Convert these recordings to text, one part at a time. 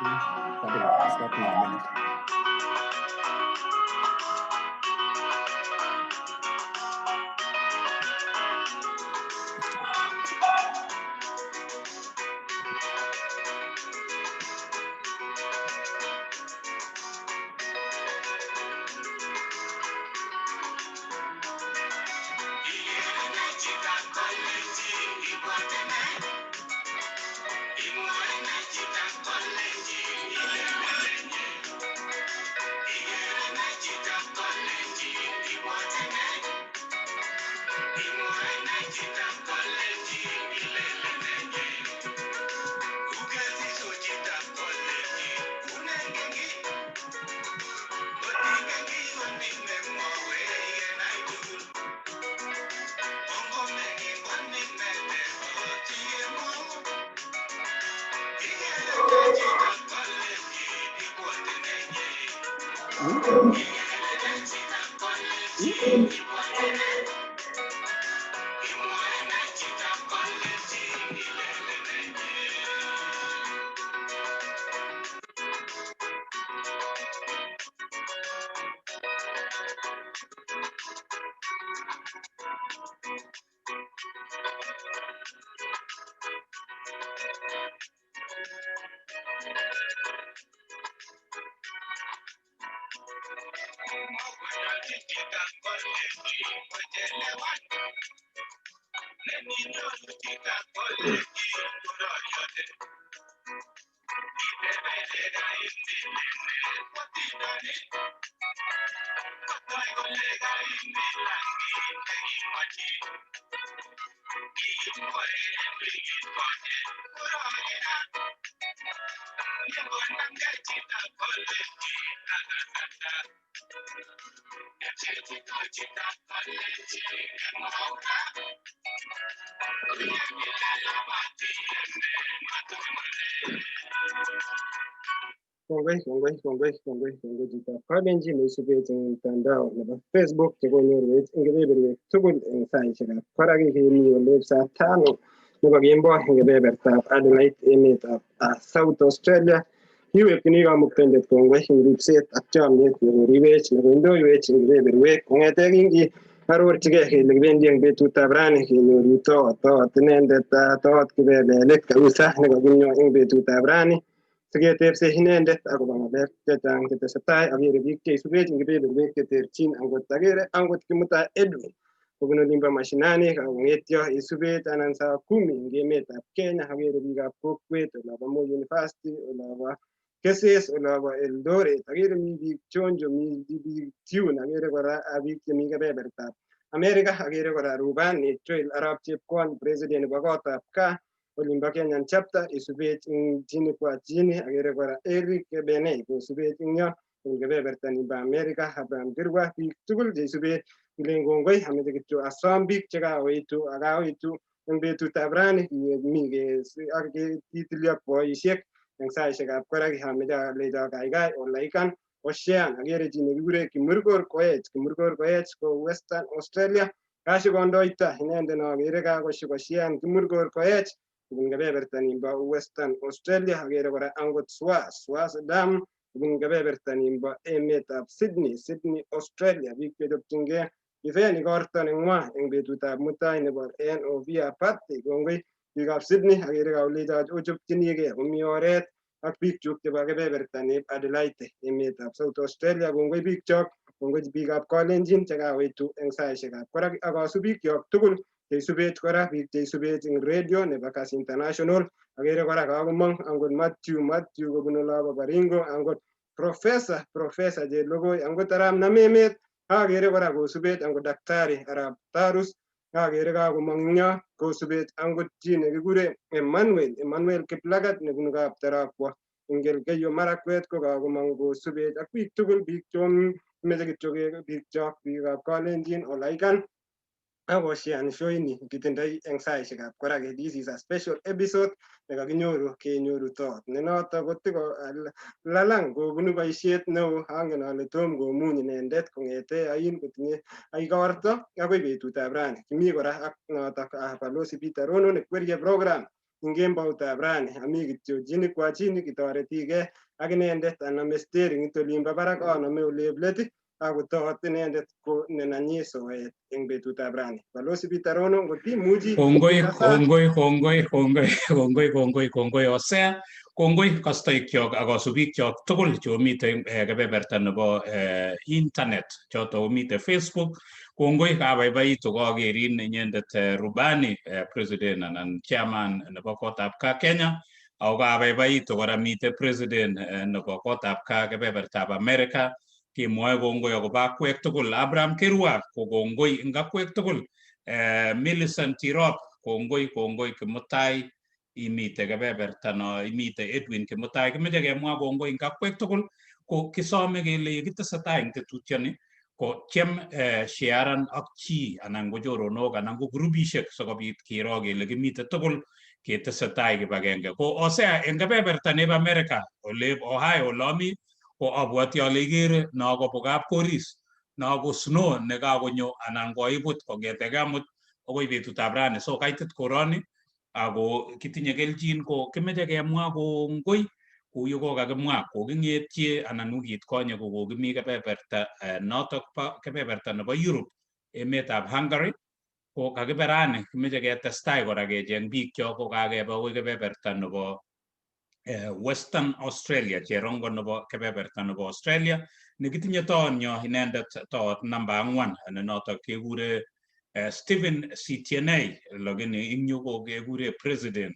Stop in a minute. Kongoi, kongoi, kongoi, kongoi, kongoi chitab Kalenjin neisubech eng mtandao nebo Facebook chekonyorwech eng kebeberwek tugul eng saishekab koraki kemi olep saa tano nebo kemboi eng kebebertab Adelaide emetab South Australia. Kiwekchini kamuktaindet kongoi eng ripset ak chomyet nekoribech nekoindoiwech eng kebeberwek kong'ete kingi arorchigei kele kibendi eng betutab rani kenyoru toot toot inendet toot kibelelit kabisa nekakinyo eng betutab rani siketepse inendet akobo ng'alek chechang chetesetai. Akere biik cheisubech eng kebeberwek cheterchin, angot akere angot Kimutai Edwin kobun olimbo mashinani kakong'etyo isubech anan saa kumi eng emetab Kenya. Akere biikab kokwet olobo Moi University, olobo Keses, olobo Eldoret. Akere mi biik chonjo, mi biik tune. Akere kora biik chemi kebebertab Amerika. Akere kora Rubani Joel Arap Chepkwony, president nebo kotab gaa olimbo Kenyan chapter isubech eng chini kwa chini. Akere kora Eric Bene kosubech eng yon eng kebeberta nimbo Amerika. Abraham Kirwa, biik tugul cheisubech kilen kongoi. Ameche kityo asom biik chekaoitu akaoitu eng betutab rani mi ak kitilyo boisiek eng saishekab koraki. Ameche alecho kaikai olaikan oshean. Akere chi nekikure Kimurgor Koech. Kimurgor Koech ko Western Australia kashikondoita inendet noakere kakoshikoshean Kimurgor Koech kobun kebeberta nimbo Western Australia. Akere kora angot Swas, Swas Dam kobun kebeberta nimbo emetab Sydney, Sydney Australia. Biik chechopchingei ifen igorto neng'wa eng betutab mutai nebo NOV birthday. Kongoi biikab Sydney, akere kaolecho ochopchinigei komi oret ak biikchuk chebo kebeberta neb Adelaide emetab South Australia. Kongoi biikchok, kongoi biikab Kalenjin chekaoitu eng saishekab korak ak kasubikyok tugul cheisubech kora biik cheisubech eng radio nebo Kass International. Akere kora kakomong angot Matthew, Matthew kobun olobo Baringo, angot Professor, Professor Chelogoi, angot arap Namemet. Akere kora kosubech angot Daktari arap Tarus. Akere kakomong eng yo kosubech angot chi nekikure Emmanuel, Emmanuel Kiplagat nebunu Kaptarakwa eng Elgeyo Marakwet ko kakomong kosubech ak biik tugul biik chomeche kityo biikchok biikab Kalenjin olaikan akoshean show ini kitindoi eng saishekab koraki. This is a special episode nekakinyoru kenyoru toot ne noto kotiko lalang kobunu boisiet neo. Angen ale tom komuny inendet kong'ete ain kotinye igorto akoi betutab rani. Kimi kora ak notok Balozi Peter Rono nekwerie program Eng kemboutab rani ami kityo Jini kwa Jini kitoretigei ak inendet aname steringit olimbo barak aname olep let akotot inendet ko nenanyi soet eng betutab rani. Balozi Peter Rono, ngot imuchi. Kongoi, kongoi, kongoi, kongoi, kongoi, kongoi, kongoi Hosea, kongoi kastoikyok ak kasubikyok tugul cheomiten kebeberta nebo internet, choto omiten Facebook. Kongoi, kabaibaitu koakerin inyendet Rubani, president anan chairman nebo kotab Kaa Kenya, ako kabaibaitu kora miten president nebo kotab Kaa kebebertab America. Kemwoe kongoi akobo akwek tugul. Abraham Kirwa ko kongoi eng akwek tugul. Millicent Tirop kongoi, kongoi Kimutai imite kebeberta no imite Edwin Kimutai. Kimeche kemwa kongoi eng akwek tugul, ko kisome kele yekitesetai eng tetutyoni ko tyem sharean ak chi anan ko choronok anan ko grupishek sikobit kiro kele kimite tugul ketesetai kibagenge. Ko Hosea, eng kebeberta nebo America ole Ohio ole ami ko abwati ale ikere no ko kapkoris, no ko snow nekakonyo anan koibut kong'etegei amut akoi betutab rani. So kaitit koroni ako kitinye kelchin, ko kimeche kemwa kongoi kou yekokakimwa koking'etye anan wikit konye ko kokimi kebeberta notok bo kebeberta nebo Europe, emetab Hungary. Ko kakibe rani kimeche ketestai kora kecheng biikchok, ko kakebe akoi kebeberta nebo Western Australia, cherongo nebo kebeberta nebo Australia nekitinye toonyo inendet toot namba 4 ne notok kekure Stephen Sitienei, lakini ing yu ko kekure president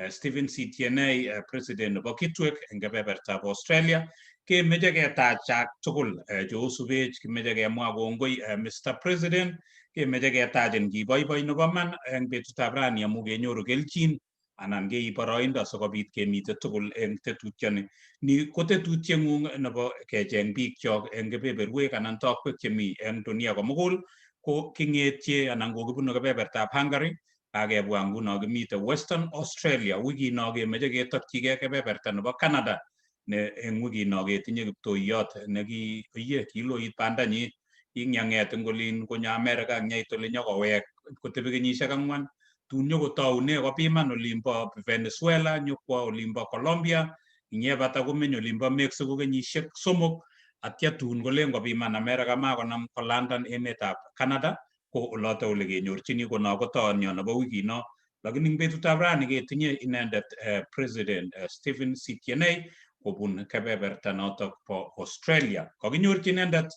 Stephen Sitienei, president nebo Kitwek eng kebebertab Australia. Kemeche ketachak tugul cheosubech, kimeche kemwa kongoi Mr President, kemeche ketachin kiboiboi nebo man eng betutab rani amu kenyoru kelchin anan keib boroindo sikobit kemite tugul eng tetutyoni. Ni ko tetutieng'ung nebo kecheng biikchok eng kebeberwek anan tokwek chemi eng dunia komugul. Ko king'etye anan kokibunu kebebertab Hungary, kakebwa nguno kimite Western Australia. Wikino kemeche ketokchigei kebeberta nebo Canada ne eng wikino ketinye kiptoiyot neki iye kiloit bandanyi kingyang'et eng olin konyo America nyait ole nyokowek kotebi kenyisiek 4, tun nyokotoune kopiman olimbo Venezuela, nyokwo olimbo Colombia, inyebata komeny olimbo Mexico kenyisiek 3, atya tun kolen kopiman America makonam kolandan emetab Canada. Ko oloto ole kenyorchini kono ko toonyo nebo wikino, lakini eng betutab rani ketinye inendet President Stephen Sitienei kobun kebeberta notok bo Australia. Kakinyorchi inendet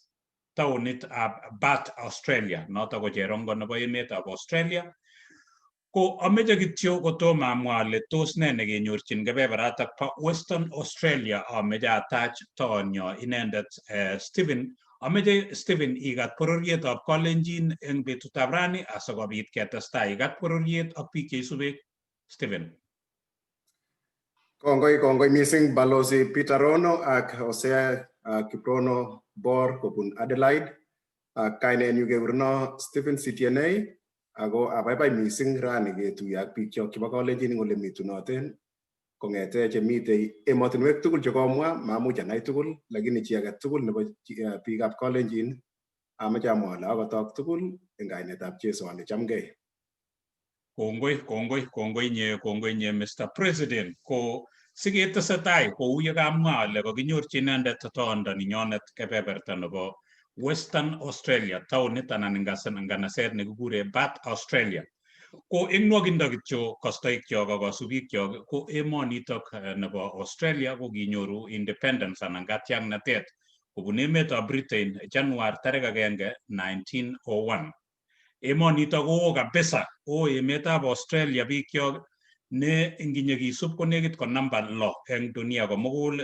taonit ab Bath, Australia, notok ko cherongo nebo emetab Australia. Ko ameche kityo kotomo amwa ale tos ne nekenyorchin kebeberatak bo Western Australia, ameche atach toonyo inendet Stephen. Ameche Stephen ikat bororietab Kalenjin eng betutab rani asikobit ketestai. Ikat bororiet ak biik cheisubech, Stephen. Kongoi, kongoi mising Balozi Peter Rono ak Hosea Kiprono Bor kobun Adelaide. Kainenyu kekureno Stephen Sitienei ako abaibai mising rani ketuiye ak biikchok chebo Kalenjin eng ole mitunoten kong'ete chemitei emotinwek tugul chekomwa, mamuch anai tugul, lakini chi age tugul nebo biikab Kalenjin amache amwa ale akotok tugul eng kainetab Jesu ale chamgei. Kongoi, kongoi, kongoi nye, kongoi nye Mr President. Ko siketesetai kou ye kamwa ale kakinyorchi inendet toondo ninyonet kebeberta nebo Western Australia, taonit anan nganaset nekikure Bath, Australia. Ko eng nwokindo kityo kastoikyok ak kasubikyok, ko emonitok nebo Australia ko kinyoru independence anan katiaknatet kobun emetab Britain Januar tarik 1 1901. Emonitok ko oo kabisa, oo emetab Australia bikyok, ne nginyekisub ko nekit ko namba 6 eng dunia komugul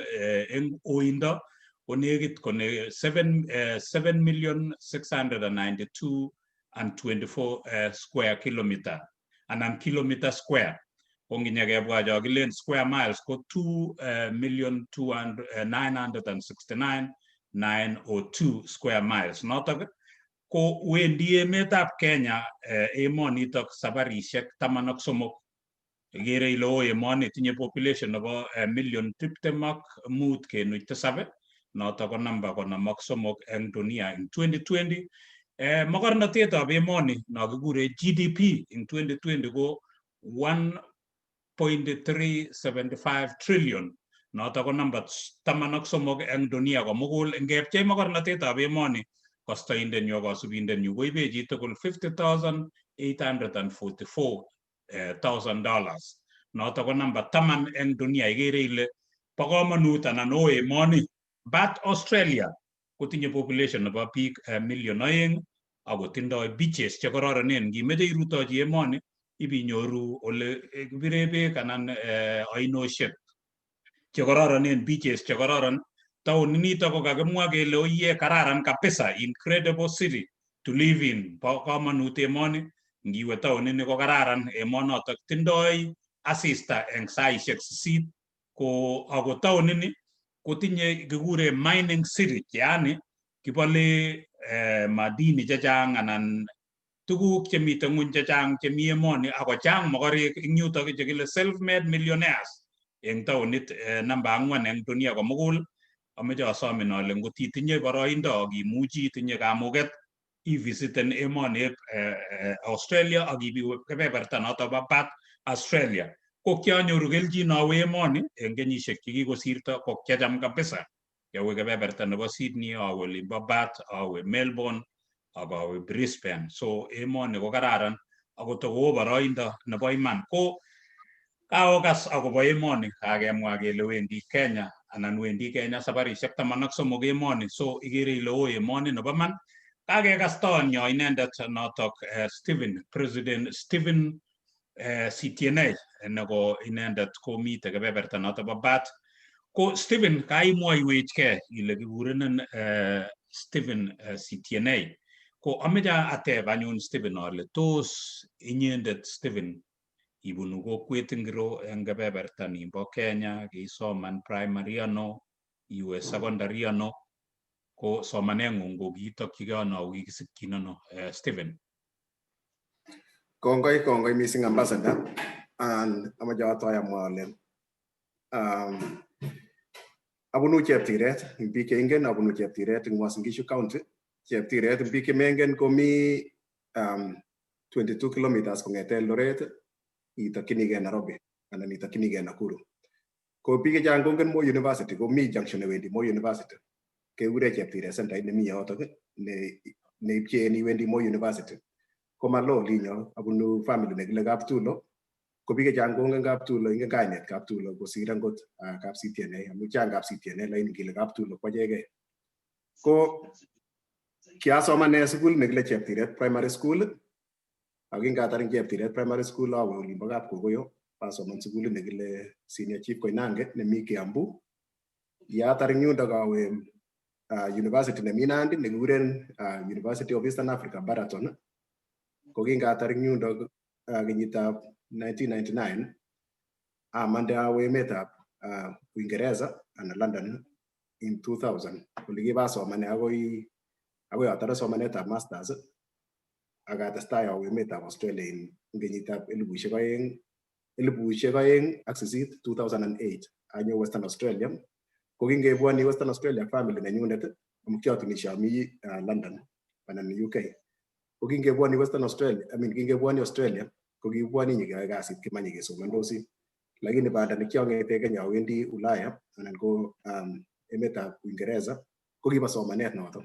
eng oindo, ko nekit ko 7 million 692 and 24 square kilometer anan kilometer square. Ko nginyekebwa cho kilen square miles ko 2 million 969 902 square miles. Notok ko wendi emetab Kenya emonitok sabarisiek 13. Ikere ile oo emoni, tinye population nebo million 25.7, notok ko namba 53 eng dunia eng 2020. Mokornotetab emoni no kikure GDP eng 2020 ko 0.375 trillion, noto ko namba 13 eng dunia komugul. Ngepchei mokornotetab emoni, kostoindenyu ak kosubindenyu koibe chitugul 50,844 thousand dollars, noto ko namba 10 eng dunia. Ikere ile bo komonut anan oo emoni. But Australia kotinye population nebo biik million 2 akotindoi beaches chekororonen. Ngimeche irutochi emoni ibinyoru ole kibire beek anan ainoshek chekororonen, beaches chekororon. Taonit nito ko kakimwa kele oye kararan kabisa, incredible city to live in. Bo komonut emoni, ngiwe taonini ko kararan emonotok, tindoi asista eng saishek 8. Ko ako taonini kotinye kikure mining city, yaani kibole madini chechang anan tuguk chemiten ng'weny chechang chemi emoni, ako chang mokorek eng yutok chekile self made millionaires eng taonit namba 4 eng dunia komugul. Amoche asomin ale ngot itinye boroindo ak imuchi, itinye kamuket, ivisiten emoni Australia ak ibiwe kebeberta noto bo Perth, Australia. Ko kianyoru kelchin awe emoni eng kenyisiek chekikosirto, ko kiacham kabisa kiawe kebeberta nebo Sydney, awe olimbo Perth, awe Melbourne ak awe Brisbane. So emoni ko kararan ako tokoo boroindo nebo iman. Ko kaokas akobo emoni, kakemwa kele wendi Kenya anan wendi Kenya sabarisiek 13 emoni. So ikere ile oo emoni nebo man. Kakekastoonyo inendet notok Stephen, President Stephen Sitienei, neko inendet komite kebeberta noto bo Perth. Ko Stephen, kaimwoiwechkei ile kikurenen Stephen Sitienei. Ko ameche ateb anyun Stephen ale tos inyendet Stephen ibunu kokwet ingiro eng kebeberta nimbo Kenya? Kiisoman primary ano, iwe secondary ano, ko somaneng'ung ko kiitokyigei ano ako kikisikyin ano, Stephen? Kongoi, kongoi mising, Ambassador. And amache atoi amwa ale abunu Cheptiret, eng biik cheingen abunu Cheptiret eng Uasin Gishu County. Cheptiret, eng biik chemengen, komi 22 kilometers kong'ete Eldoret itokyinigei Nairobi anan itokyinigei Nakuru. Ko biik chechang kongen Moi University, komi junction newendi Moi University. Kekure Cheptiret centait nemi yotok ne neipcheen iwendi Moi University. Komaloo olinyo, abunu family nekile Kaptulo. Ko biik chechang kongen Kaptulo, ingen kainet Kaptulo kosir angot Kap CTNA, amu chang Kap CTNA, lakini ngile Kaptulo ko achekei. Ko kiasomane sukul nekile Cheptiret Primary School, ak kingatar eng Cheptiret Primary School awe olimbo Kapkokoyo asoman sukulit nekile Senior Chief Koinange nemi Kiambu. Yeatar eng yundok awe university nemi Nandi nekikuren University of Eastern Africa, Baraton. Ko kingatar eng yundok kenyitab 1999 amande awe emetab Uingereza anan London in 2000, ole kibasomane akoi atare somanetab masters ak atestai awe emetab Australia in kenyitab 2008, 2008, anyo Western Australia. Ko kingebwoni Western Australia family nenyunet, amu kiatunishe ami London anan UK, ko kingebwoni Western Australia, I mean, kingebwoni Australia, ko kibwoni nyikeyoe kasit, kimanye kesomondosi. Lakini banda nekiong'ete Kenya awendi Ulaya anan ko emetab Uingereza ko kibo somanet noto.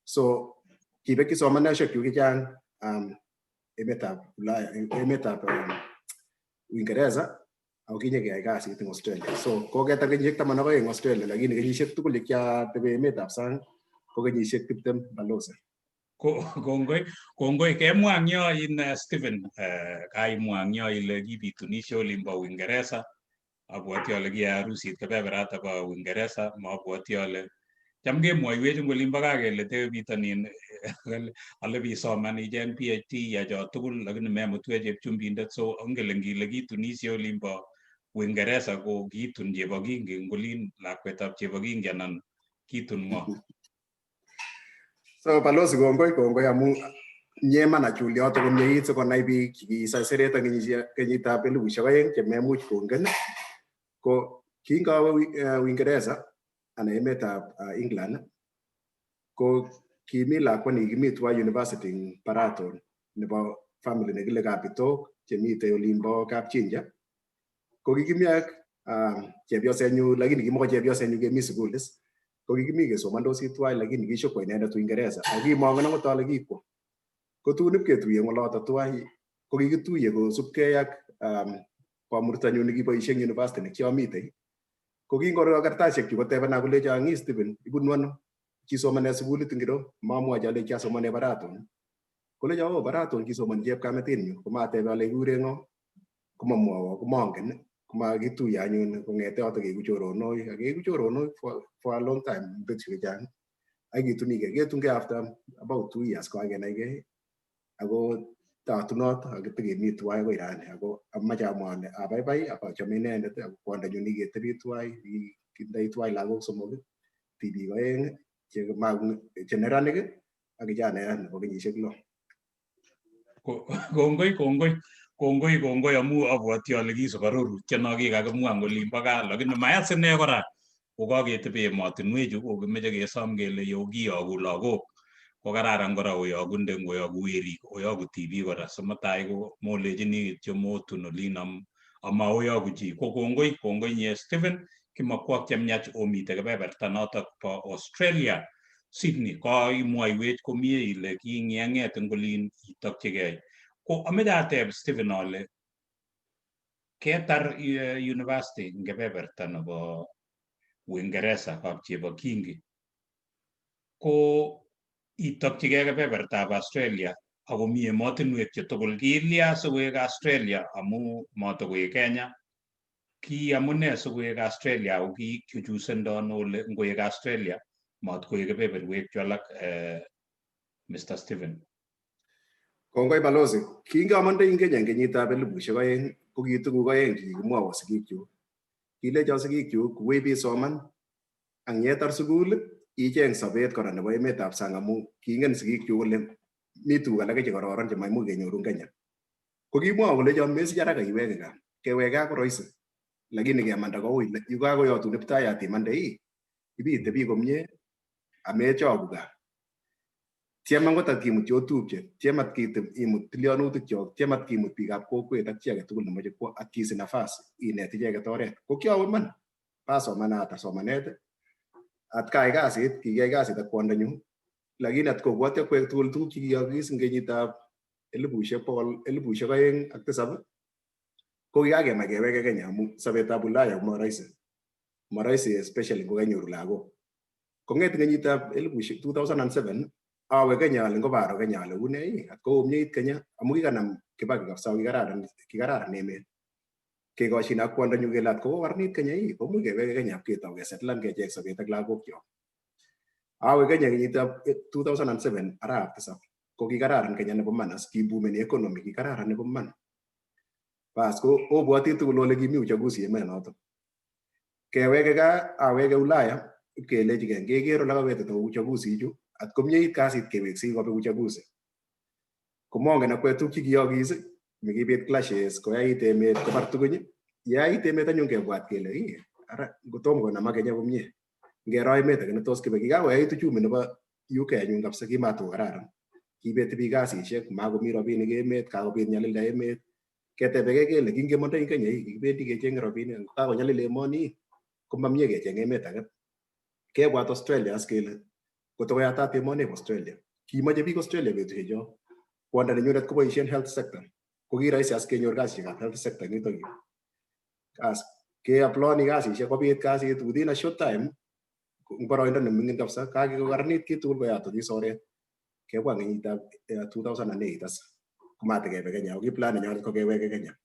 So kibekyi somanosiek chuk chechang emetab Ulaya, emetab Uingereza, ako kinyekeyai kasit eng Australia. So koketar kenyisiek 12 eng Australia, lakini kenyisiek tugul chekiatebe emetab sang ko kenyisiek 20, balozi. Kongoi, kongoi. Kemwa eng yo in Stephen, kaimwa eng yo ile kibitunishe olimbo Uingereza. Abwoti ale kiyai harusit kebeberata bo Uingereza. Mabwoti ale cham kemwoiwech eng olimbo kaa kele tewe bitonin ale bisoman icheng PhD ya cho tugul, lakini memutwech chepchumbindet. So ongele ngile kitunishe olimbo Uingereza, ko kiitun Chebokingi eng olin, lakwetab Chebokingi, anan kitun ng'o? So balozi, kongoi, kongoi amu nyeman achul yoto komyeit sikonai biik chekisai eng kenyitab 2000 chememuch kongen. Ko kingawe Uingereza anan emetab England, ko kimi lakwa nikimi tuwai university eng Baraton nebo family nekile Kapitok chemite olimbo Kapchinja. Ko kikimi ak chepyosenyu, lakini kimoko chepyosenyu kemi sukul is, ko kikimi kesomondosi tuwai, lakini kishokwo inendet Uingereza ako kimongen akot ale kikwo. Ko tun ipketuiye eng oloto tuwai, ko kikituiye kosubkei ak komurtanyu nekiboisie eng university nekiamitei. Ko kingoro kartasisiek chu kotebena kolecho, "Ng'i Stephen, ibunu ano? Kisomane sukulit ngiro?" Mamwochi, alechi kiasomane Baraton. Kolecho, "Oh, Baraton kisomoni chepkametinyu." Komatebe ale kikure ng'o, komamwowo, komongen. Komakituiye anyun, kong'ete yoto keeku choronok, ak keeku choronok for a long time, betusiek chechang, ak kitunigei, ketungei after about 2 years kokakenaigei, ako tatunot ak tikemi tuwai akoi rani. Ako amache amwa ale abaibai ak achame inendet ak kwondonyu nikiketebi tuwai, kitindoi tuwai lagok somok, tibik oeng che neranik ak kijanaiyat nebo kenyisiek 6. Kongoi, kongoi, kongoi, kongoi, amu abwoti ale kisub arorutiet no kikakimwa eng olimbo gaa, lakini mayas ine kora kokaketebe emotinwechu kokimeche kesom kele yo kiyoku lagok ko kararan kora oyokunde ngoyoku werik, oyoku tibik kora, simutai ko molechini kityo motun olin ama oyoku chi. Ko kongoi, kongoi nye Stephen, kimakwok chemiach omite kebeberta notok bo Australia, Sydney. Koimwoiwech komie ile kingeng'et eng olin itokchigei. Ko ameche ateb Stephen ale ketar university eng kebeberta nebo Uingereza kapchebo Kingi, ko itokchigei kebebertab Australia akomi emotinwek chetugul, kilya sikoek Australia amu matakoek Kenya? Ki amune sikoek Australia ako kichuchusendo ano ole ngoek Australia matkoek kebeberwek chu alak, Mr. Stephen? Kongoi, balozi. Kingamondoi eng Kenya eng kenyitab 2000, ko ki tuguk oeng chekikimwowo sigikyuk. Kilecho sigikyuk, "Wui bisoman, ang yetar sukul icheng sobet kora nebo emetab sang," amu kingen sigikyuk kole mi tuguk alake chekororon chemaimuch kenyoru eng Kenya. Ko kimwowo kolecho, "Mesich haraka iweke gaa, kewek gaa ko rahisi, lakini kemanda koui. Yukakoyotun Kiptayat imande ii, ibitebi komie amechoku gaa. Tyem angot atkimut cheotupche, tyem atkimut tilyanutik chok, tyem atkimut biikab kokwet ak chi agetugul nemoche kwo, atkisich nafas inet icheket oret." Ko kiawe iman basoman, atar somanet, atkai kasit, kikiyai kasit ak kwondonyu, lakini atkobwoti akwek tugul tuguk chekiyokis eng kenyitab 2007, ko kikakemach keweke Kenya, amu sobetab Ulaya ko marahisi, marahisi, especially ngokenyoru lagok. Kong'et kenyitab elibushek 2007 awe Kenya ale ngobaro Kenya ale une ii, atko komieit Kenya, amu kikanam Kibaki kabisa, kikararan, kikararan emet. Kekoshin ak kwondonyu kele atko kokaranit Kenya ii, komuch keweke Kenya ketau kesettlan, kecheng sobet ak lagok kyok. Awe Kenya kenyitab 2007 arap 7, ko kikararan Kenya nebo manas, kiboomeni economy, kikararan nebo man. Bas, ko obwoti tugul ole kimi uchaguzi emenoto. Keweke gaa, aweke Ulaya, ipkelechigei ngeker ole kawetita uchaguzi ichu, at komieit kasit keweksei kobek uchaguzi. Komongen akwek tuguk chekiyokis, mikibit clashes, koyait emet, kobar tukuny. Yait emet anyun kebwat kele ii, ara ngotom konamak Kenya komie, ngero emet age netos kibe. Kikakoyait uchumi nebo UK anyun kabisa, kimatokokararan. Kibeti biik kasisiek, makomi rabinik emet, kakobit nyalilda emet. Ketebekei kele kingemondoi eng Kenya ii, kikibendi kechenge rabinik, kakonyalil emoni, komamie kecheng emet age. Kebwat Australia as kele kotokoyatat emoni bo Australia. Kimoche biik Australia betusiecho. Kwondo nenyunet koboisien health sector. Ko kirahisi as kenyor kasisiekab health sector eng yutok yu. As keapplyoni kasisiek, kobit kasit within a short time, eng boroindo neming'in kabisa, kakikokaranit kitugul, koyatokis oret. Kebwa kenyitab 2008 as komatikebe Kenya, ako ki plan nenyonet ko keweke Kenya.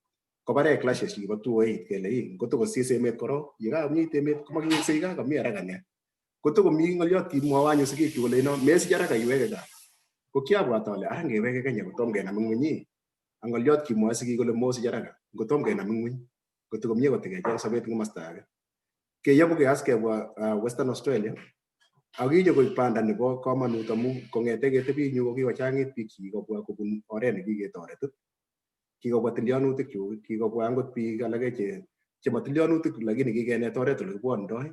Kobarech clashes chekibo 2008 kele ii ngotokosis emet korok, yekakomieit emet komakiweksei gaa, kami haraka nee. Kotokomi ng'oliot kimwowo anyun sigikyuk kole no mesich haraka iweke gaa. Ko kiabwat ale ara ngeweke Kenya kotom kenam ng'weny ii, ak ng'oliot kimwoe sigik kole mosich haraka ngotom kenam ng'weny, kotokomie kotikecheng sobet eng komosta age. Keyobu as kebwa Western Australia, ako kinyo koik banda nebo komonut, amu kong'ete ketebi yu ko kikochang'it biik chekikobwa kobun oret nekiketoret. Kikobwa tilyanutik chuk, kikobwa angot biik alake che chematilyanutik, lakini kikenet oret ole kibwondoi.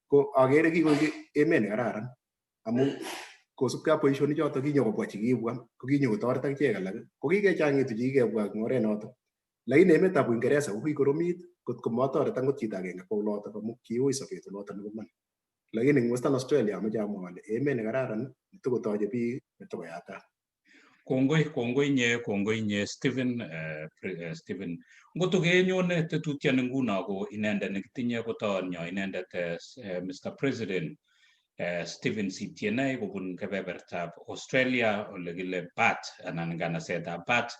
Ko akere kikoik emet nekararan, amu kosubkei ak boisionik choto kinyokobwa chekibwa, ko kinyokotoret akichek alak, ko kikechang'itu chekikebwa eng oret noto. Lakini emetab Uingereza ko kikoromit kot ko motoret angot chito agenge kwo olotok amu kiui sobet olotok nebo iman. Lakini eng Western Australia amoche amwa ale emet nekararan netokotoche biik netokoyatat. Kongoi, kongoi nye, kongoi nye Stephen, Stephen. Ngoto kenyone tetutioni nguno ko inendet nekitinye kotoonyo inendet Mr. President Stephen Sitienei kobun kebebertab Australia ole kile Perth anan nganasetab Perth.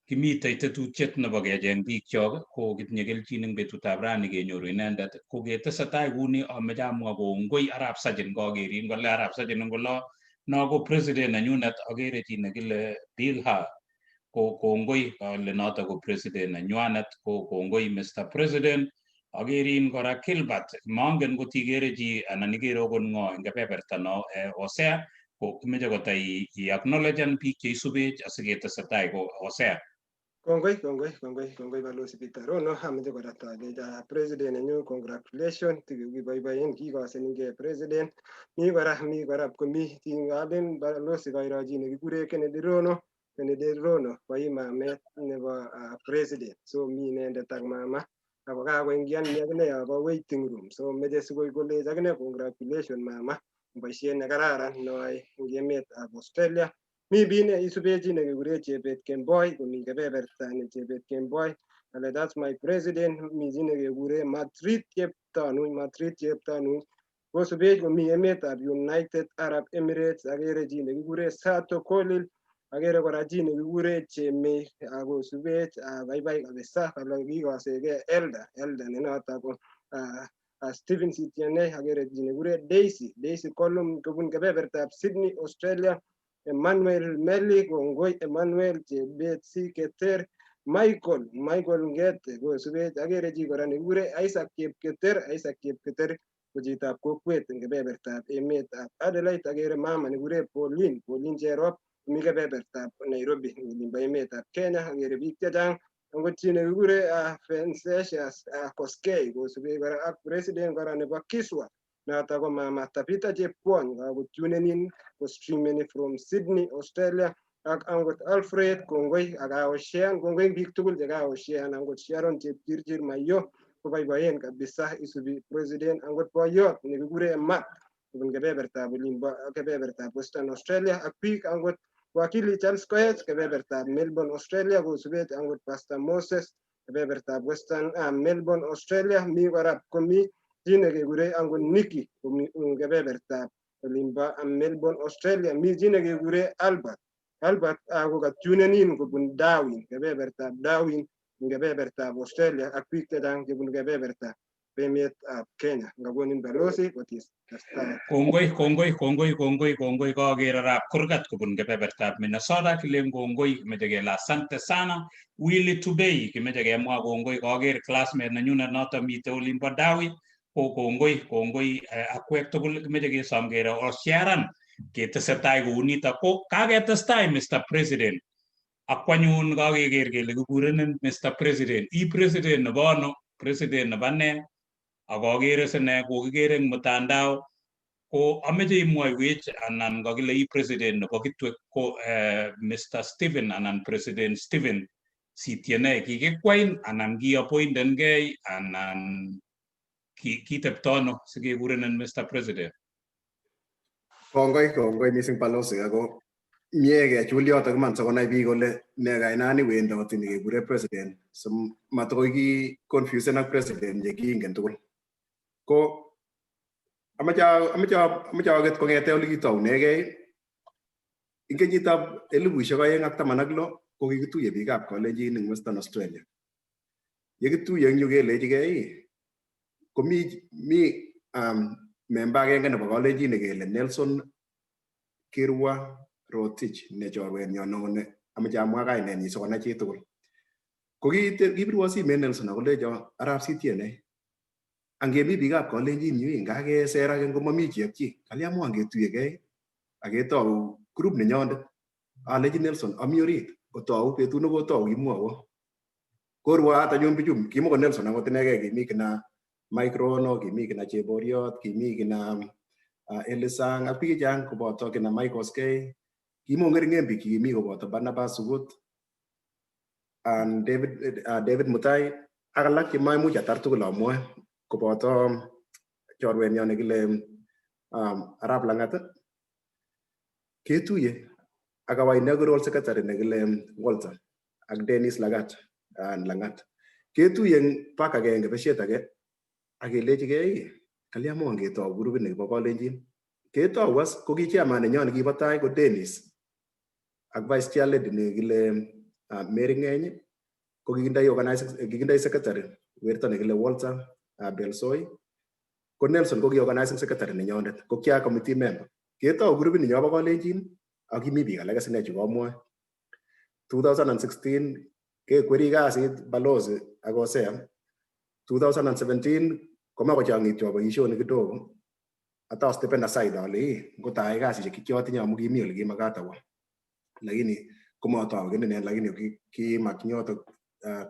Kimitei tetutiet nebo kecheng biikchok ko kitinye kelchin eng betutab rani kenyoru inendet ko ketesetai kuni ameche amwa kongoi arap Sajin kokerin kole arap Sajin ngolo no ko president nenyunet akere chi nekile Bilha ko kongoi kole noto ko president nenywanet ko kongoi Mr. President. Akerin kora Gilbert, mongen ngot ikere chi anan ikere okot ng'o eng kebeberta no Hosea ko kimeche kota i acknowledgen biik cheisubech asiketesetai ko Hosea. Kongoi, kongoi, kongoi, kongoi Balozi Peter Rono. Ameche kora talecha president nenyu congratulation, tikiboiboen kikoseningei president. Mi kora komi alen balozi kairo chi nekikure Kennedy Rono. Kennedy Rono ko i mamet nebo president, so mi inendet ak mama ako kakoingian mi akine yobo waiting room, so meche sikoi kolech akine congratulation mama boisiet nekararan noyoe eng emetab Australia. Mi biik ne isube chi nekikure Chebet Kemboi komi kebeberta ne Chebet Kemboi ale that's my president. Mi chi nekekure Madrid Cheptanui, Madrid Cheptanui kosubech komi emetab United Arab Emirates. Akere chi nekikure Sato Kolil, akere kora chi nekikure Chemei akosubech, baibai kabisa kale kikoseke elder, elder ne noto ko Stephen Sitienei. Akere chi nekikure Daisy, Daisy Colum kobun kebebertab Sydney, Australia. Emmanuel Meli, kongoi Emmanuel. Chebet C Keter, Michael, Michael Ngete kosubech. Akere chi kora nekikure Isaac Chepketer, Isaac Chepketer ko chitab kokwet eng kebebertab emetab Adelaide. Akere mama nekikure Pauline, Pauline Cherop komi kebebertab Nairobi olimbo emetab Kenya. Akere biik chechang, angot chi nekikure Vencesius Koskei kosubech kora ak president kora nebo Kiswa noto ko mama Tabitha Chepkwony kakotunenin kostreameni from Sydney, Australia. Ak angot Alfred, kongoi akawoshean, kongoi biik tugul chekawoshean. Angot Sharon Chepchirchir Mayo koboiboen kabisa isubi president. Angot boyot nekikure Mark kobun kebebertab olimbo kebebertab Western Australia ak biik angot Wakili Charles Koech kebebertab Melbourne, Australia kosubech. Angot Pastor Moses kebebertab Western Melbourne, Australia. Mi kora komi chi nekekure angot Nikki komi kebebertab olimbo Melbourne, Australia. Mi chi nekekure Albert, Albert ko katunenin kobun Darwin, kebebertab Darwin eng kebebertab Australia ak biik chechang chebunu kebebertab emetab Kenya. Ngakonin balozi kotestai. Kongoi, kongoi, kongoi, kongoi, kongoi. Koker arap Kurgat kobun kebebertab Minnesota kilen kongoi, kimeche kele asante sana. Willy Tubei kimeche kemwa kongoi, koker classmate nenyunet noto mitei olimbo Darwin ko kongoi, kongoi akwek tugul. Kimeche kesom kere osharan ketesetai kounito ko kaketestai Mr. President ak kwanyun kakeker kele kikurenin Mr. President, i president nebo ano, president nebo nee? Ak akere sine kokikere eng mtandao ko ameche imwoiwech anan kakile i president nebo Kitwek ko Mr. Stephen anan President Stephen Sitienei kikikwain anan kiappointenkei anan kitepto ano sikekurenen Mr. President? Kongoi, kongoi mising balozi, ako mie kechul yotok iman sikonai biik kole ne kainani wendoti nekekure president so matokoi ki confusen ak president yekiingen tugul. Ko ameche aket kong'ete ole kitounegei. Eng kenyitab 2016 ko kikituye biikab Kalenjin eng Western Australia. Yekituye eng yu kelechigei komi mi member agenge nebo Kalenjin nekele Nelson Kirwa Rotich ne chorwenyon neo ne ameche amwa kainenyi sikonai chitugul. Ko kibirwo simet Nelson akolecho, "Arap Sitienei, angemi biikab Kalenjin yu ngakeserake ngomami chi ak chi, kalya ketuiyegei aketou group nenyondet?" Alechi, "Nelson, ami orit kotou betut nekotou imwowo." Korwaat anyun bichu, kimoko Nelson akot inegei, kimi kina Mike Rono, kimi kina Cheboriot, kimi kina Elisang ak biik chechang koboto kina Mike Oskei, kimong'eringen biik chekimi koboto Barnabas Sugut. and David Mutai ak alak chemaimuch atar tugul amwoe koboto chorwenyon nekile Arap Langat ketuye ak our inaugural secretary nekile Walter ak Dennis Lagat and Langat ketuye eng park agenge besiet age ak kelechigei kalya mongetou grupit nekibo Kalenjin. Ketou as ko ki chairman nenyon nekibo tai ko Dennis ak vice chair lady nekile Mary Ngeny, ko kikindoi organizing, kikindoi secretary werto nekile Walter Belsoy, ko Nelson ko ki organizing secretary nenyondet, ko kia committee member. Ketou grupit nenyo bo Kalenjin ak kimi biik alak sine chu komwoe. 2016 kekweri kasit Balozi ak Hosea. 2017 koma kochang'ityo boisionik kidogo, ata stepen aside ale ii ngot ayai kasisiek chekiotinye amu kimi ole kimakat awo, lakini komatou inen, lakini kimakinyotok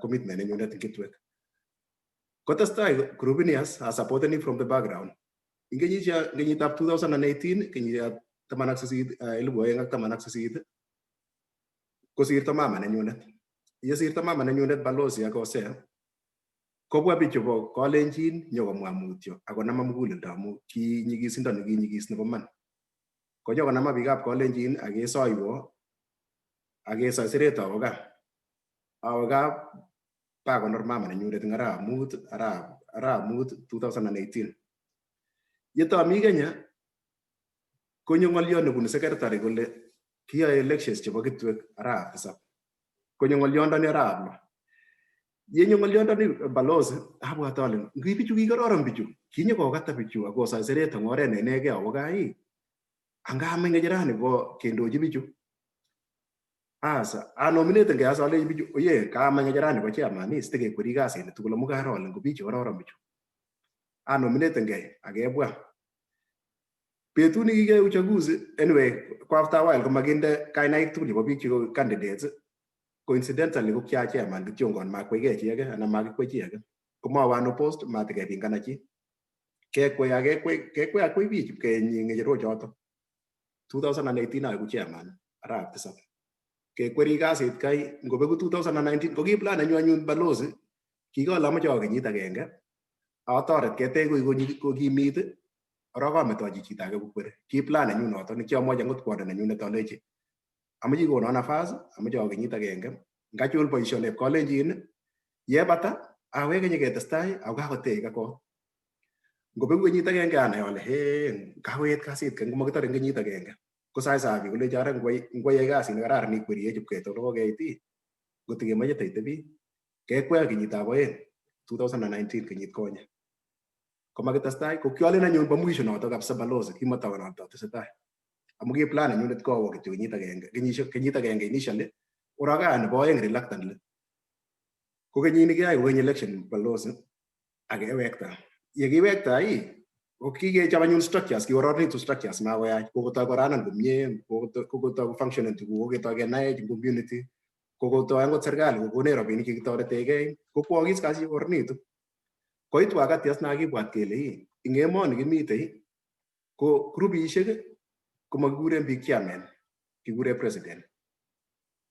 commitment nenyunet eng Kitwek. Kotestai grupini as asupporteni from the background. Eng kenyitab 2018, kenyitab 18, 2018, kosirto mama nenyunet. Yesirto mama nenyunet, Balozi ak Hosea kobwa bichu bo Kalenjin nyokomwa mutyo akonama muguleldo amu ki nyikisindo nekinyikis nebo man. Konyokonama biikab Kalenjin ak kesoiwo ak kesoi siret awo gaa. Awe gaa bakonor mama nenyunet eng arap 5, arap 5 2018. Yeto ami Kenya konyo ng'oliot nebunu secretary kole kiyoe elections chebo Kitwek arap 7. Konyo ng'oliondoni arap 6. Yenyo ng'oliondoni, Balozi, abwat ale ngi bichu kikororon bichu kinyokokata bichu akosoi seret eng oret ne inegei awo gaa ii angameny ng'echerani ko kendochi bichu. Asa anominaten as alechi bichu oye kaamany ng'echerani bo chairman ii sitekekweri kasini tugul amu karo ale ngo biik chekororon bichu. Anominaten akebwa. Betut nekikiyoe uchaguzi, anyway, ko after a while komakinde kainaik tugul chebo biik cheko candidates. Coincidentally ko kia chairman kityongon, makweigei chi age anan makikwei chi age. Komwowo unopposed, matikepingana chi. Kekwei ak kekwei, kekwei ak kwei biik ipkenyi ng'echerok choto. 2018 aeku chairman arap 7. Kekweri kasit kai ngobeku 2019 ko ki plan nenyu anyun, Balozi, kikole amoche awo kenyit agenge atoret ketech koi kokimit korok ametochi chito age kokweri. Ki plan nenyu noto nekiamwochi akot kwondo nenyunet alechi amoche ikonon nafas, amoche awo kenyit agenge ngachul boisionik Kalenjin, yebata aweke nyiketestai ako kakotech kot. Ngobeku kenyit agenge anai ale he kakoet kasit keny komakitore eng kenyit agenge. Ko sai biik kolecho ara ngwayai kasit nekararan ikwerie chepket ole kokeit ii ngot kemoche teitebi. Kekwea kenyitab 2, 2019, kenyit konye. Komakitestai ko kiolen anyun bo mwisho noto kabisa, Balozi, kimotoken ale totesetai. Amu ki plan nenyunet kowo kityo kenyit agenge, kenyisiek kenyit agenge initially, orokaa nebo aeng reluctantly. Ko kenyini kiyai kokeny election, Balozi, ak kewekta. Yekiwekta ii ko kikechop anyun structures, kikororonitu structures, makoyach, kokotoi koranan komie, kokotoi kofunctionen tuguk, koketoi kenaech eng community, kokotoi akot serikali kokonech rabinik chekitoretegei, kokwokis kasit kokororonitu. Koit wakati as nakibwat kele ii eng emoni kimitei ko grupishek komakikuren biik chairman, kikure president.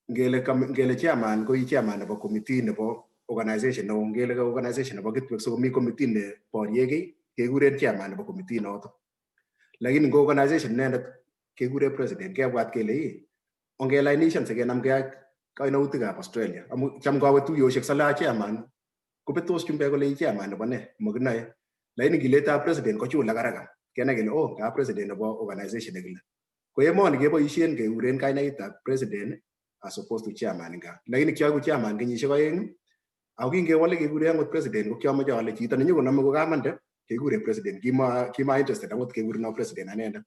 Ngele chairman ko i chairman nebo committee nebo organization neo, ngele ka organization nebo Kitwek, so komi committee ne borie kiy kekuren chairman nebo committee noto. Lakini ngo organization inendet kekure president. Kebwat kele ii ongelainishan sikenamgei ak kainautikab Australia, amu cham kawe tuiyosiek sale a chairman kobetos chumbek kole i chairman nebo ne, mokinoe. Lakini ngiletab president kochulak haraka kenai kele oh ka president nebo organization nekile. Ko emoni keboisien kekuren kainaitab president as opposed to chairman nga. Lakini kiaku chairman kenyisiek 2 ako kingewole kekure akot president ko kiamoche ale chito nenyokonome ko kamande kekure president. Kima interested akot kekureno president anendet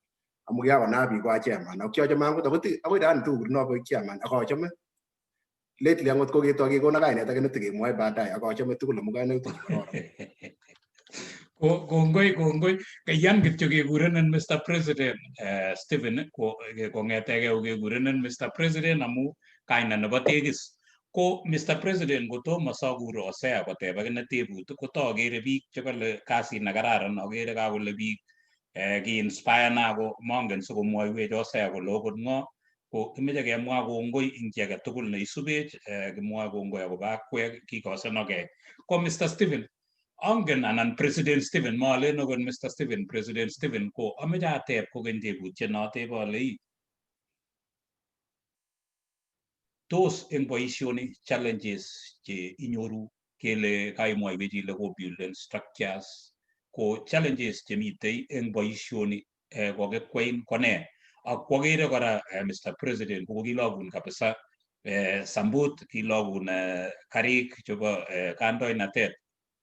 amu kiakonaa biik ko a chairman ako kiachome akot akoi rani tokureno koik chairman ak achome. Lately akot koketoi kekona kainet age netikemwoe baadaye ak achome tugul amu kainutik chekororon. Kongoi, kongoi. Kayan kityo kekurenen Mr. President, Stephen, kong'etegei kekurenin Mr. President amu kaina nebo tegis. Ko Mr. President, kotomo sakur Hosea koteb akine tebut, ko tokere biik chekole kasit nekararan, akere kakole biik ki inspire na ko mongen sikomwoiwech Hosea kole okot ng'o. Ko kimeche kemwa kongoi ing chi age tugul neisubech, kimwoe kongoi akobo akwek kikosenokei. Ko Mr. Stephen, angen anan President Stephen, malen okot Mr. Stephen, President Stephen, ko ameche ateb kokeny tebutiet notebe ale ii tos eng boisioni challenges che inyoru kele kaimwaiwech ile kobuilden structures, ko challenges chemitei eng boisioni kokikwein ko nee? Ak kwakere kora Mr. President ko kilogun kabisa sambut, kilogun karik chebo kandoinatet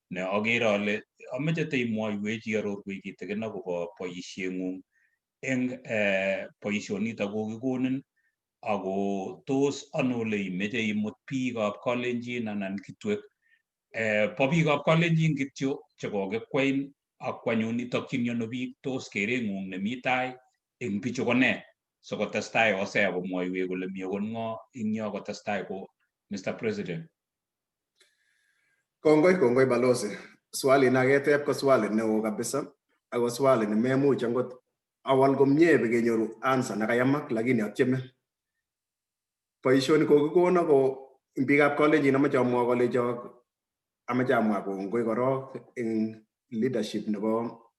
ne akere ale ameche teimwoiwech iarorwech kitikin akobo boisieng'ung eng boisionitok kokikonin, ako tos ano ole imeche imut biikab Kalenjin anan kitwek, bo biikab Kalenjin kityo chekokikwein ak kwanyun itokchini ano biik? Tos kereng'ung nemi tai eng bichu ko nee sikotestai Hosea komwoiwech kole mi okot ng'o ing yo kotestai ko Mr. President? Kongoi, kongoi balozi. Swali naketeb ko swali neo kabisa ako swali nememuch angot awal komie bikenyoru answer nekayamak, lakini atyeme. Boisioni kokikono ko biikab Kalenjin, amoche amwa kolechok amoche amwa kongoi korok eng leadership nebo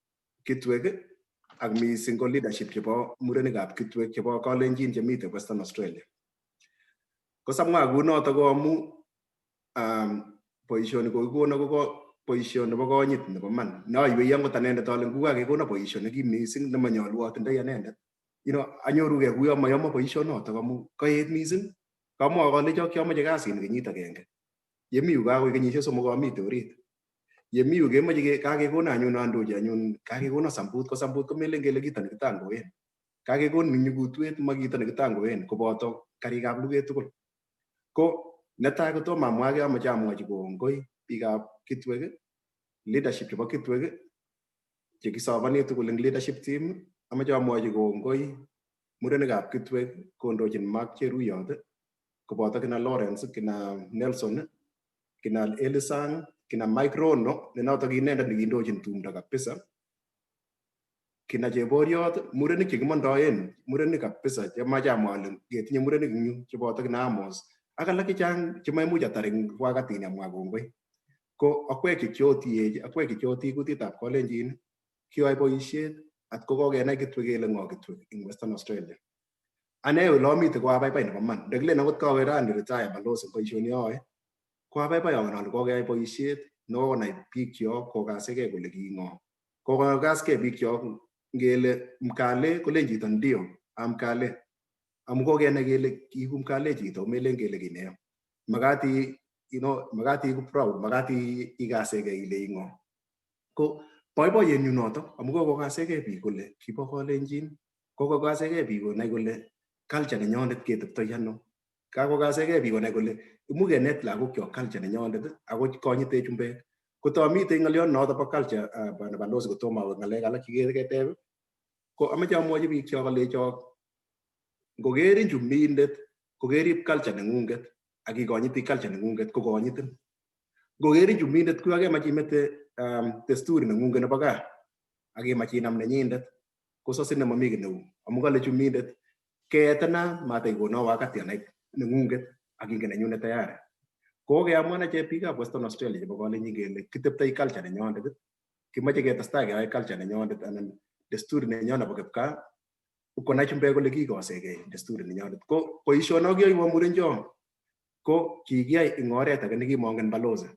Kitwek ak mising ko leadership chebo murenikab Kitwek chebo Kalenjin chemiten Western Australia. Ko samwa kunoto ko amu boisioni kokikono ko boisio nebo konyit nebo man neaiwei angot anendet ale ngukakekono boisio nekim mising nemanyolu atindoi anendet, anyorugei kuyo mayomo boisionotok amu kaet mising. Kamwa kalechok kiamoche kasini kenyit agenge, yemi yu kakoik kenyisiek 3 amite orit, yemi yu kemoche kakekono anyun andochi anyun, kakekono sambut, ko sambut komelen kele kito nekitangoen, kakekonin nyukutwet, ma kito nekitangoen koboto karikab luget tugul. Ko netai kotomo amwa kiy amoche amwochi kongoi biikab Kitwek, leadership chebo Kitwek chekisoponi tugul eng leadership team. Amoche amwochi kongoi murenikab Kitwek kondochin Mark Cheruyot koboto kina Lawrence, kina Nelson, kina Elisang, kina Mike Rono ne notok inendet nekindochin tumdo kabisa, kina Cheboriot, murenik chekimondoen, murenik kabisa chemache amwa ale ketinye murenik eng yu cheboto kina Amos ak alak chechang chemaimuch atar eng wakatini amwa kongoi. Ko akwek chekiotiech, akwek chekiotii kutitab Kalenjin, kiyoe boisiet at ko kokenai Kitwek kele ng'o Kitwek eng Western Australia. Ane ole amite ko abaibai nebo man, ndokilen akot kawe rani retire balozi boisioni ayoe, ko abaibai angen ale kokeyai boisiet nekokonai biikchok kokasikei kole ki ng'o. Kokokaskei biikchok ngele Mkale kolen chito ndio amkale, amu kokenai kele kiiku Mkale chito, melen kele kineyo. Makat makat iiku proud, makat ikasekei ile ing'o. Ko boiboiyenyu noto amu kokokasekei biik kole kibo Kalenjin, kokokasekei biik konai kole culture nenyondet keteptoi ano. Kakokasekei biik konai kole imuch kenet lagokyok culture nenyondet ako konyitech chumbek. Ko tomitei ng'oliot noto bo culture, bwana balozi, kotomo awe ng'alek alak cheketeb, ko amoche amwochi biikchok alechok ngokerin chumindet kokerib culture neng'ung'et ak ikonyiti culture neng'ung'et kokonyitin. Ngokerin chumindet kuyo kemach imete desturi neng'ung'et nebo gaa ak imach inam nenyindet kososin nemomi kiy neu, amu kale chumindet keetena mateikono wakati anai neng'ung'et ak ingen nenyunet tayari. Kokeamuan achek biikab Western Australia chebo Kalenjin kele kiteptoi culture nenyondet, kimoche ketestai keyoe culture nenyondet anan desturi nenyon nebo kipkaa konai chumbek kole kikosekei desturi nenyondet. Ko boisiono kiyoiwo murencho ko kikiyai eng oret age nekimongen balozi.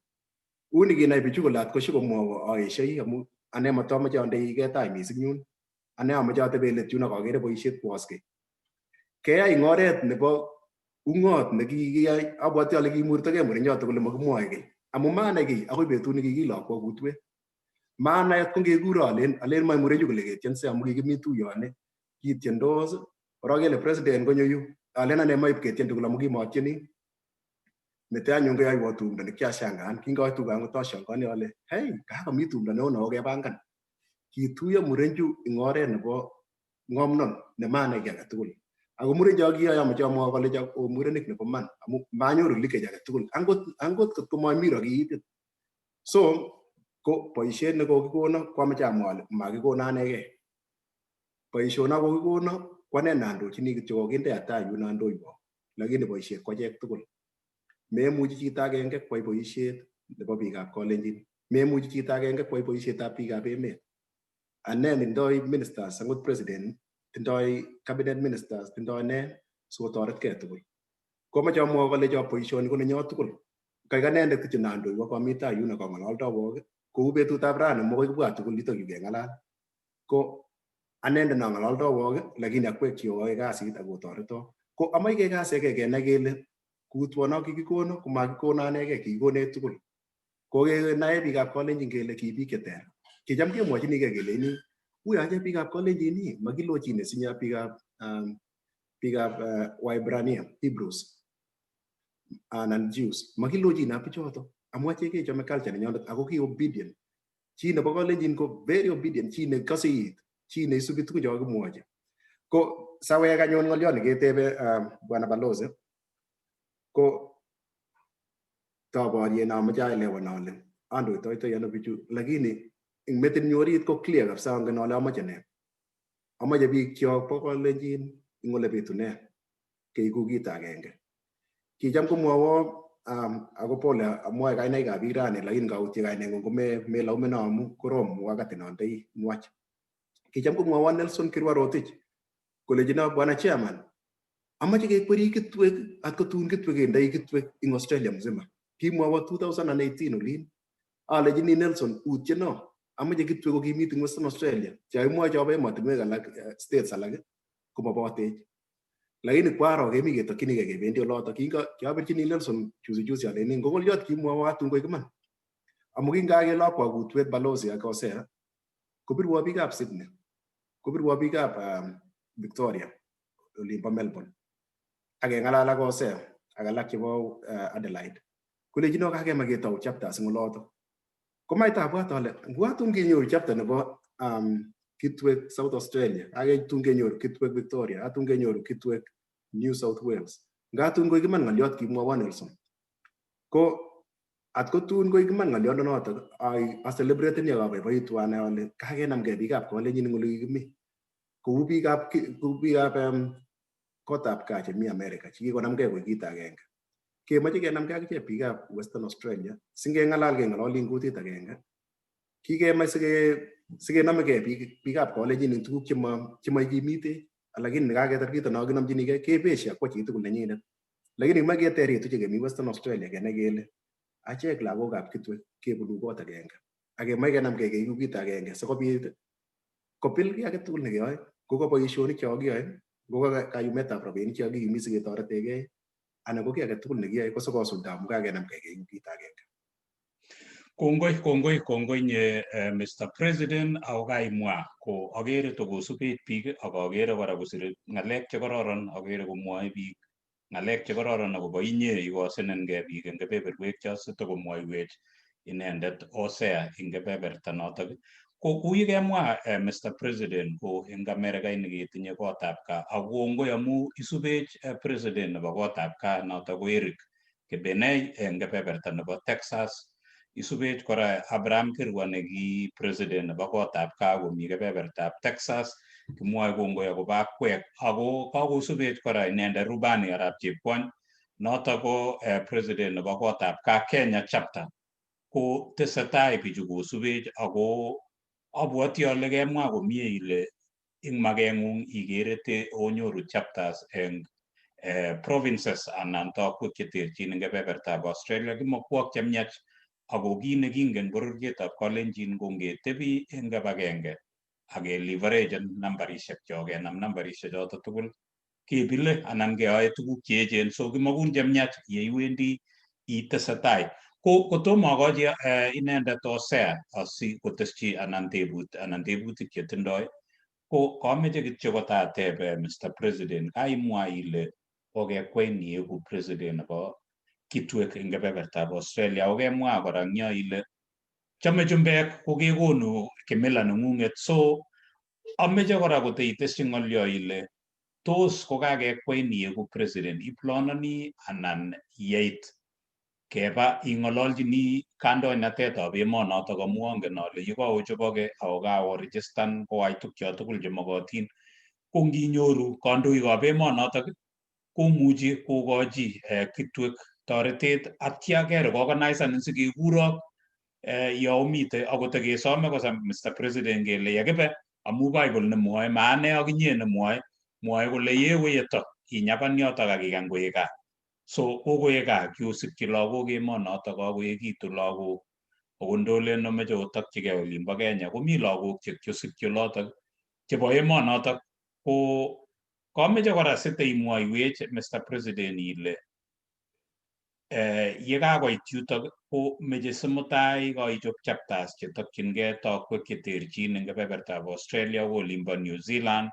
Uni kinai bichu kole atko shikomwowo aeshoi amu ane matamoche andeigei tai mising yun. Ane amoche atebe let yun ak akere boisiet kwoskei. Keyai eng oret nebo ung'ot nekikiyai, abwati ale kimurtokei murenchoto kole makimwoe kiy amu manai kiy akoi betut nekikilokwo kutwet. Manai atko ngekuro alen moe murenchu kole ketiense amu kikimi tuyoni kitiendos korok kele president konyo yu, alen ane maip ketien tugul amu kimotieni. Mete anyun keyoiwo tumdo nekiashangaan, kingoitu gaa angot ashangani ale hei, kakomi tumdo neo nekokepangan. Kituiyo murenchu eng oret nebo ng'omnon nemanai kiy age tugul. Ako murencho kiyoe amoche amwa kole o murenik nebo man amu manyoru leakage age tugul angot kotko mami kiitit. So ko boisiet nekokikono ko amoche amwa ale makikono anegei. Boisiono kokikono ko ane nandochini kityo kokinde ata yun andoiwok lakini boisiet ko achek tugul. Memuchi chito agenge kwai boisiet nebo biikab Kalenjin, memuchi chito agenge kwai boisietab biikab emet. Ane nindoi ministers, angot president tindoi cabinet ministers, tindoi ne sikotoretkei tugul. Komoche amwa kole cho boisioni ko nenyo tugul. Kaik anendet kityo nandoiwok ami tai yun ak ang'ololdowok kou betutab rani mokoi kibwa tugul yutok yu keng'alal. Ko anendet nong'ololdowok lakini akwek cheoyoe kasit ak otoreto. Ko amoche kekasegei kenai kele kutwono kikikono komakikono anegei, kikikonech tugul. Kokenae biikab Kalenjin kele ki biik cheter. Kicham kemwochinigei keleni uyo achek biikab Kalenjin ii makilochine sinye ak biikab Waibrania, Hebrews anan Jews. Makilochine ak bichoto amu achek kechome culture nenyonet ako ki obedient. Chi nebo Kalenjin ko very obedient, chi nekose it, chi neisubi tugun chekakimwochi. Ko sawek anyun ng'oliot neketebe Bwana Balozi ko toborien amoche aelewan ale andoitoitoi ano bichu lakini eng metinyu orit ko clear kabisa angen ale amoche nee. Amoche biikchok bo Kalenjin eng ole bitunet keiku kit agenge. Kicham komwowo ako pole amwoe kainaikab biik rani lakini ngautye kaineng'ung ko melaumeno amu korom wakati nondei nwach. Kicham komwowo Nelson Kirwa Rotich kolechino bwana chairman amoche kekweri kitwek at kotun kitwek kendoi kitwek eng Australia mzima. Kimwowo 2018 olin. Alechini Nelson utyeno amoche kitwek kokimit eng Western Australia. Chekakimwoe chobo emotinwek alak states alak komabotech. Lakini kwaro kemi ketokchinigei kebendi oloto. Kiabirchini Nelson juzi juzi aleni ngo ng'oliot kimwowo atun koik iman. Amu kingakelokwo kutwet Balozi ak Hosea kobirwo biikab Sydney, kobirwo biikab Victoria olimbo Melbourne. Ak keng'alal ak Hosea ak alak chebo Adelaide. Kolechino kakemach ketou chapters eng oloto. Komait abwat ale ngwatun kenyoru chapter nebo Kitwek South Australia, aketun kenyoru Kitwek Victoria, atun kenyoru Kitwek New South Wales. Ngatun koik iman ng'oliot kimwowo Nelson. Ko atkotun koik iman ng'oliondonotok acelebrate ak abaibaitu anai ale kakenamgei biikab Kalenjin eng ole kikimi. Kou biikab kotab gaa chemi America chekikonamgei koik kit agenge. Kemoche kenamgei akichek biikab Western Australia singeng'alal keng'ololi eng kutit agenge. Kikemach sikenomegei biikab Kalenjin eng tuguk chemoikimitech lakini kaketar kito no kinomchinigei kebeshe akwo chitugul nenyinet. Lakini kimoche keteritu chekemi Western Australia kenai kele achek lagokab kitwek kebunu kot agenge. Ak kemoche kenamgei keiku kit agenge sikobit kobil kiy agetugul nekeyoe ko boisionik chekokiyoe, ko kayumetab rabinik chekakiyumi siketoretegei anan ko kiy agetugul nekiyoe ko sikosulda amu kakenamgei keiku kit agenge. Kongoi kongoi kongoi nye Mr. President ako kaimwa ko akere tokosubech biik ak akere kora kosire ng'alek chekororon, akere komwoe biik ng'alek chekororon akobo inye yukosenengei biik eng kebeberwek cho sitokomwoiwech inendet Hosea eng kebeberta notok. Ko kou yekemwa Mr. President ko eng Amerika ini ketinye kotab gaa ak kongoi amu isubech president nebo kotab gaa notok ko Eric Kebenei eng kebeberta nebo Texas. Isubech kora Abraham Kirwa neki president nebo kotab gaa komi kebebertab Texas. Kimwoe kongoi akobo akwek ako kakosubech kora inendet Rubani arap Chepkwony notok ko president nebo kotab gaa Kenya chapter. Ko tesetai bichu kosubech ako abwoti ale kemwa komie ile ing makeng'ung ikere te onyoru chapters eng provinces anan tokwek cheterchin eng kebebertab Australia. Kimokwok chemiach ako kit nekingen bororietab Kalenjin ko ngetebi eng kibagenge ak keleveragen nambarishek chok kenam nambarishek choto tugul kebile anan keyoe tuguk cheechen. So kimokun chemiach yeiwendi itesetai. Ko kotomo akochi inendet Hosea asi koteschi anan tebut anan tebutik chetindoi ko kameche kityo kotateb Mr. President kaimwa ile kokekwein ieku president nebo kitwek eng kebebertab Australia ako kemwa kora eng yo ile chome chumbek kokekonu kimila neng'ung'et. So ameche kora koteitesyi ng'olyo ile tos kokakekwein ieku president iplononi anan yeit keba ing'ololchini kandoinatetab emonotok amu angen ale yekochoboke ako kaoregistan koai tukcho tugul chemokotin Ko nginyoru kandoikab emonotok komuchi kokochi kitwek toretet atya kerecognisanin sikekurok yo omite akot kesome kosa Mr. President kele yekibe amu Bible nemwoe maane ak inye nemwoe mwoe kole yewe yeto inyapan yotok ak ikany koek gaa. So kokoek gaa kiosikyi lagok emonotok kakoekitu lagok akot ndolen omeche otokchigei olimbo Kenya komi lagok che kiosikyi olotok chebo emonotok. Ko kameche kora siteimwoiwech Mr. President ile ye kakoit yutok ko meche simutai kaichop chapters chetokchingei tokwek cheterchin eng kebebertab Australia ak olimbo New Zealand,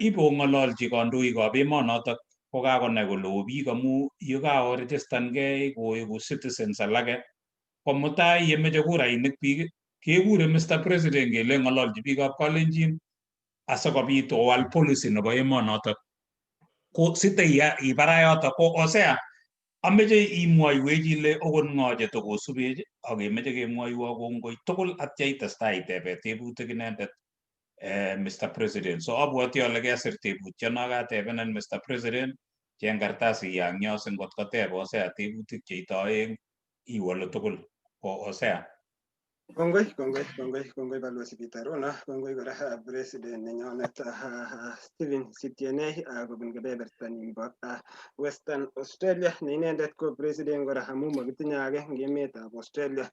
ibong'ololchi kandoikab emonotok kokakonai kole o biik amu yekaoregistankei koeku citizens alake ko mutai yemeche kurainik biik kekure Mr. President kele ng'ololchi biikab Kalenjin asikobit owal policy nebo emonotok. Ko sitei ibara yotok ko Hosea ameche imwoiwech ile okot ng'o chetokosubech ak kemeche kemwoiwo kongoi tugul atya itestai itebe tebutik inendet Mr. President. So abwoti ale kesir tebutyono katebenen Mr. President, cheng kartasi ang yo singot koteb Hosea tebutik cheite oeng iwolu tugul ko Hosea. Kongoi, kongoi, kongoi, kongoi Balozi Peter Rono, kongoi kora President nenyonet Stephen Sitienei kobun kebeberta nimbo Western Australia ne inendet ko president kora amu makitinye age eng emetab Australia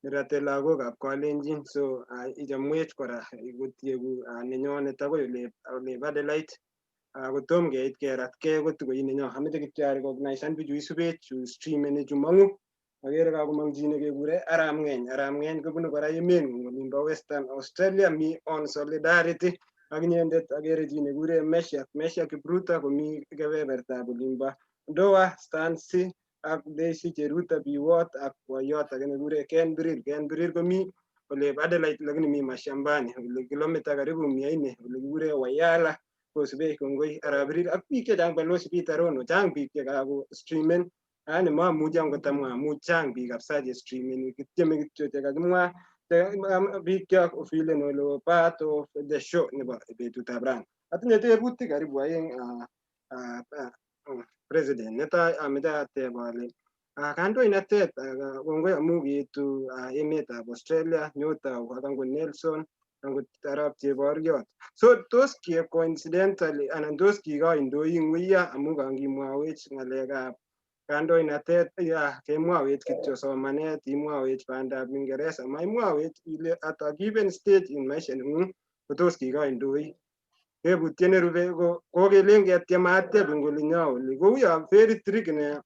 nerate lagokab Kalenjin. So ichomwech kora kotieku nenyonet akoi olep Adelaide. Kotom keit keratkei kotukoi nenyo ameche kityo arecognisan bichu isubech chu streameni chu mong'u. Akere kakomong chi nekekure Arap Ng'eny. Arap Ng'eny kobunu kora emeng'ung olimbo Western Australia, mi on solidarity ak inyendet. Akere chi nekure Meshack. Meshack Kipruto komi kebebertab olimbo Ndoa Stansi ak Daisy Cheruto Biwot ak boiyot age nekure Ken Birir. Ken Birir komi olep Adelaide lakini mi mashambani ole kilomita karibu 400 ole kikure Wayala kosubech. Kongoi Arap Birir ak biik chechang. Balozi Peter Rono, chang biik chekako streamen yani mamuchi angot amwa amu chang biik kabisa che streameni, kityeme kityo chekakimwa biik kyok ofilen ole part of the show nebo betutab rani. Atinye tebutik karibu aeng, President. Netai ameche ateb ale kandoinatet, kongoi amu kiitu emetab Australia nyotou ak angot Nelson angot arap Cheboriot. So tos ki coincidentally anan tos kikaindoi wuiya amu kangimwawech ng'alekab kandoinatet ya kemwawech kityo somanet, imwawech bandab Uingereza, maimwawech ile at a given stage in maisha nengung kotos kikaindoi. Tebutiet nerube ko kokelen ketiem ateb eng olinyo oli kouyo very tricky nea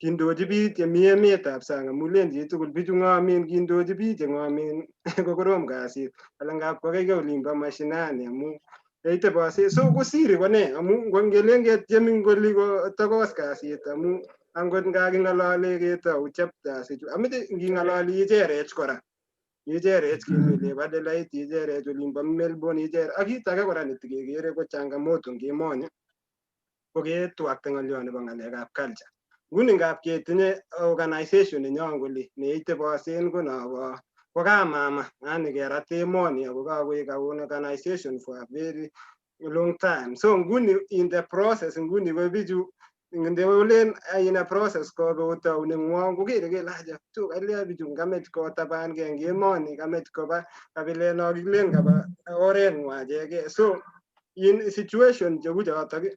kindochi biik chemi emetab sang amu len chitugul bichu ng'omen kindochi biik che ng'omen ko korom kasit alan ngap kokeikei olimbo mashinani amu yeitebose so kosiri kone amu ngelen ketiem eng oli ko tokos kasit amu angot ngaking'olole ketou chapters ichu ameche nging'ololi icherech kora icherech kimi olep Adelaide, icherech olimbo Melbourne, icher ak kit age kora netikekere ko changamoto eng emoni ko ketwakta ng'olyo nebo ng'alekab culture. Nguni ngap ketinye organization nenyon kole neitebosen ko nobo ko kamama yani kerat emoni ako kakoek our organization for a very long time. So nguni in the process nguni ko bichu ndeolen in a process kobe otou nengwong kokere kele aja tu kalya bichu kamech kotabankee eng emoni kamech koba kabilet no kilen kaba oret ng'wa ichegee. So in situation cheu chotok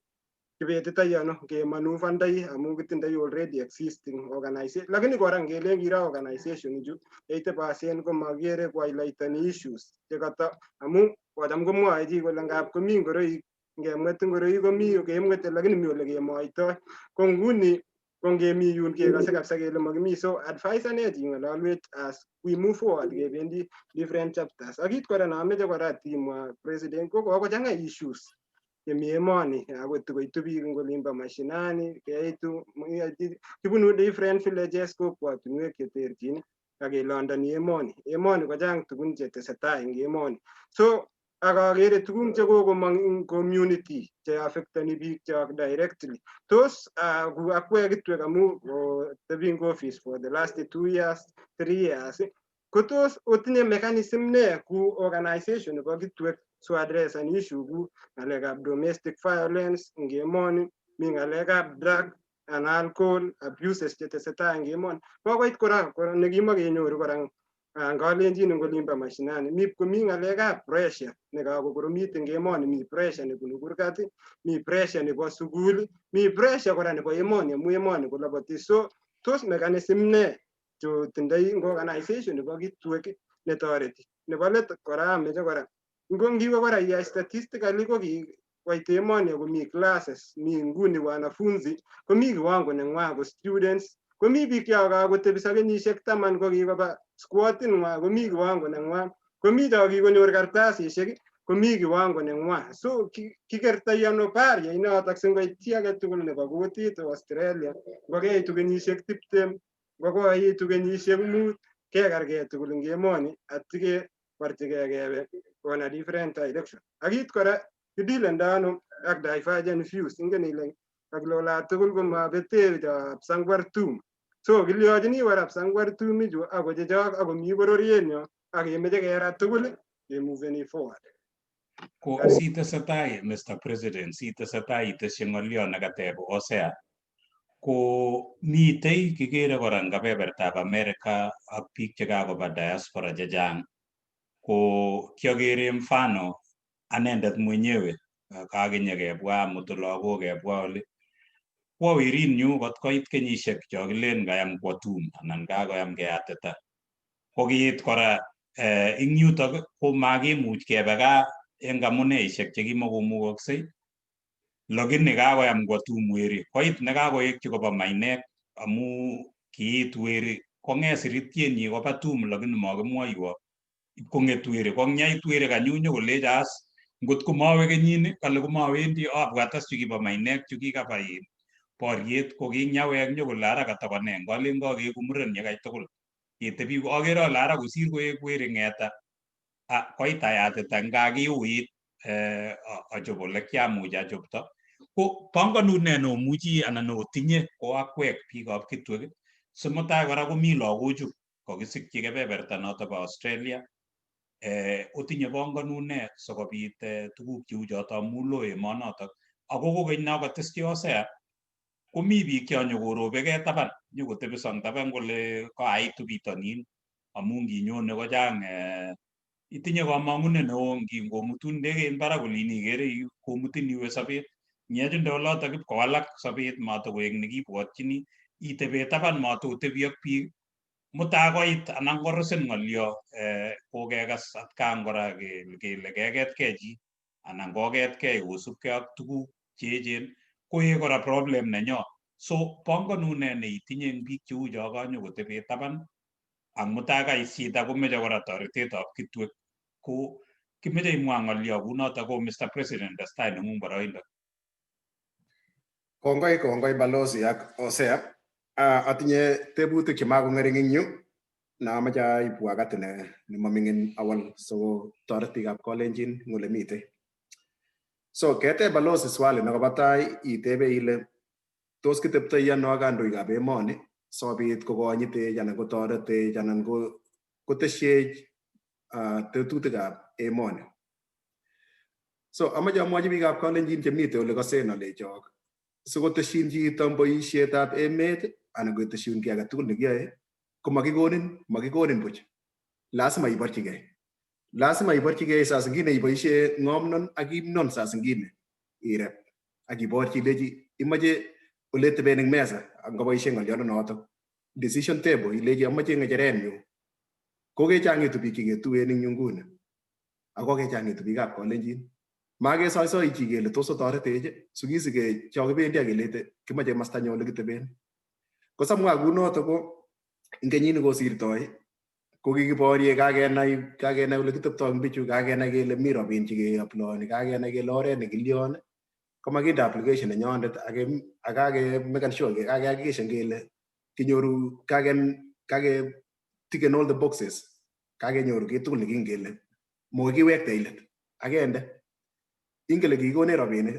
kibetitoi ano kemanuvandai amu kitindoi already existing organization lakini kora ngelen kiro organization ichu yeitebosen komakere kohighlightani issues chekata amu kocham komwoe chi kole ngap komi ngoroik ngemwet ngoroik komi kemwete lakini mi ole kemoitoi ko nguni ko ngemi yun kekose kabisa kele makimi. So advice anech ing'ololwech as we move forward kebendi different chapters. Ak kit kora neameche kora timwa President ko kokochang'a issues chemi emoni akot koitu biik eng olimbo mashinani keitu kibunu different villages kokwotinwek cheterchin ak kelondoni emoni. Emoni kochang tugun chetesetai eng emoni so ak akere tugun chekokomong eng community che affectani biik chok directly. Tos ku akwek kitwek amu kotebi eng office for the last 2 years, 3 years, ko tos otinye mechanism ne ku organization nebo kitwek? So address an issue ku ng'alekab domestic violence eng emoni, mi ng'alekab drug and alcohol abuses chetesetai eng emoni. Kokoit kora nekimakenyoru kora eng Kalenjin eng olimbo mashinani, mi komi ng'alekab pressure nekakokoromit eng emoni, mi pressure nebunu kurgat, mi pressure nebo sukul, mi pressure kora nebo emoni amu emoni koloboti. So tos mechanism ne tindoi eng organization nebo Kitwek netoreti? Nebo let kora ameche kora ngo ngiwe kora iyai statistically, ko koit emoni komi classes, mi nguni wanafunzi komi kiwango neng'wa ko students, komi biik cho kakotebiso kenyisiek 10 ko kikoba squatting ng'wa komi kiwango neng'wa, komi cho kikonyor kartasisiek komi kiwango neng'wa. So kikertoi ano barrier inotok singoit chi age tugul nebo kutit Australia, ngokeitu kenyisiek 20, ngokoitu kenyisiek 5, kekargei tugul eng emoni atikeborchigei kebe on a different direction? Ak kit kora, kidilendo ano ak divergent views? Ingen ile kakile olatugul komabete Kipsangwar tum, so kilyochini kora Kipsangwar tum ichu ako chechok akomi bororienyo ak kemeche kerat tugul kemuveni forward. Ko sitesetai, Mr. President, sitesetai itesyi ng'olyo nekateb Hosea, ko mitei kikere kora eng kebebertab America ak biik chekakoba diaspora chechang, ko kiokere mfano anendet mwenyewe kakinye kebwa amutu lagok kebwa oli kwo werinyu kot koit kenyisiek cho kilen kayam kwo tum anan kakoyam keyatita, ko kiit kora ing yutok ko makimuch kebe gaa eng amuneishek chekimokomukoksei, lakini kakoyam kwo tum weri, koit nekakoekchi koba mainek amu kiit weri kong'et sirityenyi koba tum, lakini makimwoiwo kong'et weri kongyait weri kanyunyu kolech as ngot komawe kenyini kale komawendi abwat as chukibo mainek chukikaba in boriet ko kinyawek nyokole ara katakone ngalen kakeku muren yekai tugul ketebi akere ale ara kosir koek weri ng'eta koit ayatita nga kiuit achop ole kiamuch achopto. Ko panganut ne neomuchi anan neotinye ko akwek biikab Kitwek simutai kora komi lagochu kokisikyi kebeberta noto bo Australia, otinye panganut ne sikobit tuguk cheu choto amu loo emonotok? Ako kokeny nokoteschi Hosea, komi biik cho nyokorobekee taban nyokotebiso eng taban kole kaaitu bitonin amu nginyone kochang itinye kamang'unet neo ngomutun ndegeit barak olin ikere komutin iwe sobet nyechunde olotok ipkowalak sobet matokoek nekibwotyini itebe taban matotebi ak biik mutai koit anan korusin ng'olyo kokekas atkan kora kele keketkei chi anan koketkei kosubkei ak tuguk cheechen koek kora problem nenyo. So panganut ne neitinye eng biik cheu cho kanyokotebe taban ak mutai kait chito komeche kora toretetab Kitwek, ko kimeche imwa ng'olyo kunoto? Ko Mr. President, testai neng'ung boroindo. Kongoi, kongoi balozi ak Hosea. Atinye tebutik chemakong'ering eng yu namache aibu wakati nemaming'in awal so toret biikab Kalenjin eng ole mitei. So keteb balozi swali nekobo tai, itebe ile tos kiteptoi ano ak kandoikab emoni sikobit kokonyitech anan kotoretech anan kotesyech tetutikab emoni. So amache amwochi biikab Kalenjin chemite ole kosen alechok sikotesyin chito boisietab emet anan kotesyun kiy age tugul nekiyoe komakikonin, makikonin buch. Lazima iborchigei. Lazima iborchigei, saa zingine iboisie ng'omnon ak kimnon, saa zingine irep ak iborchi ilechi imoche ole teben eng mesa ngoboisie ng'oliondonoto decision table, ilechi amoche ng'echerenyu. Kokechang'itu biik cheketuen eng yu nguni ako kokechang'itu biikab Kalenjin. Makesoisoi chi kele tos otoretech sikisike cho kibendi ak kelete kimoche komostanyo ole kiteben. Ko samwa kunoto ko eng kenyit nekosirtoi ko kikiborie kakenai ole kiteptoi eng bichu, kakenai kele mi robin chekeaploeni, kakenai kele oret nekilion komakinde application nenyondet ak kakemaken sure, kakehakikishan kele kinyoru kake ticken all the boxes, kakenyoru kiy tugul nekingen kele mokoi kiwektech let akende. Ingen kele kikikonech rabinik,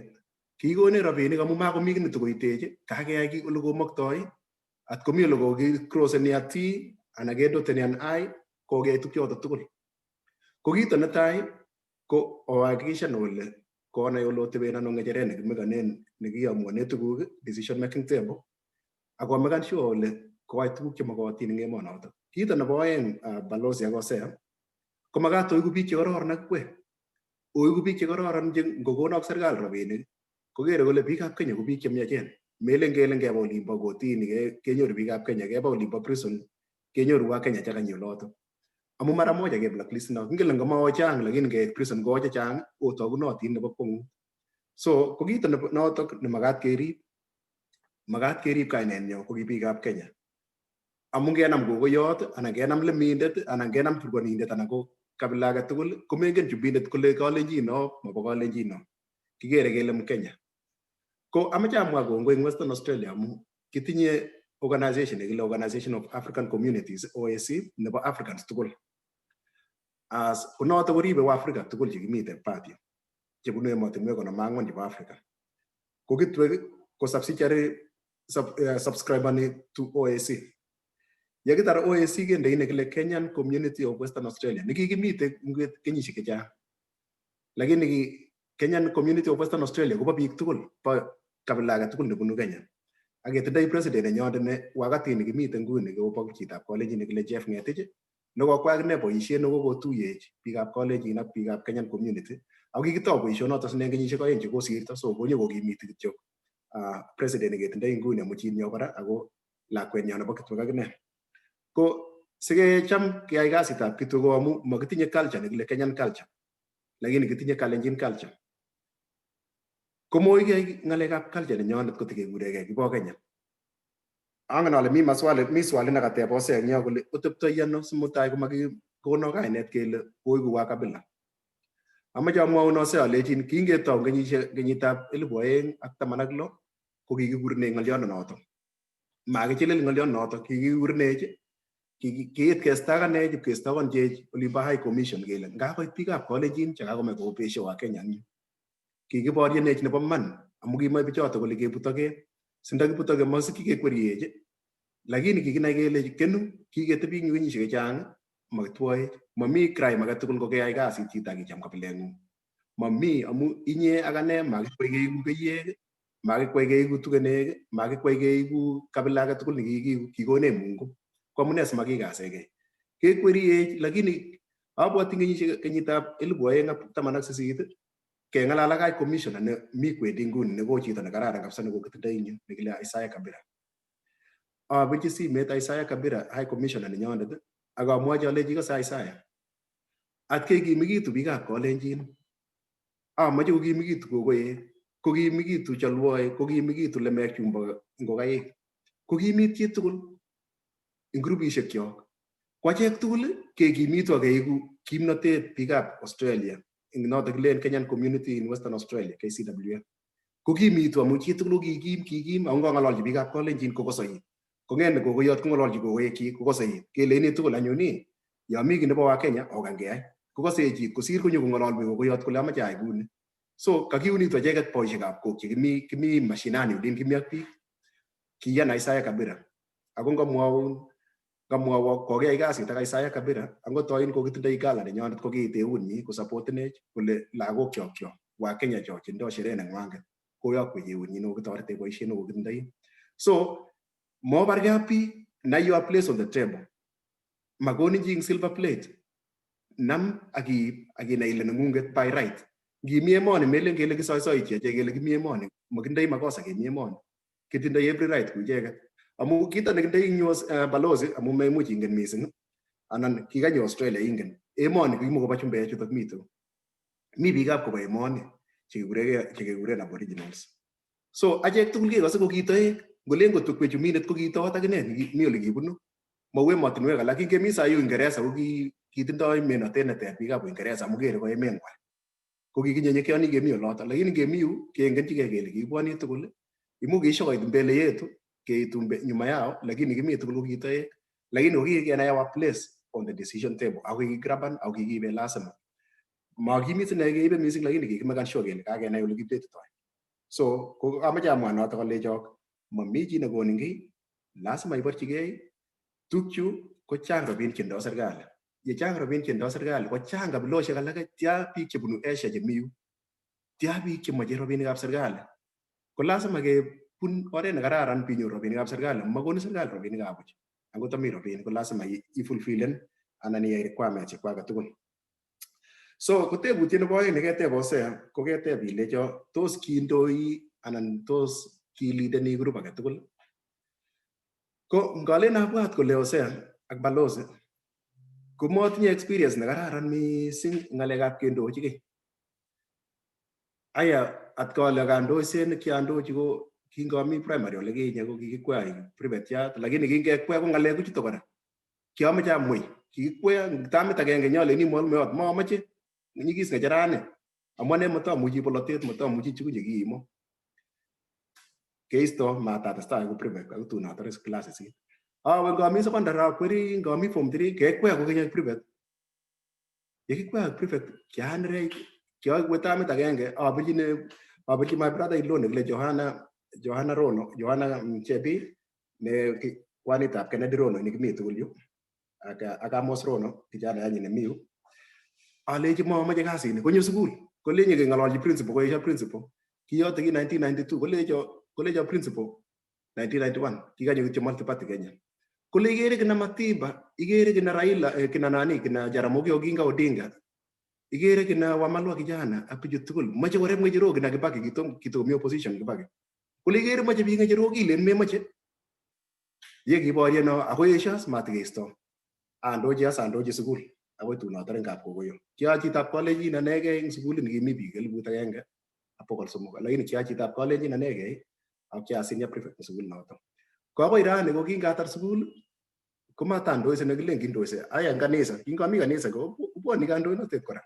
kikikonech rabinik amu makomi kiy netokoitech, kakeyai kiy ole komoktoi, at komi ole kokicrosseni a T anan kedoteni an I, kokeyai tukchoto tugul. Ko kito netai Ko ohakikishan ole konai ole oteben ano ng'echeret nekimekanen nekiamuane tuguk decision making table ak omekan sure ole koai tuguk chemokotin eng emonotok. Kito nebo oeng, balozi ak Hosea, ko makat oiku biik chekororon ak kwek. Oiku biik chekororon che ngokonok serikali rabinik kokere kole biikab Kenya ko biik chemiachen. Melen kele ngeba olimbo kotini kenyoru biikab Kenya, keba olimbo prison kenyoru wa Kenya chekanyi olotok. Amu mara moja ke blacklist no. Kingele ngoma chang lakini ngeit prison ko chechang otogunotin nebo kwongut. So ko kito notok nemakat kerib. Makat kerib kainenyo ko ki biikab Kenya. Amu ngenam kokoyot anan kenam lemindet anan kenam turkonindet anan ko kabila age tugul komengen chumbindet kole kalenjin o mabo kalenjin o. Kikere kele Mkenya. Ko amache amwa kongoi eng Western Australia amu kitinye organization nekile Organization of African Communities, OAC, nebo Africans tugul. As konoto koribe Waafrika tugul chekimiten party chebunu emotinwek 54 chebo Africa. Ko kitwek ko subsidiary subscriber ni to OAC. Yekitar OAC kendei nekile Kenyan Community of Western Australia nekikimite kenyisiek chechang. Lakini Kenyan Community of Western Australia kobo biik tugul, bo kabila age tugul nebunu Kenya. Ak ketindoi president nenyondet ne wakati nikimite nguni kobo chitab Kalenjin nekile Jeff Ngetich nekokwa akine boisiet nekokotuyech biikab Kalenjin ak biikab Kenyan Community. Ako kikitou boisionoto sine kenyisiek 2 chekosirto, so konyo kokimiti kityo president neketindoi nguni amu chinyo kora ako lakwenyo nebo Kitwek akine. Ko sikecham keyai kasitab Kitwek ko amu makitinye culture nekile Kenyan culture, lakini kitinye Kalenjin culture. Komoi keyai ng'alekab culture nenyonet kotikekuregei kibo Kenya. Angen ale mi maswali, mi swali nekateb Hosea eng yo kole oteptoi ano simutai komakikono kainet kele koiku wa kabila. Amache amwaun Hosea alechin kingetou kenyisiek kenyitab 2016 ko kikikurnech ng'oliondo. Makichilil ng'oliondo kikikurnech, kiit kestakanech ipkestakonchech olimbo High Commission kele ngakoit biikab Kalenjin chekakomach kobesio wa Kenya eng yu. Kikiboryenech nebo man amu kimoe bichoto kole kebutoke sindakibutoke masikyi kekweriech, lakini kikinai kele kenu kiketebi eng yu kenyisiek chechang makitwoech. Mami crime age tugul kokeyai kasit chito akicham kabileng'ung. Mami, amu inye ak ane makikwai keiku keiyek, makikwai keiku tugenek, makikwai keiku kabila age tugul nekikiiku, kikonech Mungu. Ko amune simakikasegei? Kekweriech, lakini abwoti kenyisiek kenyitab 2018 keng'alal ak High Commissioner ne mi kwendi nguni neko chito nekararan kabisa nekokitindoi eng yu nekile Isaiah Kabira. Abirchi simet Isaiah Kabira, High Commissioner nenyonet, ak amwochi alechi ikose Isaiah, atkei kimikitu biikab Kalenjin, amache kokimikitu kokoek, kokimikitu chalwoik, kokimikitu lemek chumbo ngokaik, kokimit chitugul eng grupisiek kyok. Ko achek tugul kekimitu ak keiku kimnotet biikab Australia eng notok kilen Kenyan Community in Western Australia, KCWA. Kokimitu amu chitugul ko kikim kikim ako ngong'ololchi biikab Kalenjin kokoseit. Kong'et ne kokoyot kong'ololchi kokoekchik kokoseit. Keleini tugul anyun ii, yo mi kiy nebo wa Kenya okan keyai. Kokosech chit kosir konyo kong'ololwech kokoyot kole amache ayai kuni. So kakiunitu acheket boisiekab kok chekimi kimi mashinani olin kimi ak biik. Kiyan Isaiah Kabira. Ako ngomwoun ngamwowo kokiyai kasit ak Isaiah Kabira angot oin kokitindoi gala nenyonet kokiit eunyi kosapotenech kole lagok chok cho wa Kenya cho chendoi sherehe neng'wanget koyokwech eunyi nekokitoretech boisiet nekokitindoi. So mobargei ak biik, nai your place on the table. Makonin chi eng silver plate. Nam akiib akinai ile neng'ung'et by right. Ngimi emoni melen kele kisoisoichi achek kele kimi emoni, makindoi makosa kemi emoni. Kitindoi every right ku icheket. Amu kito nekindoi eng yu balozi, amu memuch ingen mising anan kikanyo Australia ingen emoni kokimokobo chumbek chutok mi tu. Mi biikab kobo emoni chekekuren aboriginals. So achek tugul kekose ko kitoek, ngolen kotwekwech chumindet ko kitoot akine mi ole kibunu. Mou emotinwek alak, kingemi sai Uingereza ko kitindoi menotet neter biikab Uingereza amu kere ko emeng'wai. Ko kikinyenyekeoni kemi oloto, lakini ngemi yu kengenchigei kele kikibwoni tugul, imuch kiisho koit mbele yetu, keitu nyuma yao, lakini kimi tugul ko kitoek. Lakini ko kikenai our place on the decision table, ako kikigraban ako kikiibe lazima. Makimit ine keibe mising, lakini kikimekan sure kele kakenai ole kipetitoi. So ko amache amwa notok alechok mami chi nekonin kiy, lazima iborchigei. Tukchu ko chang rabinik chendoi serikali. Ye chang rabinik chendoi serikali ko chang kabilosiek alake, tia biik chebunu Asia chemi yu, tia biik chemoche rabinikab serikali. Ko lazima kebun oret nekararan pinyoru rabinikab serikali, makonu serikali rabinikab buch. Angot ami rabinik ko lazima ifulfilen anan iyai requirements chekwaket tugul. So ko tebutiet nebo oeng neketeb Hosea ko keteb ilecho tos kindoi anan tos kilideni group age tugul. Ko ngalen abwat kole Hosea ak Balozi komotinye experience nekararan mising ngalekab kendochi kiy. Aya atko ale kandoiset nekiandochi ko kingomi primary ole kinye ko kikikwea aik prefectiat, lakini kingekwea ko ngalek chuto kora. Kiamoche amwei, kikikwea tamit agenge nyoleni mwalimuyot momoche nyikis ng'echerani amu ane motomuchi bolotet motomuchi tugun chekiimo. Keisto matatestai ko prefect akoi tun atare class sisit. Awe ngami secondary akweri ngami form 3 kekwea kokeny aik prefect. Yekikwea aik prefect kianerech kiawe tamit agenge abirchini abirchi my brother in law nekile Johana Johana Rono Johana Chebi ne kwanitab Kennedy Rono nekimi tugul yu ak Amos Rono kijana yanyi nemi yu. Alechi momoche kasini konyo sukul kolech nyekeng'ololchi principal koesio principal. Kiyoto ki 1992 kolecho principal 1991 kikanyo kityo multi-party Kenya. Kole ikere kina Matiba, ikere kina Raila, kina nani, kina Jaramogi Oginga Odinga, ikere kina Wamalwa kijana ak bichu tugul moche koreb ng'echerok kina Kibaki kitokomi opposition Kibaki. Kole ikere moche biik ng'echerok ilen memoche. Ye kiborye no ako esio as matikeisto. Andochi as andochi sukul akoi tun atare eng kapkokoyo. Kia chitab kalenjin anegei eng sukulit nikimi biik 1300 lakini kia chitab kalenjin anegei ak kia senior prefect eng sukulit noto. Ko akoi rani ko kingatar sukul komatandoise nekilen kindoise. Aya eng kanisa, kingami kanisa ko kubwoni kandoinatet kora.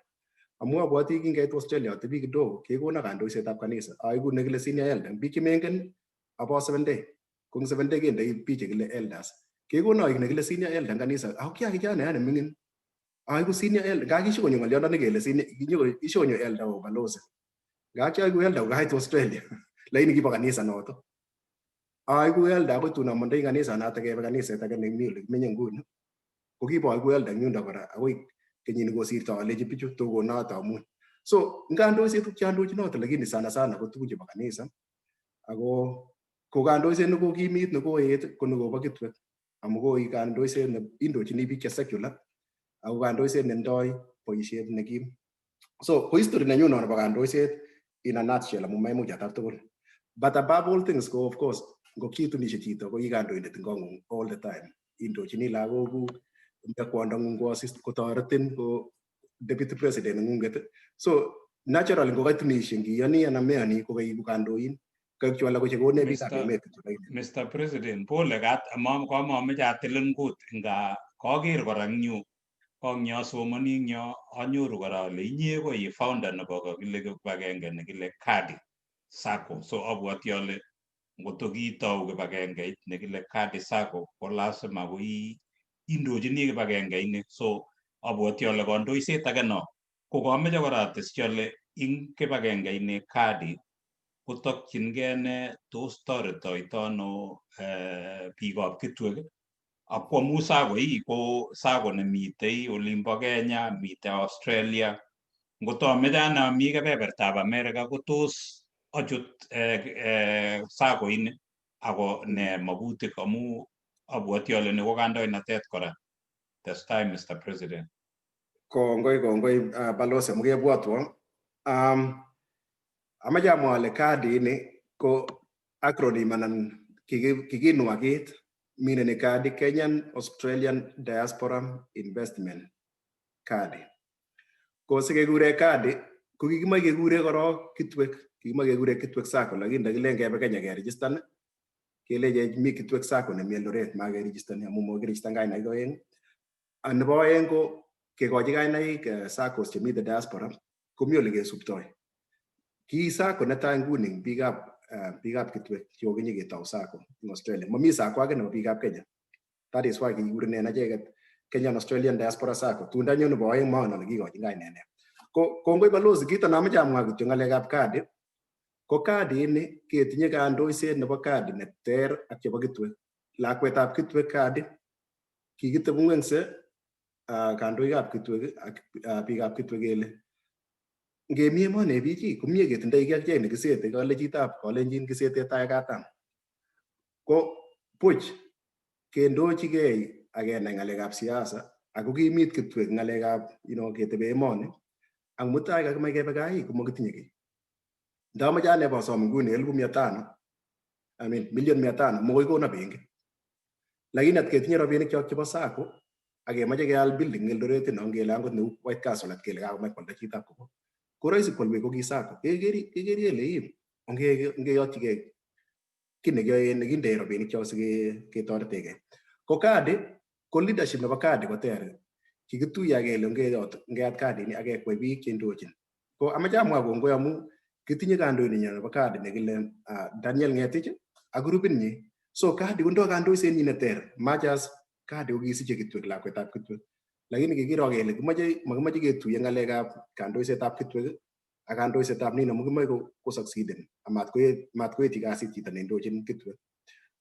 Amu abwati kingait Australia atebi kidogo kekona kandoisetab kanisa. Aiku nekile senior elder. Eng biik chemengen abo seven day. Ko eng seven day kendoi biik chekile elders. Kekona aik nekile senior elder eng kanisa. Ako kia kijana neming'in. Aiku senior elder. Nga kishokonyo ng'olyondoni kele senior, kishokonyo elder ko balozi. Nga kiaiku elder kokait Australia. Lakini kibo kanisa noto. Aiku elder akoi tun amondoi kanisa noto kebe kaniset age nemi ole kimenye nguni. Ko kiboiku elder eng yundo kora akoi kenyit nekosirto alechi bichu tokonoto amuny. So ngandoiset ko kiandochi noto lakini sana sana ko tugun chebo kanisa. Ako ko kandoiset nekokimit nekoet ko nekobo Kitwek amu koi kandoiset ne indochini biik che secular ako kandoiset nendoi boisiet nekim. So ko history nenyu no nebo kandoiset in a nutshell amu maimuch atar tugul. But above all things ko of course ngo kiitunishe chito ko i kandoindet eng kong'ung all the time. Indochini lagokuk, nda kwondong'ung ko assist kotoretin ko deputy president neng'ung'et. So naturally ngo kaitunishe ngiyoni anan meyoni ko kaiku kandoin. Kaik chu alak ko chekonech biikab emet. Mr. President, pole kat komomeche atilin kut nga koker kora eng yu kong yo asomoni eng yo anyoru kora ale inye ko i founder nebo kakile kibagenge nekile Kadi Sacco. So abwati ale ngotko kiitou kibagengeit nekile Kadi Sacco ko lazima ko indochini kibagengeini. So abwati ale kandoiset age no. Ko kameche kora atesyi ale ing kibagengeini Kadi kotokchingei ne tos toretoito ano biikab Kitwek ak ko amu SACCO ii ko SACCO nemitei olimbo Kenya, mitei Australia. Ngot ameche ane ami kebebertab America ko tos achut SACCO ini ako ne makutik amu abwati ale ni ko kandoinatet kora. Testai Mr. President. Kongoi kongoi Balozi amu kebwotwo. Amache amwa ale Kadi ini ko acronym anan kikinwakit meaning Kadi Kenyan Australian Diaspora Investment Kadi. Ko sikekure Kadi ko kikimoche kekure korok Kitwek, kikimoche kekure Kitwek Sacco lakini ndakilen kebe Kenya keregistan kelechech mi Kitwek Sacco nemi Eldoret makeregistani amu mokiregistan kainaik oeng. Nebo oeng ko kekochi kainaik SACCOs chemite diaspora komi ole kesuptoi. Ki SACCO netai nguni eng biikab Kitwek chekokinye ketou SACCO eng Australia. Mami SACCO age nebo biikab Kenya. That is why kikurenen acheket Kenyan Australian Diaspora Sacco. Tun ndanyo nebo oeng mongen ale kikochin kainet ne. Ko kongoi balozi kito namoche amwa kityo ng'alekab Kadi ko Kadi ini ketinye kandoiset nebo Kadi neter ak chebo Kitwek. Lakwetab Kitwek Kadi kikitebung'wense Kandoikab Kitwek ak biikab Kitwek kele ngemi emoni biik komie ketindoi kiy akichek nekisete. Kale chitab Kalenjin kisete tai katam ko buch kendochigei ak kenai ng'alekab siasa ako kimit Kitwek ng'alekab ketebe emoni ak mutai kakimach kebe kaa komakitinye kiy. Ndamoche ane bosom nguni 500,000, I mean milion 500, mokoi kono benki, lakini at ketinye rabinik chok chebo SACCO ak kemoche keal building Eldoret ino, ngele angot neu White Castle, at kele kakomach kwalda chitab Kobo, ko rahisi kwalwech ko ki SACCO. Kekeri kele ii ongeyotchigei kiy nekiyoe nekindei rabinik chok siketoretegei. Ko kadi ko leadership nebo kadi ko ter. Kikituiyo kele ongeyot ongeyat kadini ak kekwai biik cheindochin. Ko amache amwa kongoi amu kitinye kandoindenyo nebo kadi nekile Daniel Ngetich ak grupit nyi. So kadi kondoi kandoisenyi neter machas kadi kokisiche Kitwek, lakwetab Kitwek, lakini kikiro kele kimoche makimoche ketuiyo ng'alekab kandoisetab Kitwek ak kandoisetab nini amu kimoche kosucceeden amat koetyi kasit chito neindochin Kitwek.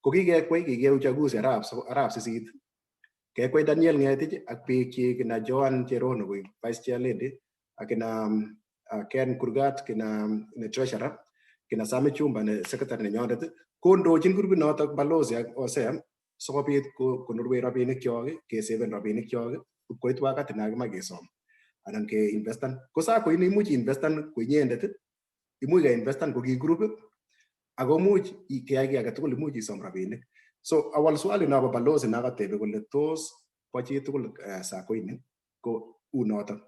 Ko kikekwei, kikiyai uchaguzi arap 8, kekwei Daniel Ngetich ak biik kina Joan Cherono koik vice chair lady ak kina Ken Kurgat kina ne treasurer, kina Sami Chumba ne secretary nenyondet. Kondochin grupit notok Balozi ak Hosea sikobit konorwech rabinik chok, keseven rabinik chok koit wakati nakimach kesom anan keinvestan. Ko SACCO ini imuch investan ko inyendet, imuch keinvestan ko ki group, ako much keyai kiy agetugul, imuch isom rabinik. So awal swali nobo balozi nakatebe kole tos bo chitugul SACCO ini ko unotok.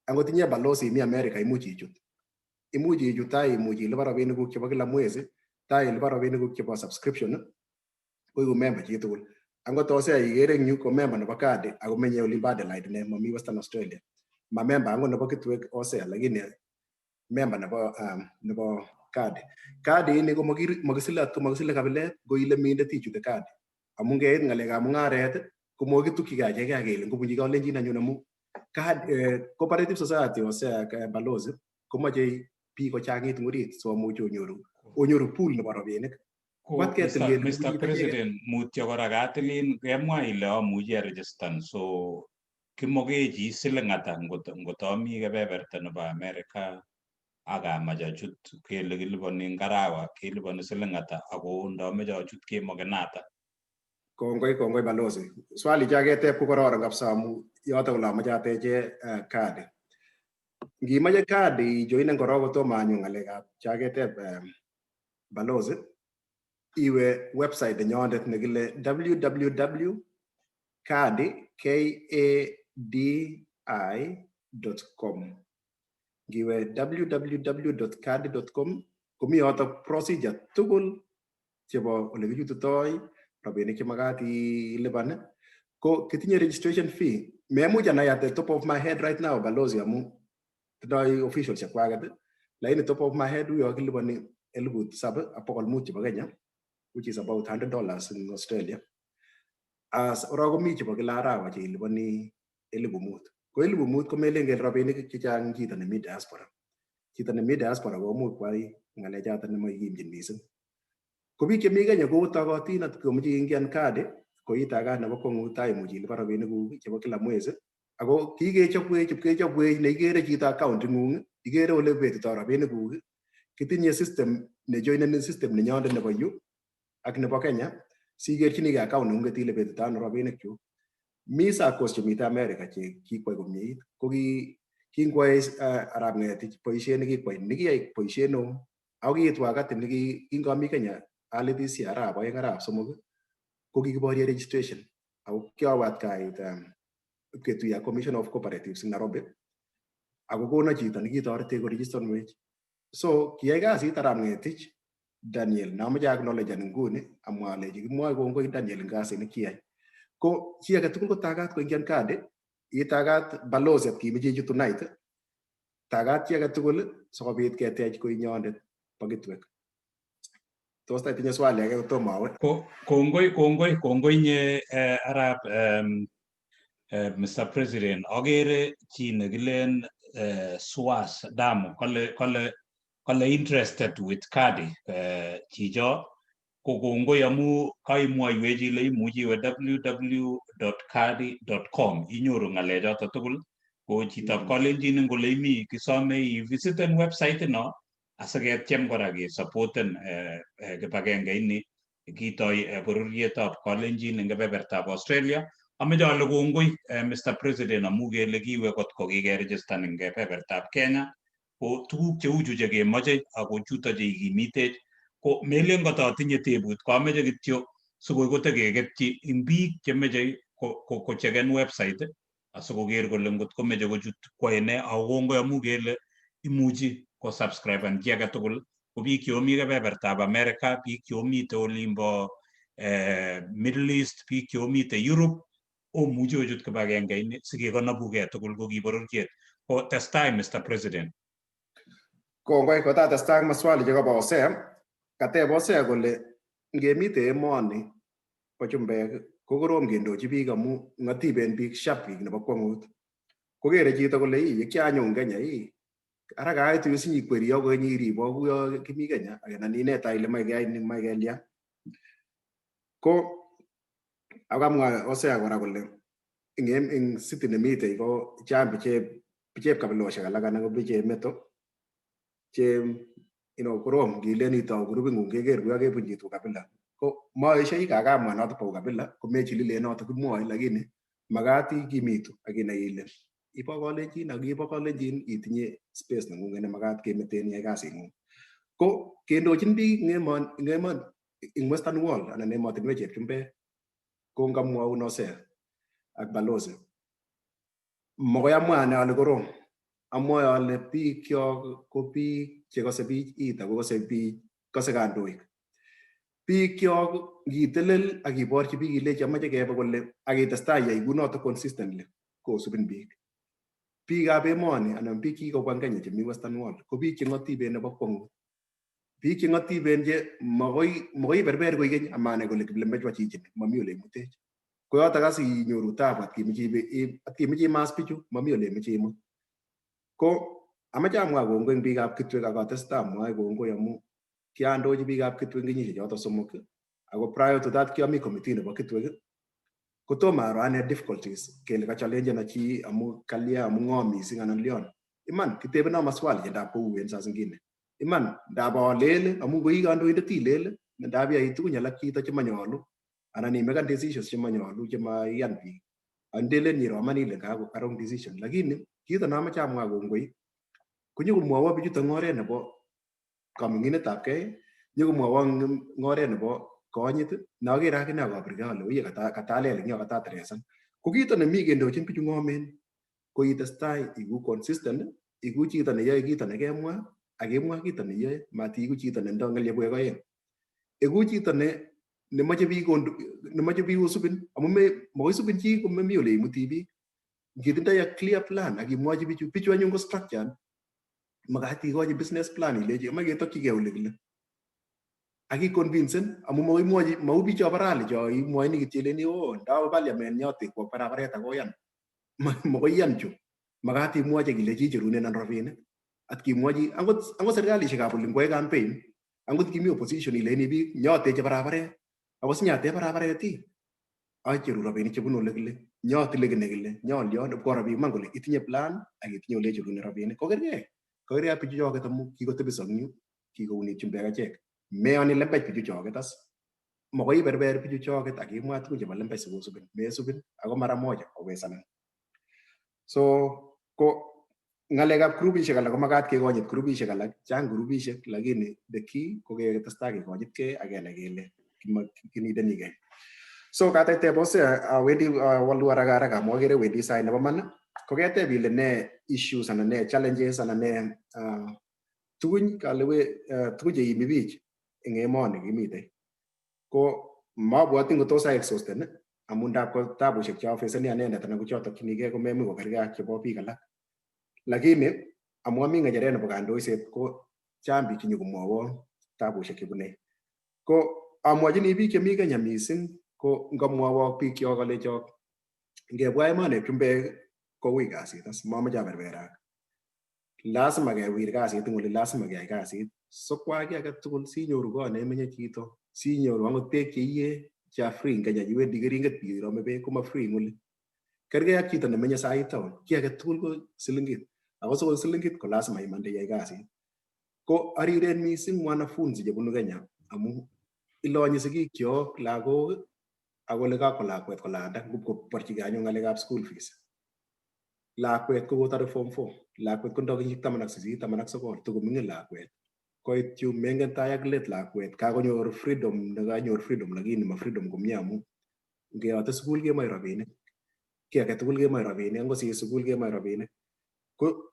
Angot inye balozi imi America imuch ichut, imuch ichut tai imuch ilipan rabinikuk chebo kila mwezi, tai ilipan rabinikuk chebo subscription koiku member chitugul. Angot Hosea ikere eng yu ko member nebo kadi ako menye olimbo Adelaide ne mami Western Australia. Ma member angot nebo Kitwek Hosea, lakini member nebo kadi. Kadi ini ko makisile ko makisile kabilet ko ile mindet ichute kadi amu ngeit ng'alekab mung'aret komokitukchigei achekei ak kele ngobunchi Kalenjin anyun amu kadi cooperative society. Hosea ak balozi komochei biik kochang'it eng orit sikomuch onyoru pool nebo rabinik. Mr. President, mutyo kora katilin. Kemwa ile amuchi aregistan, so kimokechi siling ata ngot ami kebeberta nebo America ak amach achut? Kele kiliponi eng arawa keliponi siling ata, ako ndomoche achut kemoken ata? Kongoi, kongoi balozi. Swali cha keteb ko kororon kabisa amu yoto ole amoche ateche kadi. Ngimoche kadi ijoinen korok kotomo anyo ng'alekab cha keteb balozi, iwe website nenyondet nekile www kadi kadi.com. Ngiwe www.kadi.com komi yoto procedure tugul chebo ole kichutitoi, rabinik chemakat ilipan. Ko kitinye registration fee, memuch anai at the top of my head right now balozi amu tindoi officials chekwaket, lakini top of my head uyo kiliponi 7,500 chebo Kenya, which is about $100 in Australia. As ora komi chebo kila arawa cheiliponi 5,000. Ko 5,000 komelen kele rabinik chechang chito nemi diaspora. Chito nemi diaspora komuch kwai ng'alechoton nemakikimchin missing. Ko biik chemi Kenya kotokotin at komoche ingian kadi ko itagat nebo kwong'ut tai imuch ilipan rabinikuk chebo kila mwezi ako kikechopwech ipkechopwech neikere chito account ing'ung, ikere ole betito rabinikuk. Kitinye system nejoineni system nenyondet nebo yu ak nebo Kenya sikerchinigei account neng'ung'et ile betito ano rabinik chuk. Mi SACCOs chemiten America che kikwai komyeit. Ko ki kingwoe arap Ngetich boisiet nekikwai nekiyai boisiet neo ako kiit wakati neki kingomi Kenya alitisie arap 2, arap 3 ko kikiborie registration ako kiawe atkait ketuiyo ak Commission of Cooperatives in Nairobi ako kono chito nekitoretech koregistanwech. So kiyai kasit arap Ngetich Daniel namoche acknowledge nguni amwa alechi kimwoe kongoi Daniel eng kasit nekiyai. Ko chi agetugul kotagat koingian kadi, itagat balozi at kimoche ichut tonight, tagat chi agetugul sikobit ketech koinyondet bo Kitwek. Tos taitinye swali age kotomo awe? Kongoi, kongoi, kongoi nye arap Mr. President. Agere chi nekilen Swas Damo kale interested with kadi chicho. Ko kongoi amu kaimwoiwech ile imuchi iwe www.kadi.com inyoru ng'alechoto tugul. Ko chitab Kalenjin ing ole imi kisome ivisiten website ino asiketiem kora kesapoten kibagenge ini kitoi bororietab Kalenjin eng kebebertab Australia. Ameche ale kongoi, Mr. President, amu kele kiwe kot ko kikeregistan eng kebebertab Kenya. Ko tuguk cheu chu chekemoche ako chuto cheikimitech. Ko melen kotatinye tebut, ko ameche kityo sikoi kotekeketyi ing biik chemeche kocheken website asikoker kole ngot komeche kochut kwae ne. Ako kongoi amu kele imuchi kosubscriben chi age tugul, ko biik cheomi kebebertab America, biik cheomite olimbo Middle East, biik cheomite Europe, omuchi ochut kibagenge ini sikekonobugei tugul ko ki bororiet. Ko testai, Mr. President. Kongoi. Kotatestai ak maswali chekobo Hosea, kateb Hosea kole ngemite emoni bo chumbek ko korom kendochi biik amu ng'otiben biik, sharp biik nebo kwong'ut. Kokere chito kole ii yekianyon Kenya ii ara kaitu yu sinyikweriyo kokenyiribo kuyo kimi Kenya anan ineta ile moe keyai ni, moe kelya. Ko akamwa Hosea kora kole eng city nemitei ko chang bichep kabilosiek alak anan ko bichep meto che korom ngilen itou gruping'ung keker kuyo kebunchi ukabila. Ko maeshoi kakamwa notok bo ukabila, komechililen notok kimwoe, lakini makat ikimitu ak inai ile ibo Kalenjin ak ibo Kalenjin itinye space neng'ung'et nemakat kemeten iyai kasing'ung. Ko kendochin biik eng eng western world anan emotinwek chep chumbek ko ngamwaun Hosea ak Balozi, makoi amwa ane ale korom. Amwoe ale biikyok ko biik chekose biik it ako kose biik, kose kandoik. Biikyok ngitelel ak iborchi biik ilechi amoche kebe kole ak itestai iyai kunotok consistently, kosubin biik. Biikab emoni anan biik chekikobwa Kenya chemi western world ko biik cheng'otiben nebo kwong'ut. Biik cheng'otiben che makoi iberber koikeny amanai kole kiplembechwa chichini, mami ole imutech. Ko yotok as inyoru tabu atkimoche imas bichu mami ole imoche imut. Ko amache amwa kongoi eng biikab Kitwek ak atestai amwae kongoi amu kiandochi biikab Kitwek eng kenyisiek choto 3, ako prior to that kiami committee nebo Kitwek. Kotomo aro ane difficulties kele kachallengeana chi amu kalya, amu ng'o mising anan lion. Iman kitebeno maswali che ndap kouen saa zingine. Iman ndap alel amu koi kandoindet ilel ndap iyai tugun alak chito chemanyolu anan imekan decisions chemanyolu chemaiyan biik. Andelen iroman ile ka wrong decision, lakini kito namache amwa kongoi konyokomwowo bichuto eng oret nebo kaming'inetab gei, nyokomwowo eng oret nebo konyit noker akine akabirgei ale oye katalel eng yo katatresan. Ko kito nemi kendochin bichu ng'omen ko itestai iku consistent, iku chito neyoe kito nekemwa ak imwa kito neyoe, matiiku chito nendoi ng'elyebwek oeng. Iku chito ne nemoche biik nemoche biik kosubin amu makoi subin chi komemi ole imuti biik. Ngitindoi a clear plan ak imwochi bichu, bichu anyun ko structured, makat ikochi business plan ilechi amoche ketokchigei ole kile. Ak iconvincen amu makoi imwochi mau biik chobo rally cho imwoini kityo ileni oo ndawe parliament nyotekwok barabaret akoyan. Makoi iyan chu. Makat imwochi ak ilechi icherunenon rabinik. Atkimwochi akot serkalishekab oli ngwoe campaign angot kimi opposition ileni biik nyoteche barabaret ako sinyatech barabaret ii acheru rabinik chebunu ole kile nyotile kii nekile nyolyon ipkoro biik iman kole itinye plan ak itinye ole icherune rabinik. Kokergei, kokergei ak bichu choket amu kikotebiso eng yu, kikounit chumbek achek. Meyoni lembech bichu choket as makoi iberber bichu choket ak imwa tugun chebo lembech sikosubin, mesubin ako mara moja kowesanin. So ko ng'alekab grupishek alak komakat kekonyit grupishek alak, chang grupishek, lakini the key ko ketestai kekonyitkei ak kenai kele kinidenigei. So kateteb Hosea, awendi walu haraka haraka amu akere wendi sait nebo man. Koketeb ile ne issues anan ne challenges anan ne tugun kalewe tugun cheimi biich eng emoni kimitei. Ko mabwoti ngo tos aexhausten amu ndap ko tabushek che afeseni anendet anan ko chotokyinigei komemuch kokergei ak chebo biik alak. Lakini amu ami ng'echeret nebo kandoiset ko chang biik chenyokomwowon tabushek chebune. Ko amwochini biik chemi Kenya mising ko ngamwowok biik kyok alechok ngebwa emoni chumbek koui kasit as mamoche aberberak. Lazima kewir kasit eng oli, lazima keyai kasit sikwaa kiy age tugul sinyoru kot nemenye chito. Sinyoru angot beek che iyee cha free eng Kenya, iwendi keringet birome beek koma free eng oli. Kergei ak chito nemenye sai town, kiy age tugul ko silingit. Ako sikoik silingit ko lazima imande iyai kasit. Ko ariren mising wanafunzi chebunu Kenya amu ilonyi sigikyok lagok ak ole kakwo lakwet kolanda ngipkoborchigei anyun ng'alekab school fees. Lakwet kokotore form 4, lakwet kotindo kenyisiek 18, 19, tokoming'in lakwet. Koit yu mengen tai ak let lakwet, kakonyor freedom nekanyor freedom lakini ma freedom komie amu ngeyote sukul kemoe rabinik. Kiy age tugul kemoe rabinik, angosir sukul kemoe rabinik. Ko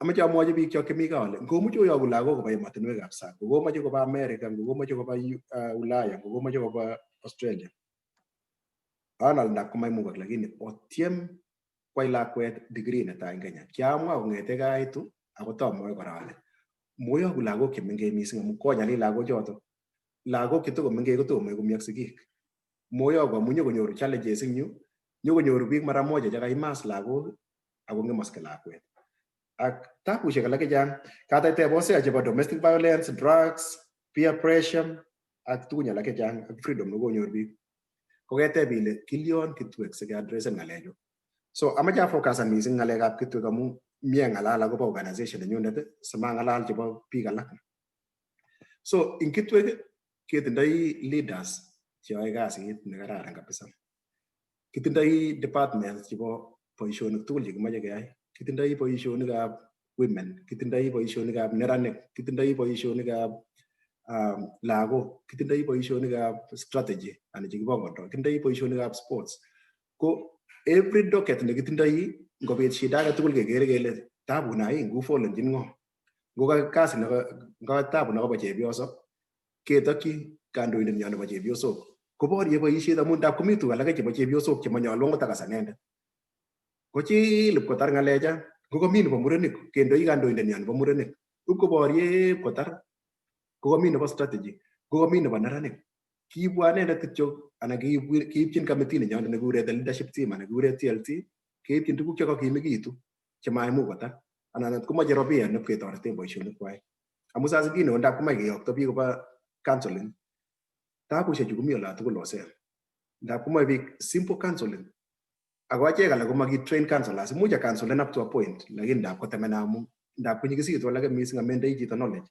amache amwochi biik chok chemi gaa ale ngomoche oyoku lagok koba emotinwekab sang, ngokomoche koba America, ngokomoche koba Ulaya, ngokomoche koba Australia, ayan ale ndap komaimukak lakini otiem kwai lakwet degree netai eng Kenya. Kiamwa kong'ete kaitu ako tamwoe kora ale moyoku lagok chemengech mising amu konyalil lagochoto. Lagok chetokomengech kotomo komi ak sigik. Moyoku amu nyokonyoru challenges eng yu, nyokonyoru biik mara moja chekaimas lagok ako ng'emaske lakwet. Ak tabushek alak chechang, kataiteb Hosea chebo domestic violence, drugs, peer pressure, ak tugun alak chechang ak freedom nekonyor biik. Koketeb ile kilyon kitwek sikeadresen ng'alechu. So amache afocusan mising ng'alekab kitwek amu mie ng'alal akobo organization nenyunet simang'alal chebo biik alak. So ing kitwek ketindoi leaders cheyoe kasit nekararan kabisa. Kitindoi departments chebo boisionik tugul chekimoche keyai. Kitindoi boisionikab women, kitindoi boisionikab neranik, kitindoi boisionikab lagok, kitindoi boisionikab strategy anan chekibongondoi, kitindoi boisionikab sports. Ko every docket nekitindoi ngobit shida age tugul kekere kele tabu nai ngufolenchin ng'o. Ngo kasi ngo tabu nekobo chepyoso ketokyi kandoindet nyon nebo chepyosok koborye boisiet amu ndap komi tuguk alake chebo chepyosok chemanyolu angot akas anendet. Kochil ipkotar ng'alecha, ngokomi nebo murenik kendoi kandoindet nyon nebo murenik ipkoborye ipkotar, kokomi nebo strategy, kokomi nebo neranik. Kiibwa anendet kityo anan kiibchin committee nenyonet nekikure the leadership team anan kikure TLT, keibchin tuguk chekokimikitu chemaimuch kotar anan komoche robiya nipketoreten boisionik kwai. Amu saa zingine ndap komoche keyokto biik koba counseling, tabushechu komi olatugul Hosea. Ndap komoche biik simple counseling. Ako achek alak komaki train counselors, imuch acounselan up to a point, lakini ndap kotemena amu ndap konyikisitu alake mising amendei chito knowledge.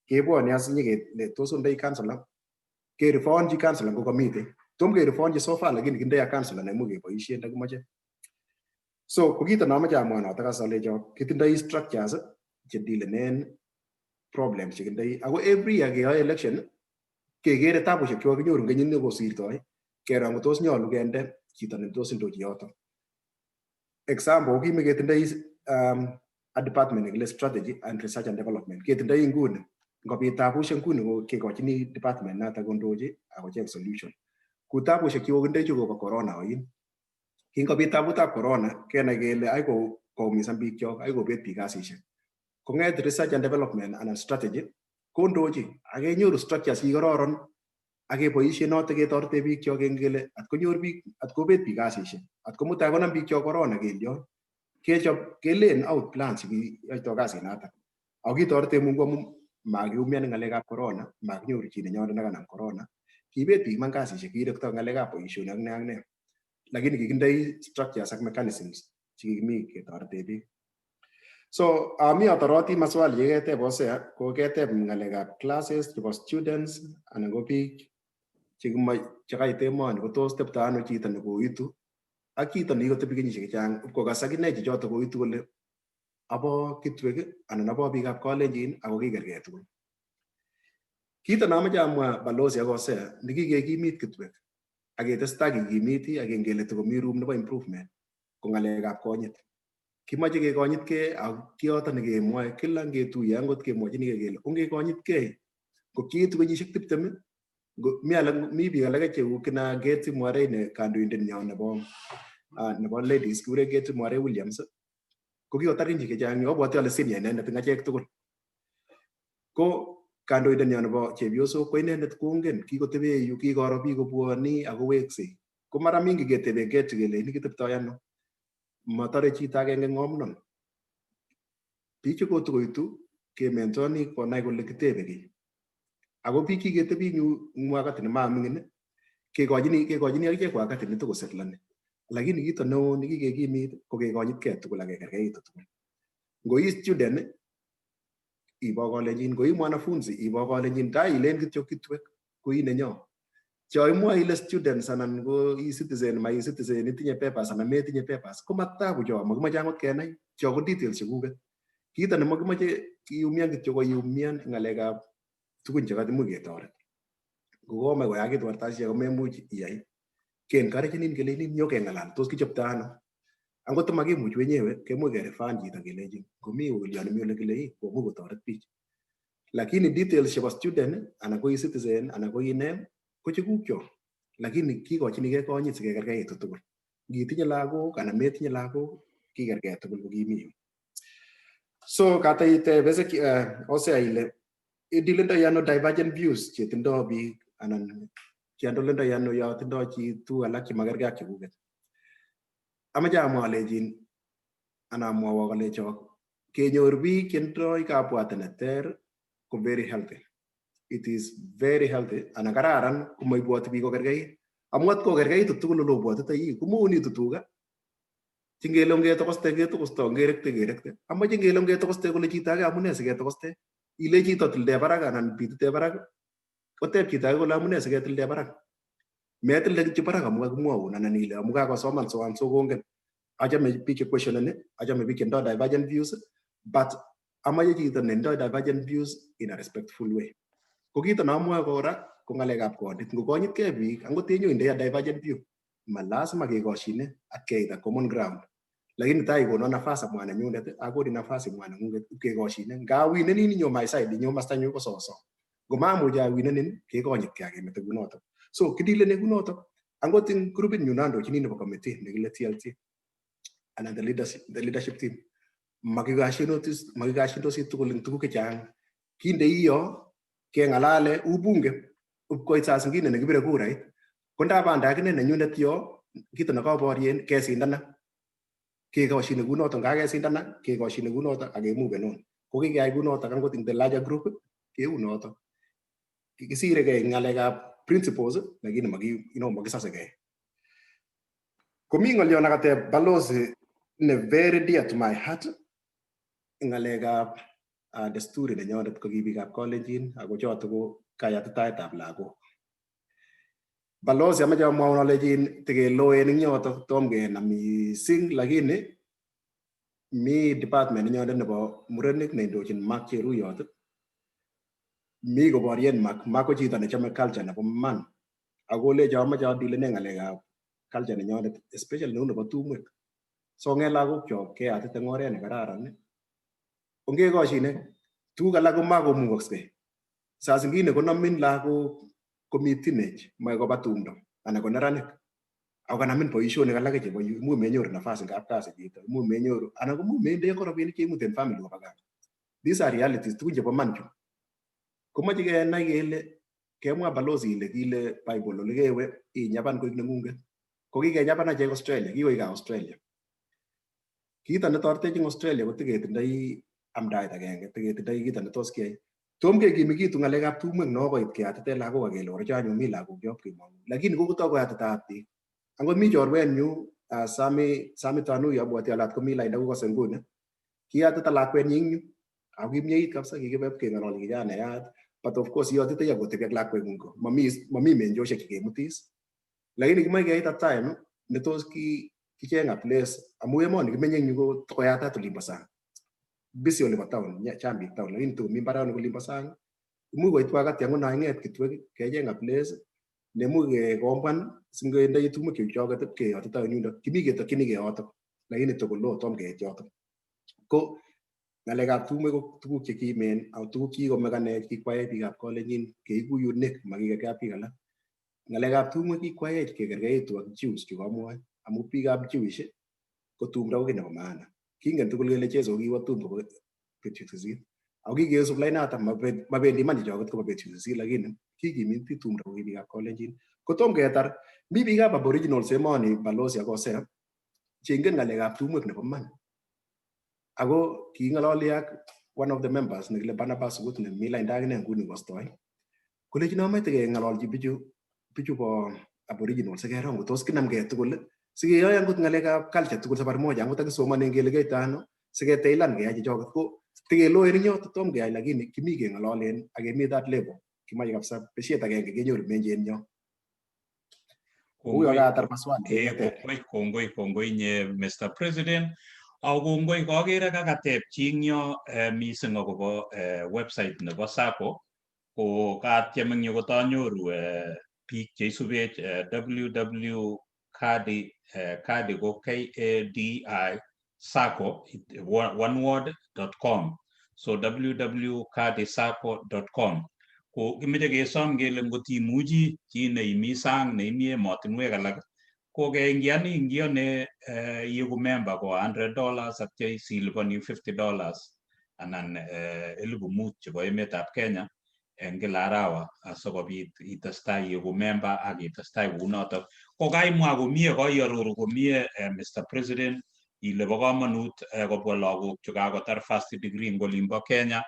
Kebwone as nyike tos ondei counselor, kerefonchi counselor ngokamite. Tom kerefonchi so far lakini kindoi a counselor neimuch keboisien ndakimoche. So ko kito nomoche amwa notok as alecho kitindoi structures chedealenen problems chekindoi ako every year keyoe election kekere tabushek chekokinyoru kenyit nekosirtoi kero ngo tos nyolu kende chito netos indochi yoton. Example kokimeketindoi a department nekile strategy and research and development ketindoi nguni ngobit tabushek nguni ko kekochini department noton kondochi akocheng solution. Ku tabushek chekokindoi chu kobo corona oin. Kingobit tabutab corona kenai kele ai koumisan bikyok ai kobet biik kasisiek. Kong'et research and development anan strategy kondochi ak kenyoru structures chekororon ak keboisien notok ketoreten bikyok eng kele atkonyor biik atkobet biik kasisiek atko mutai konam bikyok corona kelion kechob kelen out plans chekiyoito kasit notok. Ako kitoreten Mungu amu makiumian eng ng'alekab corona, makinyoru chi nenyonet nekanam corona, kibet biik iman kasisiek, kirekto ng'alekab boisionik ak ne ak ne. Lakini kikindoi structures ak mechanisms chekikimi ketoreten biik. So ami atoroti maswali cheketeb Hosea, ko keteb ng'alekab classes chebo students anan ko biik chekait emoni kotos tepto ano chito nekoitu ak chito nekikotebi kenyisiek chechang ipkokas akine chichoto koitu kole abo kitwek anan abo biikab kalenjin ako kikergei tugul. Kito nomoche amwa balozi ak Hosea nekikekimit kitwek ak ketestai kikimiti ak kele tokomi room nebo improvement ko ng'alekab konyit. Kimoche kekonyitkei ak kiyoto nekemwoe kila ngetuye angot kemwochinigei kele ongekonyitkei ngo kiitu kenyisiek 20 mi alak mi biik alake cheu kina Getty Mwarei ne kandoindet nyon nebo ladies kikuren Getty Mwarei Williams ko kikotar kenyisiek chechang abwoti ale senior inendet eng achek tugul. Ko kandoindet nyon nebo chepyosok ko inendet kongen kikotebe yu kikoro biik kobwoni ako weksei. Ko mara mingi ketebe Getty kele ini kiteptoi ano. Motore chito agenge ng'omnon. Biik chekotokoitu kementoni konai kole kitebe kiy. Ako biik chikiketebi eng yu eng wakati nemaming'in kekochini akichek wakati netokosetloni. Lakini kito neo nekikekimit ko kekonyitkei tugul ak kekerkeitu tugul. Ngo i student ibo kalenjin, ngo i mwanafunzi ibo kalenjin, tai ilen kityo kitwek ko i nenyo. Cho imwoe ile students anan ko i citizen, ma i citizen, itinye papers anan metinye papers, ko matabu cho, makimoche akot kenai, cho ko details chekuket. Kito nemakimoche kiumian kityo ko iumian ng'alekab tugun chekaimuch ketoret. Ngokomach koyakitu kartasisiek komemuch iyai, ke-encouragenin keleinin nyo keng'alal, tos kichopto ano? Angot makimuch wenyewe, kemuch kerefan chito kelechin komi olyon mi ole kile komuch kotoret biik. Lakini details chebo student anan ko i citizen anan ko i ne ko chekuk cho. Lakini kikochinigei konyit sikekerkeitu tugul. Ngitinye lagok anan metinye lagok, kikerkei tugul kokimi yu. So kataiteb Hosea ile idilendoi ano divergent views chetindoi biik anan kiandolendoi ano yo tindoi chi tuguk alak chemakerkei ak chekuket. Amache amwa alechin anan amwowo kalechok kenyor biik chetindoi kabwatet neter ko very healthy. It is very healthy anan kararan komaibwoti biik kokerkeit. Amu at kokerkeitu tugul ole obwotitoi komounitu tuga. Chingele ongetokoste ketokosto, ngerekte kerekte. Amache ngele ongetokoste kole chito age amune siketokoste. Ile chito tilde barak anan bitite barak, koteb chito age kole amune siketilde barak. Metilde kityo barak amu kakimwoun anan ile amu kakosoman so and so kongen. Achame biik che questioneni, achame biik chendoi divergent views, but amache chito nendoi divergent views in a respectful way. Ko kito neamwoe kora ko ng'alekab kondit. Ngokonyitkei biik, angot inyo indoi a divergent view, ma lazima kekoshine ak keit a common ground. Lakini tai kono nafas amwa nenyunet, akonin nafas imwa neng'ung'et ipkekoshine. Ngawinenin inyo my side, inyo mastanyu ko soso. Ngomamuch awinenin, kekonyitkei ak kemete kunotok. So kidileni kunotok. Angot ing grupit nyu nandochini nebo committee nekile TLT anan the leadership team, makikashindosi tugul eng tuguk chechang. Kindei yo keng'alale u bunge ipkoit saa zingine nekibire kurait ko ndabande akine nenyunet yo kito nekaborien kesindana kekoshine kunotok ngakesindana kekoshine kunotok ak kemuven on. Ko kikeyai kunotok angot in the larger group keu notok. Kisirekei eng ng'alekab principles lakini maki makisasegei. Komi ng'olyo nekateb balozi ne very dear to my heart, ng'alekab desturi nenyonet ko ki biikab Kalenjin ako choto ko kayatitaetab lagok. Balozi, amache amwaun alechin tikeloen eng yotok, tom kenam mising, lakini mi department nenyonet nebo murenik neindochin Mark Cheruyot. Mi koborien Mark. Mark ko chito nechome culture nebo man. Ako lecho amache adilene ng'alekab culture nenyonet, especially neu nebo tumwek. So ng'et lagok chok keyatite eng oret nekararan. Ongekoshine tuguk alak komakomukoksei. Saa zingine konamin lagok komi teenage, moe koba tumdo anan ko neranik. Ako kanamin boisionik alake chebo yu, imuch menyoru nafas eng kapkasi chito, imuch menyoru anan komuch mendei ko rabinik cheimuten family koba gaa. These are realities, tugun chebo man chu. Komoche kenai kele kemwa balozi ile kile Bible ole kewe inyapan koik neng'ung'et. Ko kikenyapan achek Australia, kikoik Australia. Kito netoretech eng Australia ko tiketindoi amdaet agenge, tiketindoi kito netos kiyai. Tom kekimikitu ng'alekab tumwek nokoit keyatiten lagok ak kele orocho anyun mi lagok chok kemong'u. Lakini kokotoi koyatitaat biik. Angot mi chorwenyu Sami, Sami Tanui, abwati ale komi lainda kokose nguni. Kiyatita lakwenyi eng yu. Ako kimyeit kabisa, kikibe keng'ololi kijanayat. But of course iyotitoi akotebi ak lakweng'ung ko. Mami menjoshek chekemutis. Lakini kimoche keit a time netos kicheng a place amu emoni kimenye eng yu ko tokoyatat olimbo sang. Busy olibo town, chang biik town, lakini tokomi mbaronik olimbo sang. Imuch koit wakati angot noing'et kitwek kecheng a place nemuch kekombwan singendoi tumwek chechoket keyotito en yundo. Kimi ketokchinigei yotok, lakini tokolo tom keit yotok. Ko ng'alekab tumwek ko tuguk chekimen ako tuguk chekikomekanech kikwaech biikab Kalenjin keiku unique makikerkei ak biik alak. Ng'alekab tumwek kikwaech kekerkeitu ak Jews chukamwoe amu biikab Jewish ko tumdo ko kiy nebo maana. Kingen tugul kele Jesu kiwo tum kobo betusiek 8. Ako kikesub lainata mabendi iman chichoket koba betusiek 8 lakini kikimiti tumdo ko ki biikab Kalenjin. Kotom ketar, mi biikab Aboriginals emoni balozi ak Hosea cheingen ng'alekab tumwek nebo man. Ako king'ololi ak one of the members nekile Barnabas Sukut nemi lainda akine nguni kostoi. Kolechin amoche keng'ololchi bichu bo Aboriginal sikero ngot tos kinamgei tugul sikeyoe angot ng'alekab culture tugul safari moja, angot takisomonen kele kiyoito ano siketeilan keyai chechoket, ko tikeloen eng yoto tom keyai, lakini kimi keng'ololen ak kemi that level. Kimoche kabisa besiet agenge kenyoru menjenyo. Uyo kaatar maswali. Kongoi, kongoi, kongoi inye, Mr. President. Ako kongoi, kokere kakateb chi eng yo mising akobo website nebo SACCO, ko katyem eng yu kotanyoru biik cheisubech, www kadi, kadi ko Kadi sacco one word.com, so www.kadisacco.com. Ko kimoche kesom kele ngot imuchi, chi neimi sang, neimi emotinwek alak, ko keingian ingione iegu member ko $100, atya siliponi $50 anan 5,000 chebo emetab Kenya en kila arawa asikobit itestai iegu member ak itestai kounotok. Ko kaimwa komie, koiaroru komie, Mr. President, ile bo komonut kobwa lagok chekakotar first degree eng olimbo Kenya,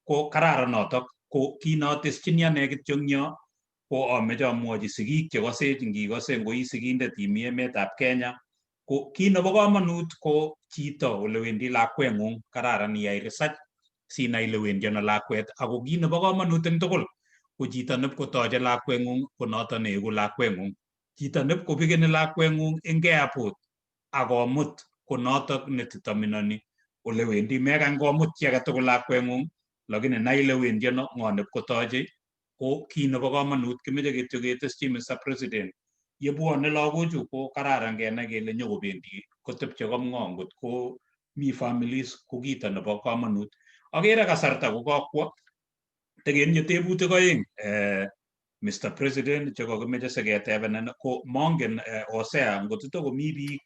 ko kararan notok. Ko kit noteschini ane kityo eng yo, ko ameche amwochi sigik chekosech, ngikose ngoi sigindet imi emetab Kenya, ko kit nebo komonut ko chito ole wendi lakweng'ung, kararan iyai research sinai ile wendi ano lakwet. Ako kit nebo komonut eng tugul ko chito nepkotoche lakweng'ung ko noto neeku lakweng'ung, chito nepkopikeni lakweng'ung eng airport akomut ko notok nedeterminoni ole wendi. Mekany komut chi age tugul lakweng'ung, lakini nai ile wendi ano, ng'o nepkotoche, ko kit nebo komonut. Kimoche kityo keteschi, Mr. President, yebwone lagochu ko kararan kenai kele nyokobendi kotepche kapng'o, ngot ko mi families, ko kito nebo komonut. Akere kasarta ko kakwo, tekenye tebutik oeng, Mr. President, chekokimoche siketebenen, ko mongen, Hosea, ngot komi biik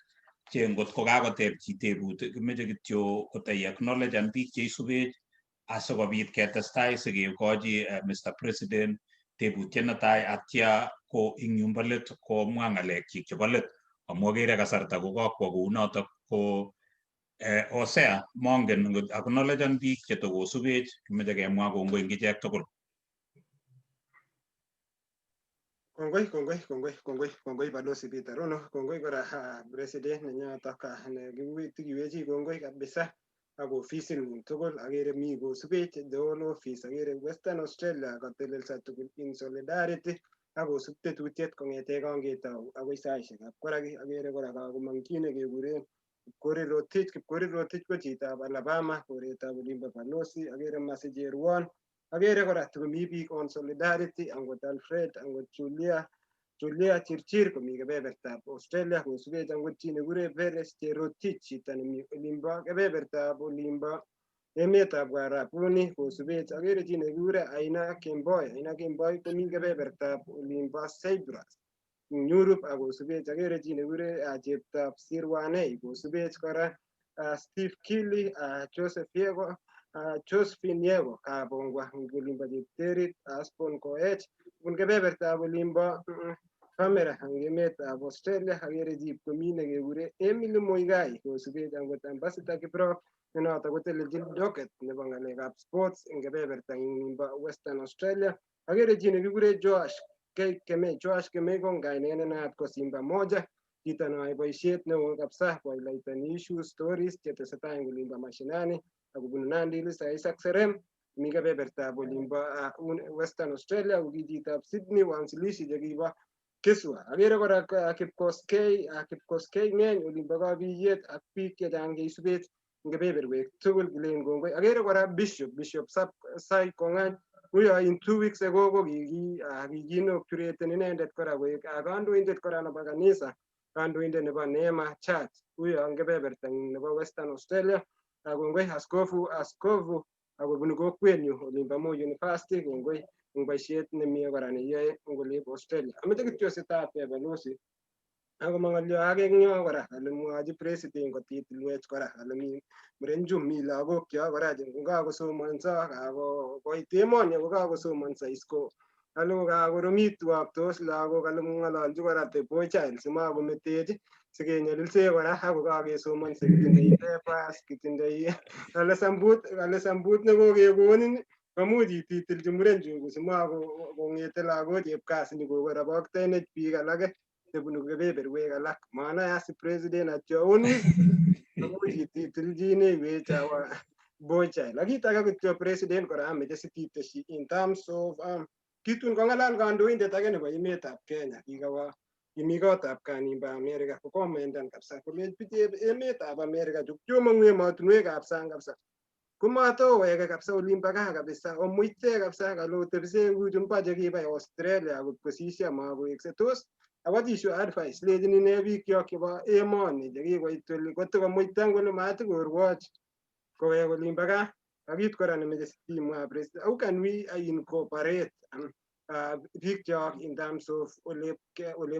che ngot ko kakoteb chi tebut, kimoche kityo kotai acknowledge biik cheisubech asikobit ketestai sikekochi Mr. President tebutiet netai, atya ko ing yumbo let komwa ng'alekchik chebo let, amu akere kasarta ko kakwo kounotok. Ko Hosea, mongen ngot acknowledge biik chetokosubech, kimoche kemwa kongoi eng ichek tugul. Kongoi, kongoi, kongoi, kongoi, kongoi, Balozi Peter Rono. Kongoi kora president nenyotok nekiwechi, kongoi kabisa ak ofisingung tugul. Akere mi kosubech the whole office. Akere Western Australia katelelso tugul in solidarity ak kosub tetutiet kong'ete kongetou akoi saishekab koraki. Akere kora kakomong chi nekekuren Kipkorir Rotich. Kipkorir Rotich ko chitab Alabama, koretab olimbo Balozi. Akere Masi Cherwon. Akere kora tukomi biik on solidarity, angot Alfred, angot Julia, Julia Chirchir komi kebebertab Australia kosubech, angot chi nekure Peres Cherotich, chito nemi olimbo kebebertab olimbo emetab Warabuni kosubech. Akere chi nekikure Aina Kemboi. Aina Kemboi komi kebebertab olimbo Cyprus eng Europe ak kosubech. Akere chi nekikure cheptab Sirwanei kosubech kora, Steve Kili, Joseph Yego, Josephine Yego Kabongwa eng olimbo Chepterit, Asbon Koech bun kebebertab olimbo Camera eng emetab Australia. Akere chip komi nekekure Emily Muigai kosubech, angot Ambassador Kiprop ne noto kotelelchin docket nebo ng'alekab sports eng kebeberta nimbo Western Australia. Akere chi nekikure Joash Kemei. Joash Kemei ko kainet ne naat ko Simba Moja, chito neyoe boisiet neo kabisa kohighlighteni issues, stories chetesetai eng olimbo mashinani akobunu Nandi Hills, Isaac Serem mi kebebertab olimbo Western Australia, ko ki chitab Sydney, waanzilishi chekibo Kiswa. Akere kora Kipkoskei, Kipkoskei Ng'eny olimbo Kabiyet ak biik chechang cheisubech eng kebeberwek tugul kilen kongoi. Akere kora Bishop Sai Kong'any, uyo in 2 weeks ago ko kiki-inauguraten inendet kora koek kandoindet kora nebo kanisa, kandoindet nebo Neema Church, uyo eng kebeberta nebo Western Australia. Kongoi askofu akobunu kokwenyu olimbo Moi University, kongoi eng boisiet nemie kora neyoe eng olebo Australia. Ameche kityo sitab balozi ako ng'olyo ake eng yo kora kale mwochi president kotitilwech kora kale mi murenju, mi lagok cho kora che kakosomonso, kakoit emoni ako kakosomonso isko, kale kakoromit tos lagok, kale ng'ololchi kora the boy child simakometech sikenyolilse kora ako kakesomonse, kitindoi papers, kitindoi kale sambut, kale sambut nekokekonin. Komuch ititilchi muren chungu simakong'ete lagok chepkasi nikokoroboktenech biik alake chebunu kebeberwek alak. Manai as president at your own wisdom. Komuch ititilchinewech our boy child. Ak kit age kityo president kora ameche sititeshi in terms of kitun kong'alal kandoindet age nebo emetab Kenya kikawa kimi kotab Kanimba America kokomendan kabisa kolech bichep emetab America chu kyomong'u emotinwekab sang kabisa komatoweke kabisa olimbo gaa kabisa omuite kabisa kalotebise kuchu mba chekibai Australia akot kosisyo makowekse tos what is your advice lechini ne biikyok chebo emoni chekikoit oli kotokomuitan kole matikorwoch kowek olimbo gaa. Ak kit kora nemeche simwa president, how can we incorporate biikyok in terms of olep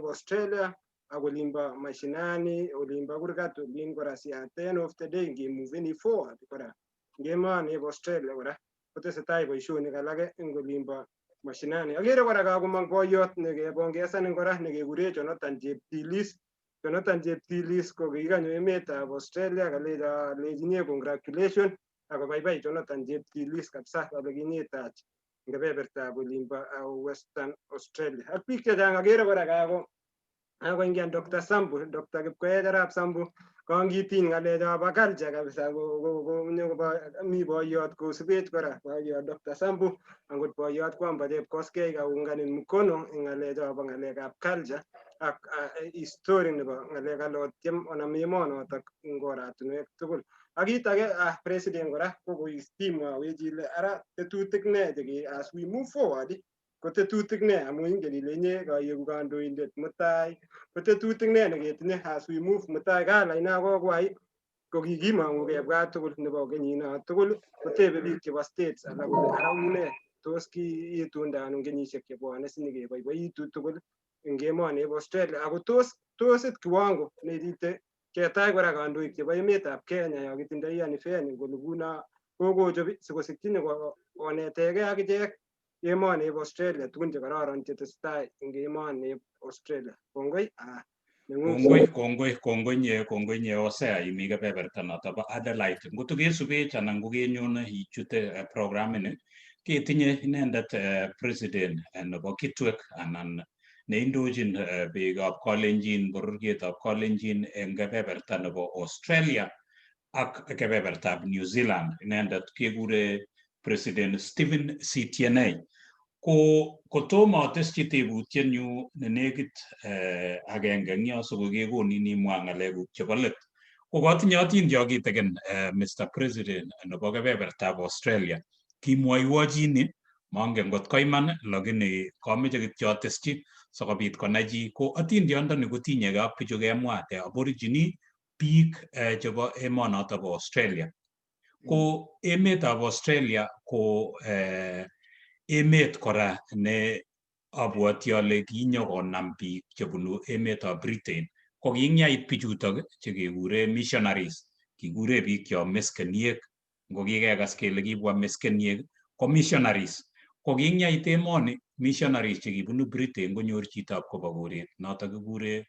Australia ak olimbo mashinani, olimbo kurgat olin kora si at the end of the day ngemuveni forward kora ngemoni eb Australia kora kotesetai boisionik alake eng olimbo mashinani. Akere kora kakomong boyot nekebongesanin kora nekekure Jonathan Cheptilis. Jonathan Cheptilis ko kikanyo emetab Australia kalecho lechinye congratulation akobaibai Jonathan Cheptilis kabisa kole kinyitach eng kebebertab olimbo Western Australia. Ak biik chechang akere kora kako kakoingian Dr. Sambu, Dr. Kipkoech arap Sambu kongitiny ng'alechab culture kabisa mi boyot kosubech kora boyot Dr. Sambu angot boyot Kwamba Chepkoskei kaunganin mkono eng ng'alechab ng'alekab culture ak history nebo ng'alek alotiem onam emonotok eng oratinwek tugul. Ak kit age president kora ko koistimwawech ile ara tetutik ne cheke as we move forward ko tetutik ne amu ingen ile inye kaieku kandoindet mutai ko tetutik ne neketinye as we move mutai kalai na kokwai ko kikimong'u kebwa tugul nebo kenyino tugul kotebe biik chebo states alak kole ara une tos kiitunda ano kenyisiek chebwone sinyikeboiboitu tugul eng emoni bo Australia ako tos it kiwango neitite ketach kora kandoik chebo emetab Kenya yo kitindoi Anifeni kole kuno kokochob sikosikyi koneteke akichek emoni bo Australia tugun chekororon chetesetai eng emoni Australia. Kongoi. Kongoi, kongoi, kongoi nye, kongoi nye Hosea imi kebeberta noto bo Adelaide. Ngoto kesubech anan kokenyone ichute programini ketinye inendet president nebo Kitwek anan neindochin biikab Kalenjin, bororietab Kalenjin eng kebeberta nebo Australia ak kebebertab New Zealand. Inendet kekure President Stephen Sitienei. Ko kotomo ateschi tebutietnyu nenekit agenge eng yo sikokekonin imwa ng'alekuk chebo let. Ko katinye atindio kitikin Mr. President nebo kebebertab Australia. Kimwoiwo chini, mongen ngot ko iman, lakini kameche kityo ateschi sikobit konai chi. Ko atindiondoni kotinyegei ak bichu kemwa the Aborigine biik chebo emonoto bo Australia. Ko emetab Australia ko emet kora ne abwoti ale kinyokonam biik chebunu emetab Britain. Ko kingyait bichutok chekekure missionaries, kikure biik cho meskeniek. Ngo kikekas kele kibwa meskeniek ko missionaries. Ko kingyait emoni missionaries chekibunu Britain konyor chitab kobo koret notok kikure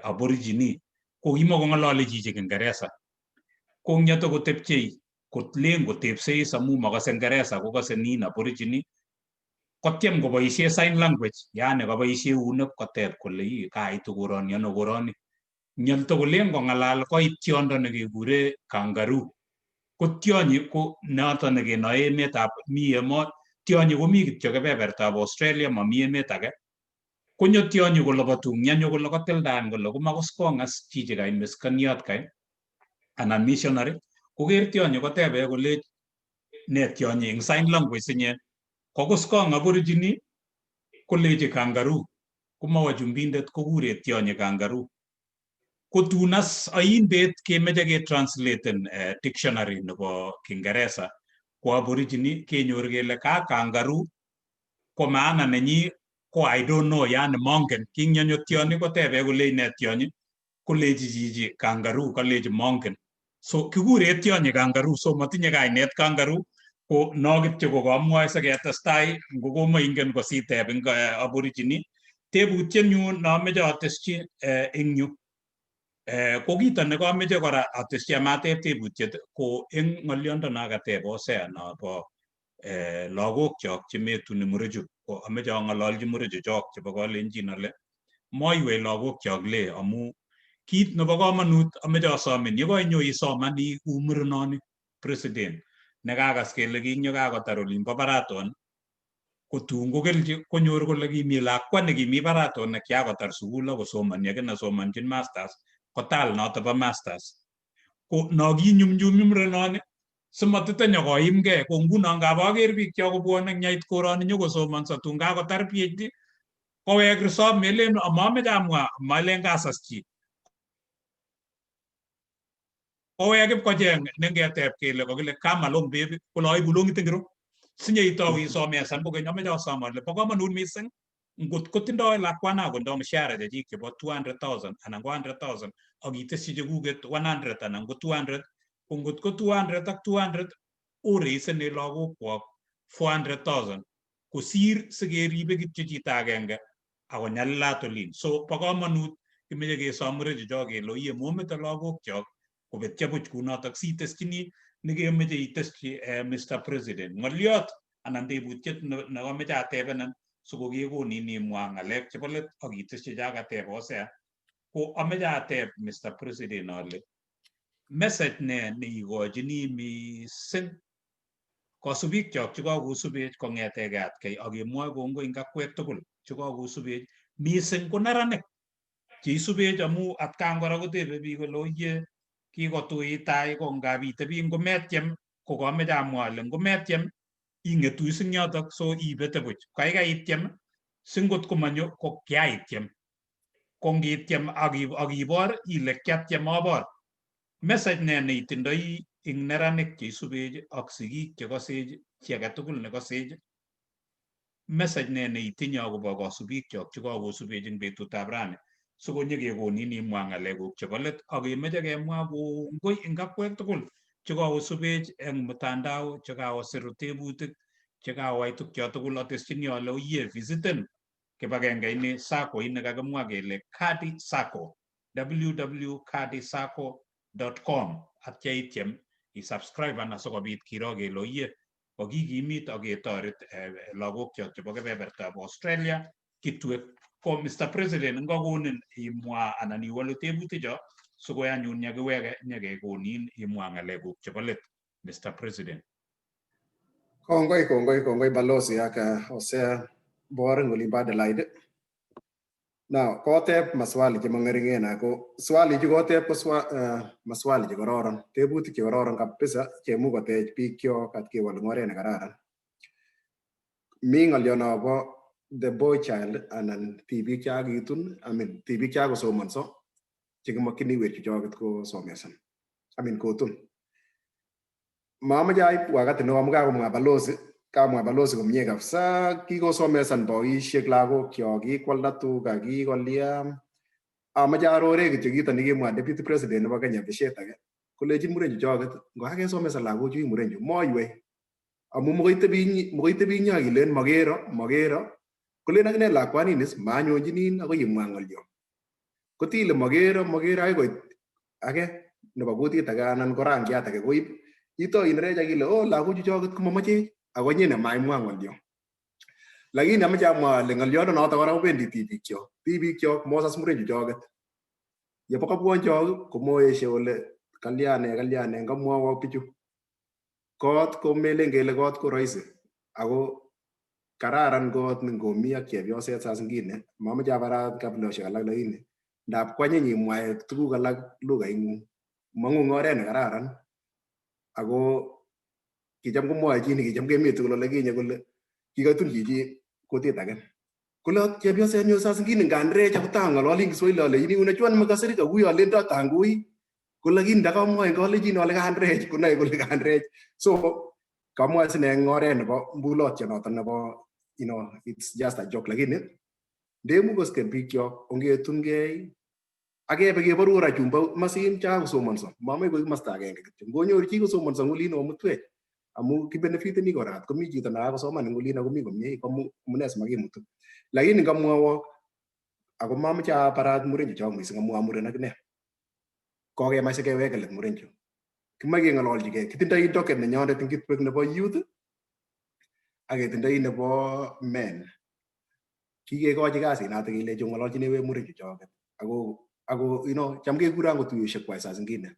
Aborigine. Ko kimokong'ololi chichi Kiingereza. Ko ng'yotokotepchei kolen kotepsei amu makase Ngeresa kokase nin Aborigine kotyem koboisie sign language yani koboisie eunek koteb kole ii kaitu koroni ano koroni. Nyolto kolen kong'alal koit tiondo nekekure kangaroo. Ko tionyi ko noto nekenoe emetab mi emo tionyi komi kityo kebebertab Australia mami emet age. Konyo tionyi kolobotu nyanyo kole kotildan kole komakos kong'as chichi kai meskeniot kai anan missionary koker tionyi kotebe kole ne tionyi eng sign language inye kokuskong Aborigine kolechi kangaroo komawo chumbindet kokure tionyi kangaroo. Ko tun as ain bet kemeche ketranslaten dictionary nebo Kiingereza ko Aborigine kenyor kele ka kangaroo ko maana nenyi ko I don't know yani mongen. Kingyonyo tionyi kotebe kolech ne tionyi kolechi chichi kangaroo kalechi mongen. So kikure tionyi kangaroo so matinye kainet kangaroo ko no kityo ko kamwoe siketestai ngo komoingen kositeb eng Aborigine. Tebutietnyu nomeche ateschi eng yu ko kito nekameche kora ateschi amateb tebutiet ko eng ng'oliondo no kateb Hosea nobo Lagok chok chemetuni murechu ko ameche ang'ololchi murechu chok chebo kalenjin ale moiwei lagok chok le amu kit nebo komonut ameche asomin yekoinyo isoman iku murenoni president nekakas kele kinyokakotar olimbo Baraton ko tun kokelchi konyor kole kimi lakwa nekimi Baraton nekiakotar sukul akosomoni akine somonjin masters kotal noto bo masters ko no kinyumnyumi murenoni simatite nyokoimgei ko nguno ngap aker biik chok kobwone nyait koroni nyokosomonso tun kakotar PhD kowek resop melen amameche amwa malen kasas chi kowek ipkocheng nengetep kele kokile kama long baby kole aibu longit ingiro sinyeitou isomesan kokeny ameche asom ale bo komonut mising ngot kotindoi lakwana kotindoi mshahara chechik chebo 200,000 anan ko 100,000 ak itesyi chekuket 100 anan ko 200 ko ngot ko 200 ak 200 oreisene lagokwok 400,000 kosir sikeribe kityo chito agenge ako nyalilat olin. So bo komonut kimeche kesom murechucho kele oye momete lagok chok kobetyo buch kunotok siteschini nekemeche iteschi Mr. President ng'oliot anan tebutiet nekomeche atebenin sikokekonin imwa ng'alek chebo let ak iteschi chakateb Hosea ko ameche ateb Mr. President ale message ne neikochini mising kosubik chok chekokosubech kong'etegei atkei ak kemwoe kongoi eng akwek tugul chekokosubech mising ko neranik cheisubech amu atkan kora kotebe biik kole oye kikotuit tai ko ngap itebi ngometyem ko kameche amwa ale ngometyem ing'etu ing yotok so ibete buch kaikai ityem singot komanyo ko kiaityem ko ngityem ak ibor ile kiatyem abor message ne neitindoi ing neranik cheisubech ak sigik chekosech chi age tugul nekosech message ne neitinye akobo kosubik chok chekokosubech eng betutab rani sikonyekekonin imwa ng'alekuk chebo let ak kemeche kemwa kongoi eng akwek tugul chekokosubech eng mtandao chekawasiru tebutik chekawai tukcho tugul ateschini ale oye visiten kibagenge ini SACCO ini kakimwa kele Kadi SACCO www.kadisacco.com atya ityem isubscribe asikobit kiro kele oye kokikimit ak ketoret lagok chok chebo kebebertab Australia kitwek ko Mr. President ngokonin imwa anan iwolu tebuticho sikoi anyun yekiweke nyekekonin imwa ng'alekuk chebo let Mr. President. Kongoi, kongoi, kongoi balozi ak Hosea Bor eng olimbo Adelaide. Now, koteb maswali chemong'eringen ako swali chu koteb ko maswali chekororon, tebutik chekororon kabisa chemuch kotech biik kyok at kewol eng oret nekararan. Mi ng'olyo nobo the boy child anan tibik chakakitun, I mean, tibik chakakosomonso chekimokyini werchuchoket kosomesan, I mean kotun. Mamoche aib wakati neo amu kakomwa balozi, kamwa balozi komie kabisa, kikosomesan boisiek lagok kyok, kikwalda tuga, kikolia. Amache arore kityo kito nekimwa deputy president nebo Kenya beshet age, kolechin muren chuchoket, ngokakesomesan lagochu ii murenchu, moiwei. Amu mokoi itebi ing yo ilen makero, makero, kolen akine lakwanin is manyonchinin akoi imwa ng'olyo. Kotile makero, makero akoi koit age nebo kutit age anan ko rangiat age koib itou inerech ak ile oh lagochu choket komomochech ako inye nemaimwa ng'olyo. Lakini amoche amwa ale ng'olyondo kora kobendi tibikyok. Tibikyok mosas muren chuchoket. Yebo kobwon chok komoeshe ole kalyane kalyane ngamwowok bichu. Kot ko melen kele kot ko rahisi ako kararan kot ngomi ak chepyoset saa zingine mamoche abarat kabilosiek alak lakini ndap kwanyiny imwae tuguk alak lugaing'ung mong'u eng oret nekararan ako kicham komwoe chi nikicham kemi tugul ole kinye kole kikatun chichi kutit age kole chepyosenyu saa zingine nganrech akot ang'ololi Kiswahili alechini unajua nimekasirika huyu alendo tangui ko lakini ndakamwoe eng kalenjin ale kanrech konoe kole kanrech so kamwae sine eng oret nebo mbulotyo noto nebo it's just a joke lakini ndemukoske bikyok ongetunkei akebe keboru kora chumbo masin chakosomonso mamoe koik komasta agenge kityo ngonyor chi kosomonso eng olin omutwech amu kibenefiteni kora komi chito nekakosoman eng olin akomi komie amune simakimutu lakini ngamwowok ako mamoche abarat muren chuchok mising amu amuren akine kokemach sikeweke let murenchu kimoche keng'ololchigei kitindoi docket nenyonet eng Kitwek nebo youth. Ak ketindoi nebo men. Kikekochi kasit noto kelechi ong'ololchinewech muren chuchoket. Ako cham kekure angot tuiyosiek kwai saa zingine.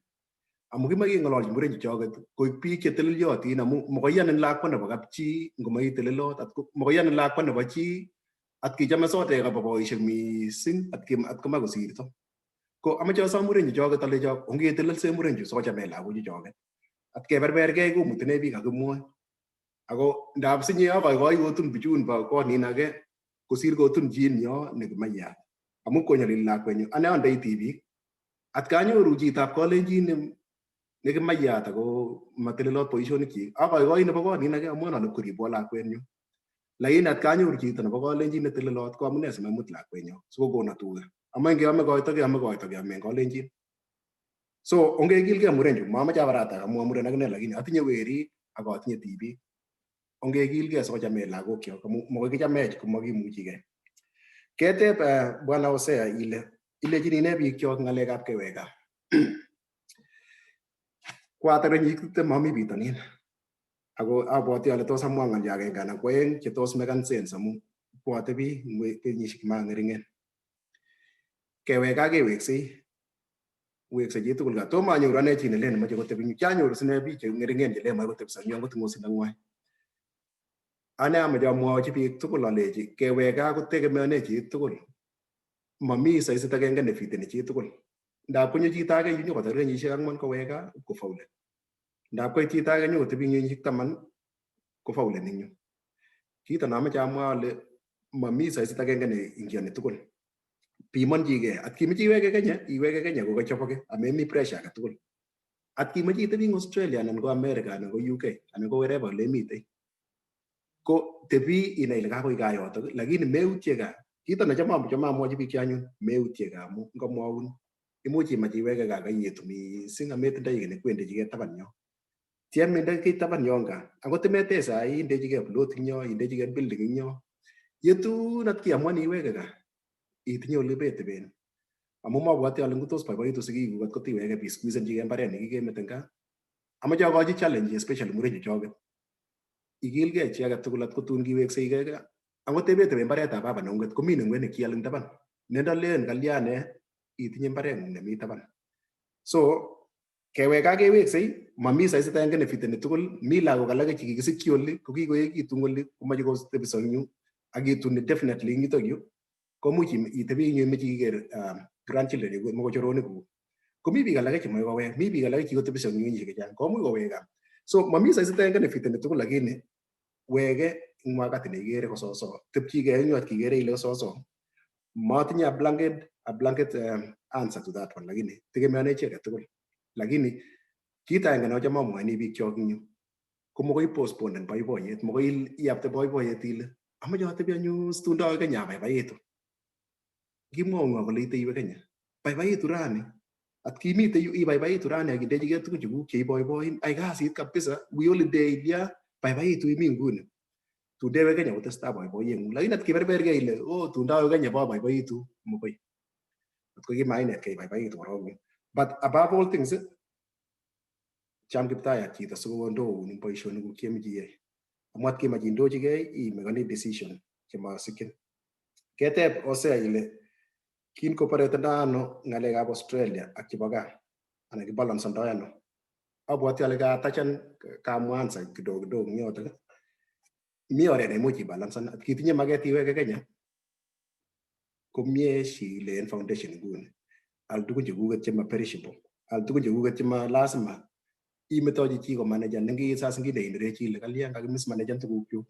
Amu kimoche keng'ololchi muren chuchoket koik biik chetelelyotin amu mokoiyonin lakwa nebo kapchi ngomaitelelot, mokoiyonin lakwa nebo chi atkichome sodek ak boboisiek mising atkomach kosirto. Ko amoche asom muren chuchoket alecho ongetelelse muren chu sikochamech lagok chuchoket. Atkeberbergei komutunech biik kakimwoe. Ako ndap sinye akoikoi kotun bichun bo kot nin age kosir kotun chin nyo nekimaiyat. Amu konyalili lakwenyu ane andoi tibik. Atkanyoru chitab kalenjin nekimaiyat ako matelelot boisionikchik akoikoi nebo kot nin age amu anan ipkoribwo lakwenyu. Lakini atkanyoru chito nebo kalenjin netelelot ko amune simaimut lakwenyo sikokono tuga. Amu ngeame koito keame koito keame en kalenjin. So ongekilgei muren chu, mamoche abarata amwa muren akine lakini atinye werik ak atinye tibik. Ongekilgei sikochamech lagokyok amu makoi kichamech komakimuchigei. Keteb Bwana Hosea ile ilechini nee biikchok ng'alekab kewek gaa. Kwatar kenyit 20 ami bitonin. Ako abwati ale tos amwa ng'alyo agenge anan ko aeng che tos mekan sense amu bwote biik kenyisiek chemang'eringen. Kewek gaa keweksei, wekse chitugul gaa. Tomo anyoru ane chi nelen moche kotebi eng yu. Kianyoru sine biik che ng'eringen chelen moche kotebso eng yu angot eng osindang'wai. Ane amoche amwochi biik tugul alechi kewek gaa kotegemeane chitugul. Mami saisit agenge nefiteni chitugul. Ndap konyo chito age yu nyokotar kenyisiek 4 kowek gaa kofaulen. Ndap koit chito age nyokotebi eng kenyisiek 10 kofaulen eng yu. Kito nomoche amwa ale mami saisit agenge ne ingioni tugul. Pimonchigei, atkimoche iweke Kenya, iweke Kenya kokachoboke amemi pressure age tugul. Atkimoche itebi eng Australia anan ko America anan ko UK anan ko wherever ole imitei. Ko tebi inai ile kakoit gaa yotok lakini meutie gaa. Kito necham achame amwochi biik anyun meutie gaa amu ngomwoun imuch imach iweke gaa kaietu mising ametindoi kiy nekwendechigei taban yo. Tiem inde kiy taban yon gaa. Angot imetech sai indechigei plot eng yo, indechigei building eng yo. Yetun atkiamuan iweke gaa itinye ole beteben. Amu mabwati ale ngotos boiboitu sigikuk atko tiweke bisqueezenchigei mbaret nekikemete eng gaa. Amoche akochi challenge especially muren chuchoket. Ikilgei chi age tugul atkotun kiwekseigei gaa. Angot tebetebe mbaretab baba neng'ung'et komi neng'ung'et nekial eng taban. Nendalen kalyane itinye mbareng'ung nemi taban. So kewek gaa keweksei, mami saisit agenge nefiteni tugul, mi lagok alake chekikisikyi oli, kokikoekitu eng oli, komoche kotebiso eng yu, ak ituni definitely eng yutok yu, komuch itebi eng yu imoche iker grandchildren mokochoronikuk. Komi biik alake chemoche kowek, mi biik alake chekikotebiso eng yu kenyisiek chechang, komuch kowek gaa. So mami saisit agenge nefiteni tugul lakini weke eng wakati neikere kososo. Tepchigei eng yu atkikere ile kososo. Matinye a blanket answer to that one lakini tegemeane chi age tugul. Lakini kit agenge nochome amwochini biikchok eng yu ko mokoi postponen boiboiyet, mokoi iyapte boiboiyet ile amoche atebi anyun situn ndawe Kenya abaibaitu. Kimwoun ng'o kole ite iwe Kenya? Baibaitu rani. Atkimite yu ibaibaitu rani ak indechigei tugun chekuk cheiboiboin, ai kasit kabisa, wi holiday ilya, baibaitu imi nguni. Tun ndewe Kenya kotestai boiboiyeng'ung. Lakini atkiberbergei ile oh tun ndawe Kenya boboiboitu, mokoi. Atko kimainetkei ibaibaitu korok yu. But above all things, cham kiptayat chito sikokondoun eng boisionikuk chemoche iyai. Amu atkimach indochigei imekoni decision chemasikyin. Keteb Hosea ile kinkoparetendo ano ng'alekab Australia ak chebo gaa anan kibalansondoi ano. Abwati ale katachan kamwa answer kidogo kidogo eng yotok. Mi oret neimuch ibalansan atkitinye maket iweke Kenya komie shileen foundation nguni. Al tugun chekuket chema perishable, al tugun chekuket chema lazima imetochi chi komanajan nengi saa zingine inerechi ile kalyan kakimismanajan tugukchuk.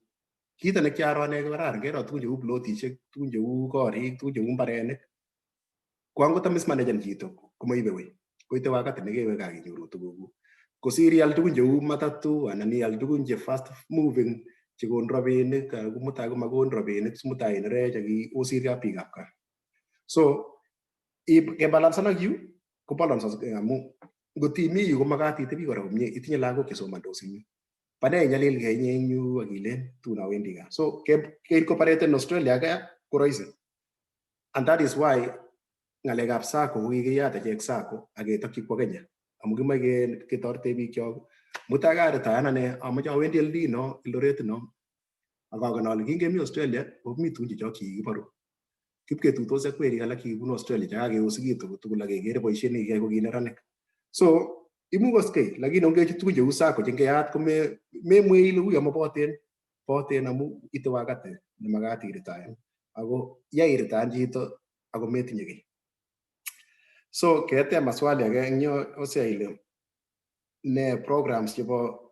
Kito nekiaro ane kokararan kero tugun cheu plotishek, tugun cheu korik, tugun cheu mbarenik. Ko angot mismanajan chito komaibe wei. Koite wakati nekewe gaa kinyoru tugukuk. Kosir ial tugun cheu matatu anan ial tugun che fast moving chekonu rabinik komutai komakonu rabinik mutai inerech ak osirgei ak biikab gaa. So kebalansan ak yu ko balance amu ngot imi yu komakat itebi kora komie, itinye lagok chesomandos eng yu. Pane inyalilgei inye eng yu ak ilen tun awendi gaa. So ke incorporaten Australia gaa ko rahisi. And that is why ng'alekab SACCO ko kikiyat echek SACCO ak ketokyi kwo Kenya. Amu kimoche ketoretech biikchok. Mutai karetaian ane amoche awendi LD no, Eldoret no. Ak angen ale kingemi Australia komi tugun chechok chekikiboru. Kipketuitosi ak werik alak chekibunu Australia chekakeosikitu tugul ak kekere boisiet nekikiyai ko ki neranik. So imukoskei lakini ongechut tugun cheu SACCO che ngeyat ko memwei ile uyo moboten boten amu ite wakati nemakat iritayan ako ya iritayan chito ako metinye kiy. So keteb maswali age eng yo Hosea ile ne programs chebo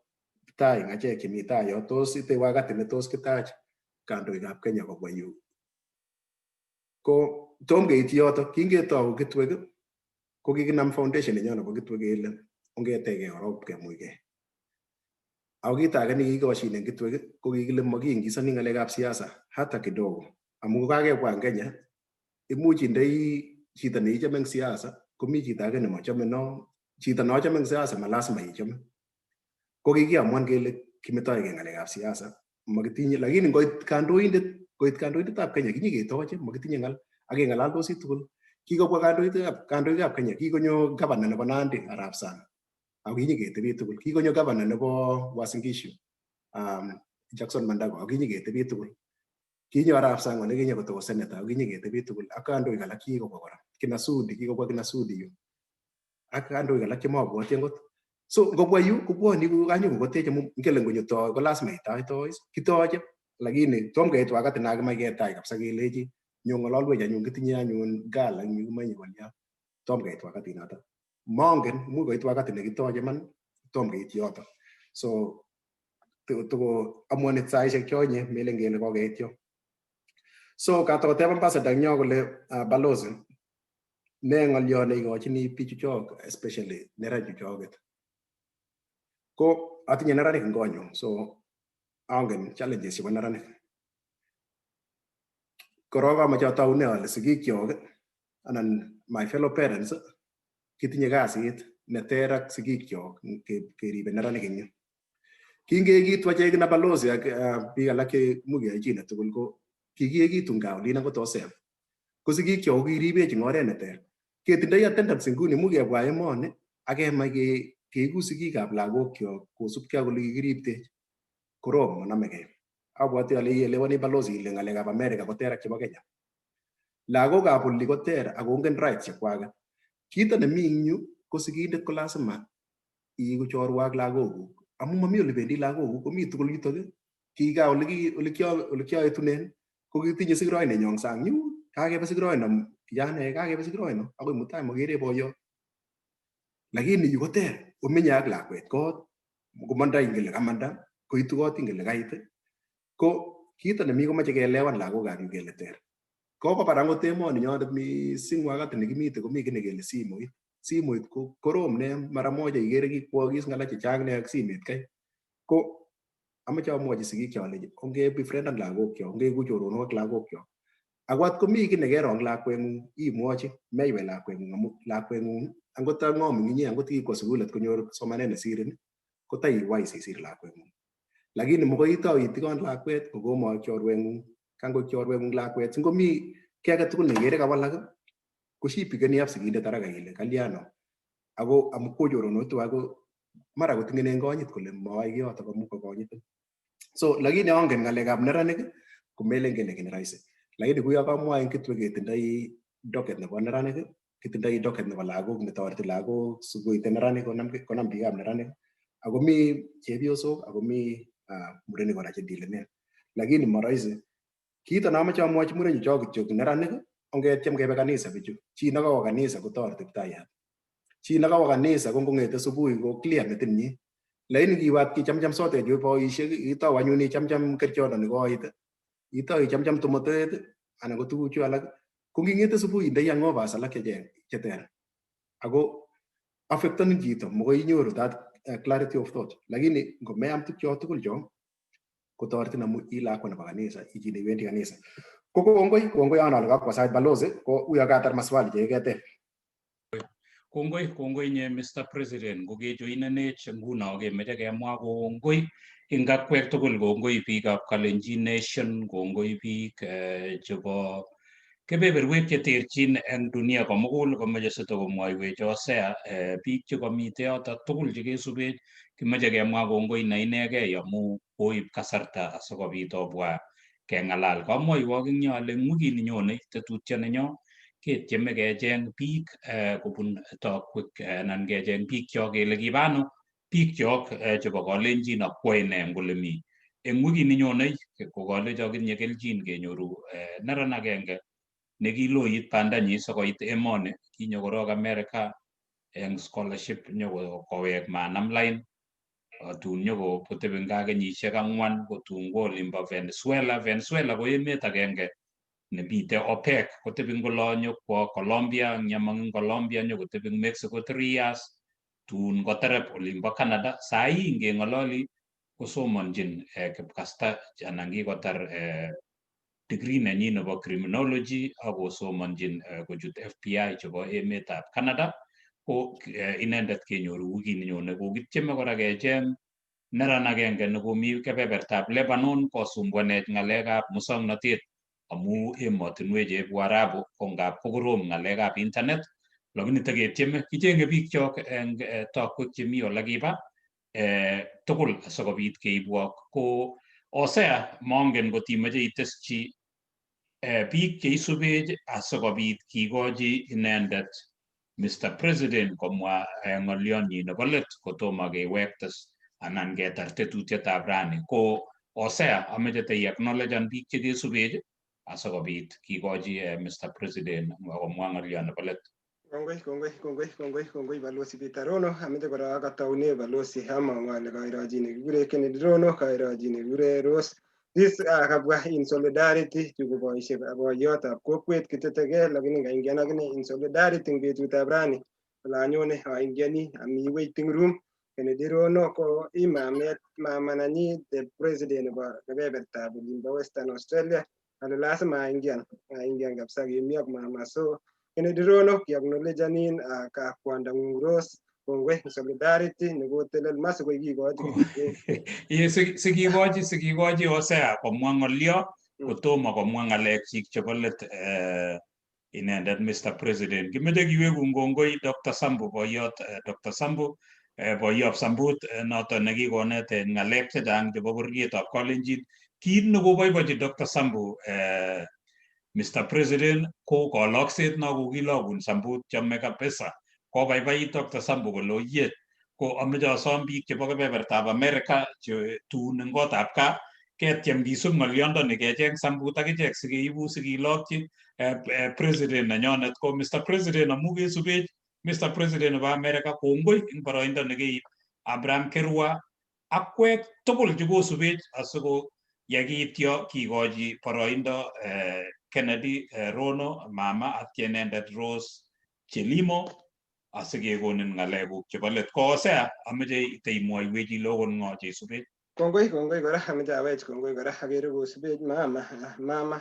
tai eng achek chemi tai yo tos ite wakati ne tos kitach kandoikab Kenya kobwa yu. Ko tom keityi yotok kingetou Kitwek ko kikinam foundation nenyo nebo Kitwek kele ongetegei korok kemuigei. Ako kit age nekikikoshin en Kitwek ko kikile makiingisoni ng'alekab siasa hata kidogo amu kokakebwa en Kenya imuch indoi chito neichome eng siasa komi chito age nemochome no chito nochome eng siasa ma lazima ichome. Ko kikiamuan kele kimetoege ng'alekab siasa makitinye lakini ngoit kandoindet koit kandoindetab Kenya kinyiketoche makitinye ng'al ak keng'alaldosi tugul. Kikobwa kandoikab Kenya kikonyo governor nebo Nandi arap Sang ako kinyiketebi tugul. Kikonyo governor nebo Uasin Gishu Jackson Mandago ako kinyiketebi tugul. Kinyo arap Sang olekinye kotoko senator ako kinyiketebi tugul ak kandoik alak chekikobwa kora. Kina Sudi kikobwa kina Sudi yu ak kandoik alak chemabwoti angot. So ngobwa yu kobwoni kanyokokotech amu ngele ngonyo toi ko lazima itach tois kitoche lakini tom keit wakati na kimach ketach kabisa kelechi nyo ng'ololwech anyun kitinye anyun gala eng yu kimoche kolya. Tom keit wakati noto. Mongen imuch koit wakati nekitoche iman tom keit yoto. So toko amuani saishek chonye melen kele kokeit yo. So katokoteb ambassador eng yo kole balozi ne ng'olyo neikochini bichuchok especially neranik chuchoket. Ko atinye neranik eng konyu so angen challenges chebo neranik. Korok amache ataune ale sigikyok anan my fellow parents kitinye kasit neter ak sigikyok keribe neranik eng yu. Kingeekitu achek kina balozi ak biik alak che imuch keyochine tugul ko kikiekitu gaa olin akot Osef. Ko sigikyok ko kiribech eng oret neter. Ketindoi attendance nguni imuch kebwa emoni ak kemach keiku sigikab lagokyok kosubkei ak ole kikiriptech. Korom monomegei. Abwati ale ielewani balozi ile ng'alekab America koter ak chebo Kenya. Lagokab oli koter ak kongen rights chekwaket. Kito nemi eng yu ko sigindet ko lazima iiku chorwa ak lagokuk amu mami ole bendi lagokuk komi tugul yutok ki gaa ole kioetunen ko kitinye sigiroinenyo eng sang yun kakebe sigiroino kijanaek kakebe sigiroino akoi mutai makere boyot. Lakini yu koter omenye ak lakwet kot komondoi ngele kamanda koitu kot ingele kait ko kito nemi komoche keelewan lagokab yu kele ter. Kokobar angot emoni nyonet mising wakati nekimite komi kiy nekele simoit. Simoit ko korom ne mara moja ikere kikwokis ng'alek chechang ne ak simet kai. Ko amache amwochi sigikyok alechi onge befriendan lagokyok, ongeku choronok ak lagokyok. Ako at komi kiy nekerong lakweng'ung imwochi meiwei lakweng'ung amu lakweng'ung angot ng'om eng inye angot kikwo sukul at konyor somanet nesirin ko tai wise isir lakweng'ung. Lakini mokoi itou itigon lakwet kokomoek chorweng'ung, kangoek chorweng'ung lakwet singomi kiy age tugul neikere kawalak koshipikeni ab sigindet haraka ile kalyano. Ako amu ko choronok tuwai ko mara koting'enen konyit kole moyoe kiyotok amu kokonyitin. So lakini angen ng'alekab neranik ko melen kele kiy ne rahisi. Lakini kuyo kamwa eng Kitwek ketindoi docket nebo neranik, kitindoi docket nebo lagok netoreti lagok sikoite neranik konam biikab neranik. Ako mi chepyosok ako mi murenik kora chedealenen. Lakini marahisi. Kito nomoche amwochi murenik chuchok kityo neranik ongetyem kebe kanisa bichu. Chi nekawo kanisa kotoreti Kiptayat. Chi nekawo kanisa ko ngong'ete subui ko clear metinyi. Lakini kiwat kichamcham sotechu boisiek itou anyun ichamcham kerchondoni koit, itou ichamcham tomotet anan ko tuguchu alak ko nging'ete subui indoi hangovers alak cheter. Ako affectonin chito mokoi inyoru that clarity of thought. Lakini ngomeam tukcho tugul cho kotoretin amu i lakwa nebo kanisa, i chi neiwendi kanisa. Ko kongoi, kongoi an ale kakwa sait balozi ko uyo katar maswali chekiketeb. Kongoi, kongoi nye Mr. President kokejoinenech nguno kemeche kemwa kongoi eng akwek tugul kongoi biikab Kalenjin Nation, kongoi biik chebo kebeberwek cheterchin eng dunia komugul komeche sitokomwoiwech Hosea biik chekomite yoto tugul chekesubech Kimoche kemwa kongoi ne inegei amu koib kasarta asikobit obwa keng'alal. Kamwoiwok eng yo ale eng wikit nenyone tetutyo nenyo ketieme kecheng biik kobun tokwek anan kecheng biikchok kele kiba ano biikchok chebo Kalenjin ak kwo ine eng ole mi. Eng wikit nenyone ko kalecho kitinye kelchin kenyoru neran agenge nekiloit bandanyi sikoit emoni, kinyo korok America eng scholarship nyokowek manam line, tun nyokotebi eng gaa kenyisiek 4 kotun kwo olimbo Venezuela. Venezuela ko emet agenge nemite OPEC, kotebi eng olo nyokwo Colombia, yemong eng Colombia nyokotebi eng Mexico 3 years, tun koterep olimbo Canada. Sai ngeng'ololi kosomonjin kipkasta anan kikotar degree nenyin nebo criminology ak kosomonjin kochut FBI chebo emetab Canada. Ko inendet kenyoru wikit nenyone. Kokityeme kora kecheng neran agenge nekomi kebebertab Lebanon kosumbuanech ng'alekab muswoknotet amu emotinwek chebo Uarabu ko ngap kokorom ng'alekab internet, lakini teketieme kichenge biikchok eng tokwek chemi olekiba tugul asikobit keibwok. Ko Hosea, mongen kot imoche iteschi biik cheisubech asikobit kikochi inendet Mr. President komwa ng'olyonyi nebo let kotomo kewektes anan ketar tetutietab rani. Ko Hosea, amoche tei acknowledgean biik chekesubech asikobit kikochi Mr. President komwa ng'olyon nebo let. Kongoi, kongoi, kongoi, kongoi, kongoi Balozi Peter Rono. Ameche kora akataune Balozi among'u ale kairochi nekikure Kennedy Rono, kairochi nekikure Rose. This kabwa in solidarity chu ko boisiek boiyotab kokwet kitetegei lakini ngaingian akine in solidarity eng betutab rani ole anyone aingiani ami waiting room. Kennedy Rono ko imamet mama nanyi the president nebo kebebertab olimbo Western Australia ale lazima aingian aingian kabisa kemi ak mama. So Kennedy Rono kiacknowledgeanin ka kwandang'ung Rose, kongoi solidarity nekotelel masikoi kikochi. Sikikochi Hosea komwa ng'olyo kotomo komwa ng'alekchik chebo let inendet Mr. President. Kimoche kiwekun kongoi Dr. Sambu, boyot Dr. Sambu, boyop Sambut noton nekikonetech ng'alek chechang chebo bororietab Kalenjin. Kit nekoboibochi Dr. Sambu Mr. President ko kolokset no kokilokun Sambut, chome kabisa. Kobaibait Dr. Sambu kole oye. Ko amoche asom biik chebo kebebertab America che tun eng kotab gaa ketyem kisub ng'olyondoni kecheng Sambut akichek sikeibu sikilokyi president nenyonet. Ko Mr. President, amu kesubech Mr. President nebo America, kongoi eng boroindo nekeib Abraham Kerwa ak kwek tugul chekosubech asiko yekiityo kikochi boroindo Kennedy Rono mama ak inendet Rose Chelimo asikekonin ng'alekuk chebo let. Ko Hosea, amoche teimwoiwech ile okot ng'o cheisubech. Kongoi, kongoi kora, amoche awech kongoi kora, akere kosubech mama, mama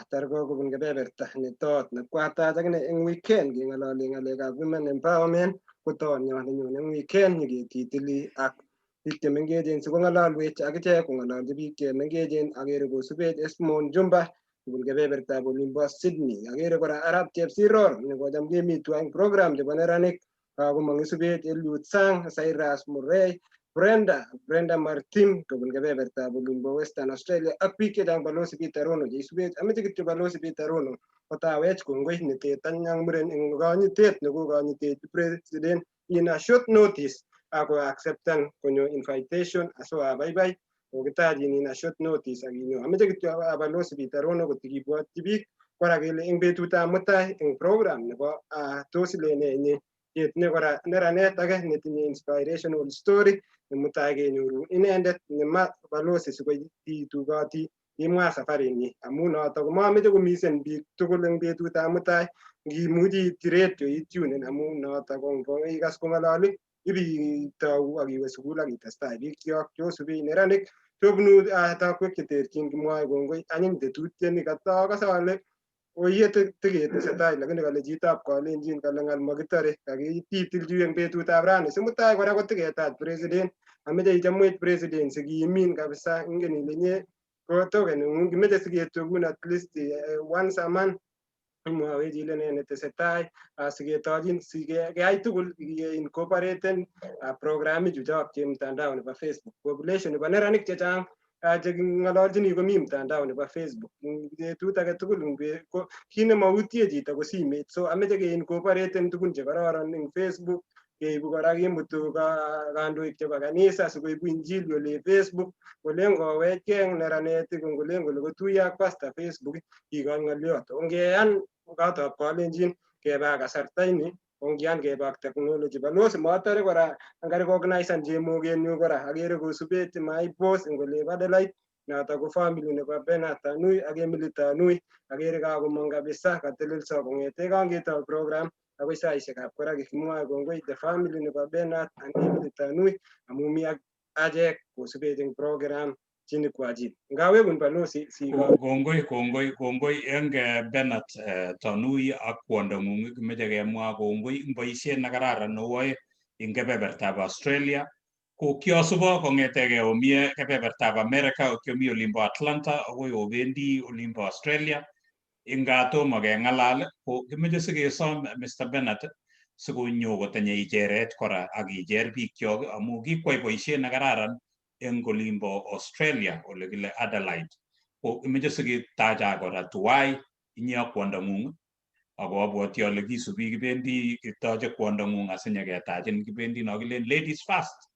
Targo kobun kebeberta netot nekwatach akine eng weekend keng'ololi ng'alekab women empowerment ko tonyo nenyone eng weekend nyiketitili ak biik chemengechen sikong'ololwech akichek kong'ololchi biik chemengechen. Akere kosubech Esmond Jumba kobun kebebertab olimbo Sydney. Akere kora Arap Chepsiror nekocham kemi tuwan eng program chebo neranik kakomong isubech Eliud Sang, Cyrus Murray, Brenda Martin kobun kebebertab olimbo Western Australia ak biik chechang Balozi Peter Rono cheisubech. Ameche kityo Balozi Peter Rono kotawech kongoi netet anyang muren eng konyitet nekokonyitech president in a short notice ako acceptan konyo invitation aso abaibai kokitachin in a short notice akinyo. Ameche kityo Balozi Peter Rono kotikibwotyi biik kora kele eng betutab mutai eng program nebo tos ilene inye ketinye kora neranet age netinye inspirational story nemutai kenyoru inendet nema Balozi sikoitukoti imwa safarinyi amu noto komameche komisen biik tugul eng betutab mutai ngimuchi ityi radio itunen amu noto ko ikas kong'ololi ibitou ak iwe sukul ak itestai biik kyok chosubi neranik chobunu tokwek cheterchin kimwoe kongoi anyiny tetutiet katokose ale oye tiketesetai lakini kale chitab Kalenjin kale ng'al makitore kakititilchi eng betutab rani simutai kora kotiketach president. Ameche ichomwech president sikiimin kabisa ingen ile inye ko token nengung kimeche siketokun at least once a month Imwowech ile nee netesetai asiketochin sikeyai tugul incorporaten programichu chuchok che mtandao nebo Facebook. Population nebo neranik chechang cheking'ololchini komi mtandao nebo Facebook. Betut age tugul ko kit nemautie chito ko simet. So ameche keincorporaten tugun chekororon eng Facebook, keibu kora kimutu kandoik chebo kanisa sikoibu injili ole Facebook, kolen kowechgei eng neranet, ngolen kole kotuiyo ak pastor Facebook, kikony ng'olyot. Ongeyan kotab kalenjin keba kasarta ini, ongeyan keba ak technology. Balozi motore kora angarecognisan chemokenyu kora akere kosubet my boss eng olebo Adelaide, noto ko family nebo Bernard Tanui ak Emily Tanui, akere kakomong kabisa katelelso kong'ete kangetou program akoi saishekab kora. Kimwoe kongoi the family nebo Bernard and Emily Tanui amu mi ak achek kosubech eng program chini kwa chini. Ngawekun balozi si Kongoi, kongoi, kongoi eng Bernard Tanui ak kwondong'ung. Kimeche kemwa kongoi eng boisiet nekararan neoyoe eng kebebertab Australia. Ko kiosubo kong'etegei omie kebebertab America, kiomi olimbo Atlanta akoi obendi olimbo Australia. Inga tomo keng'alal ko kimeche sikesom Mr. Bernard sikonyo kotinye icheret kora ak icher bikyok amu kikwai boisiet nekararan eng olimbo Australia ole kile Adelaide. Ko kimeche sikitacha kora tuwai inye ak kwondong'ung, ako abwoti ale kisubi kibendi kitoche kwondong'ung asinyeketachin kibendi no kilen ladies first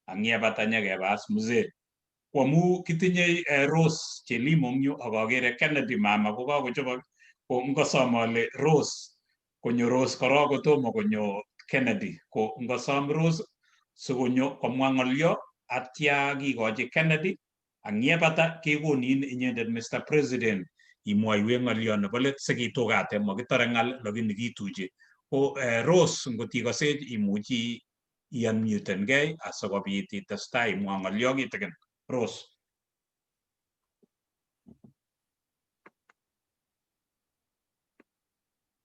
ak yebata nyekebas mzee. Ko amu kitinye Rose Chelimo eng yu ak akere Kennedy mama ko kakochobok, ko ngosom ale Rose konyo Rose korok kotomo konyo Kennedy, ko ngosom Rose sikonyo komwa ng'olyo atya kikochi Kennedy ak yebata kekonin inyendet Mr. President imwoiwech ng'olyo nebo let sikitugate makitore ng'al lakini kituchi. Ko Rose, ngot ikosech imuchi i-unmutengei asikobit itestai imwa ng'olyo kitikin. Rose.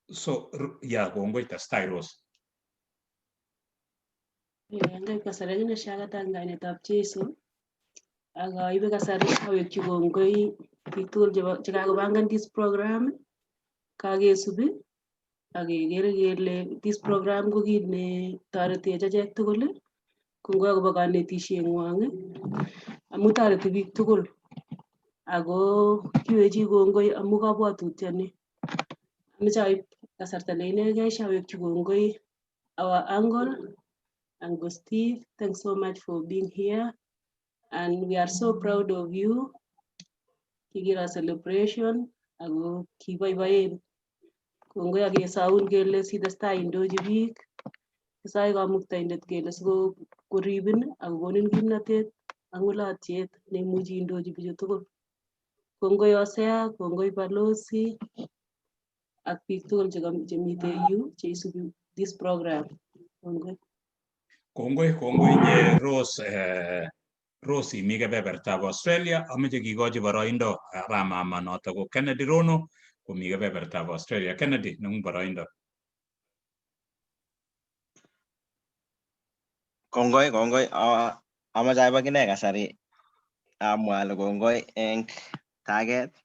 So ya kongoi, testai Rose. Angai kasari akine shakata eng kainetab Jesu ak aibe kasari awekchi kongoi biik tugul chebo chekakopangan this program, kakesubi ak kekere kele this program ko kit ne toretech achek tugul. Kongoi akobo kanetisieng'wong amu toreti biik tugul ako kiwechi kongoi amu kabwatutioni. Ameche aib kasarta ne inegei awekchi kongoi our uncle, Uncle Steve. Thanks so much for being here and we are so proud of you. Kikiro celebration ako kiboiboen. Kongoi ak kesoun kele sitestai indochi biik. Kisoe kamuktaindet kele sikoribin ak kokonin kimnatet ak ng'ulotyet neimuchi indochi bichu tugul. Kongoi Hosea, kongoi Balozi ak biik tugul chemiten yu cheisubi this program. Kongoi. Kongoi, kongoi inye Rose, Rose imi kebebertab Australia. Ameche kikochi boroindo ramama noto ko Kennedy Rono komi kebebertab Australia. Kennedy, nengung boroindo. Kongoi, kongoi. Amache aib akine kasari amwa ale kongoi eng taget.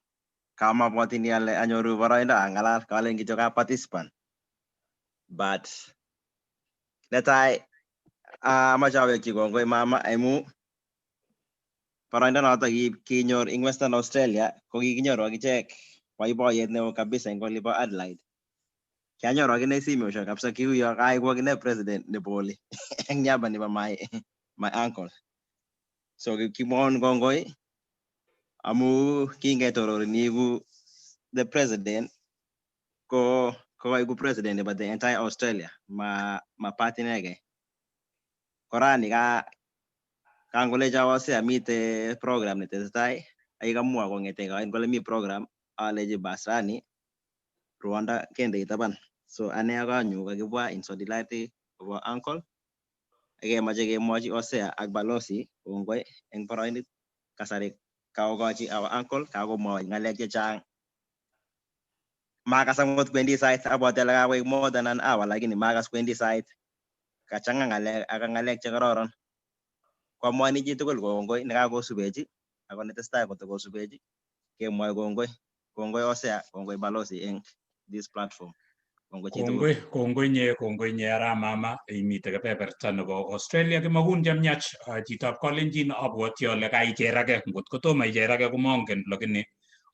Kamabwotini ale anyoru boroindo ang'alal, kalen kityo ka participant. But netai amache awekchi kongoi mama amu boroindo noto kinyor eng Western Australia ko kikinyoru akichek boiboiyet neo kabisa eng olibo Adelaide. Kianyoru akine simosiek kabisa kiuyo kaiku akine president nebo oli eng niaba nebo my uncle. So kimwoun kongoi amu kingetororin iku the president ko koiku president nebo the entire Australia, ma party inegei. Korani ka kangolecho Hosea mite program netesetai akikamwa kong'ete koin kole mi program alechi bas rani Rwanda kendei taban. So ane ak konyu kakibwa in solidarity kobo uncle akemoche kemwochi Hosea ak Balozi kongoi eng boroinit kasari kakokochi our uncle kakomwowech ng'alek chechang. Makas angot kwendi sait, abwati ale kakoik more than an hour lakini makas kwendi sait. Kachang'a ng'alek ak ng'alek chekororon. Kwamwoini chitugul kongoi nekakosubech ako netesetai kotokosubechi kemwoe kongoi. Kongoi Hosea, kongoi Balozi eng this platform. Kongoi chitugul. Kongoi, kongoi nye, kongoi nye ara mama, imite kebeberta nebo Australia. Kimakun chemiach chitab Kalenjin, abwoti ale kaicherake, ngot kotomo icherake komongen, lakini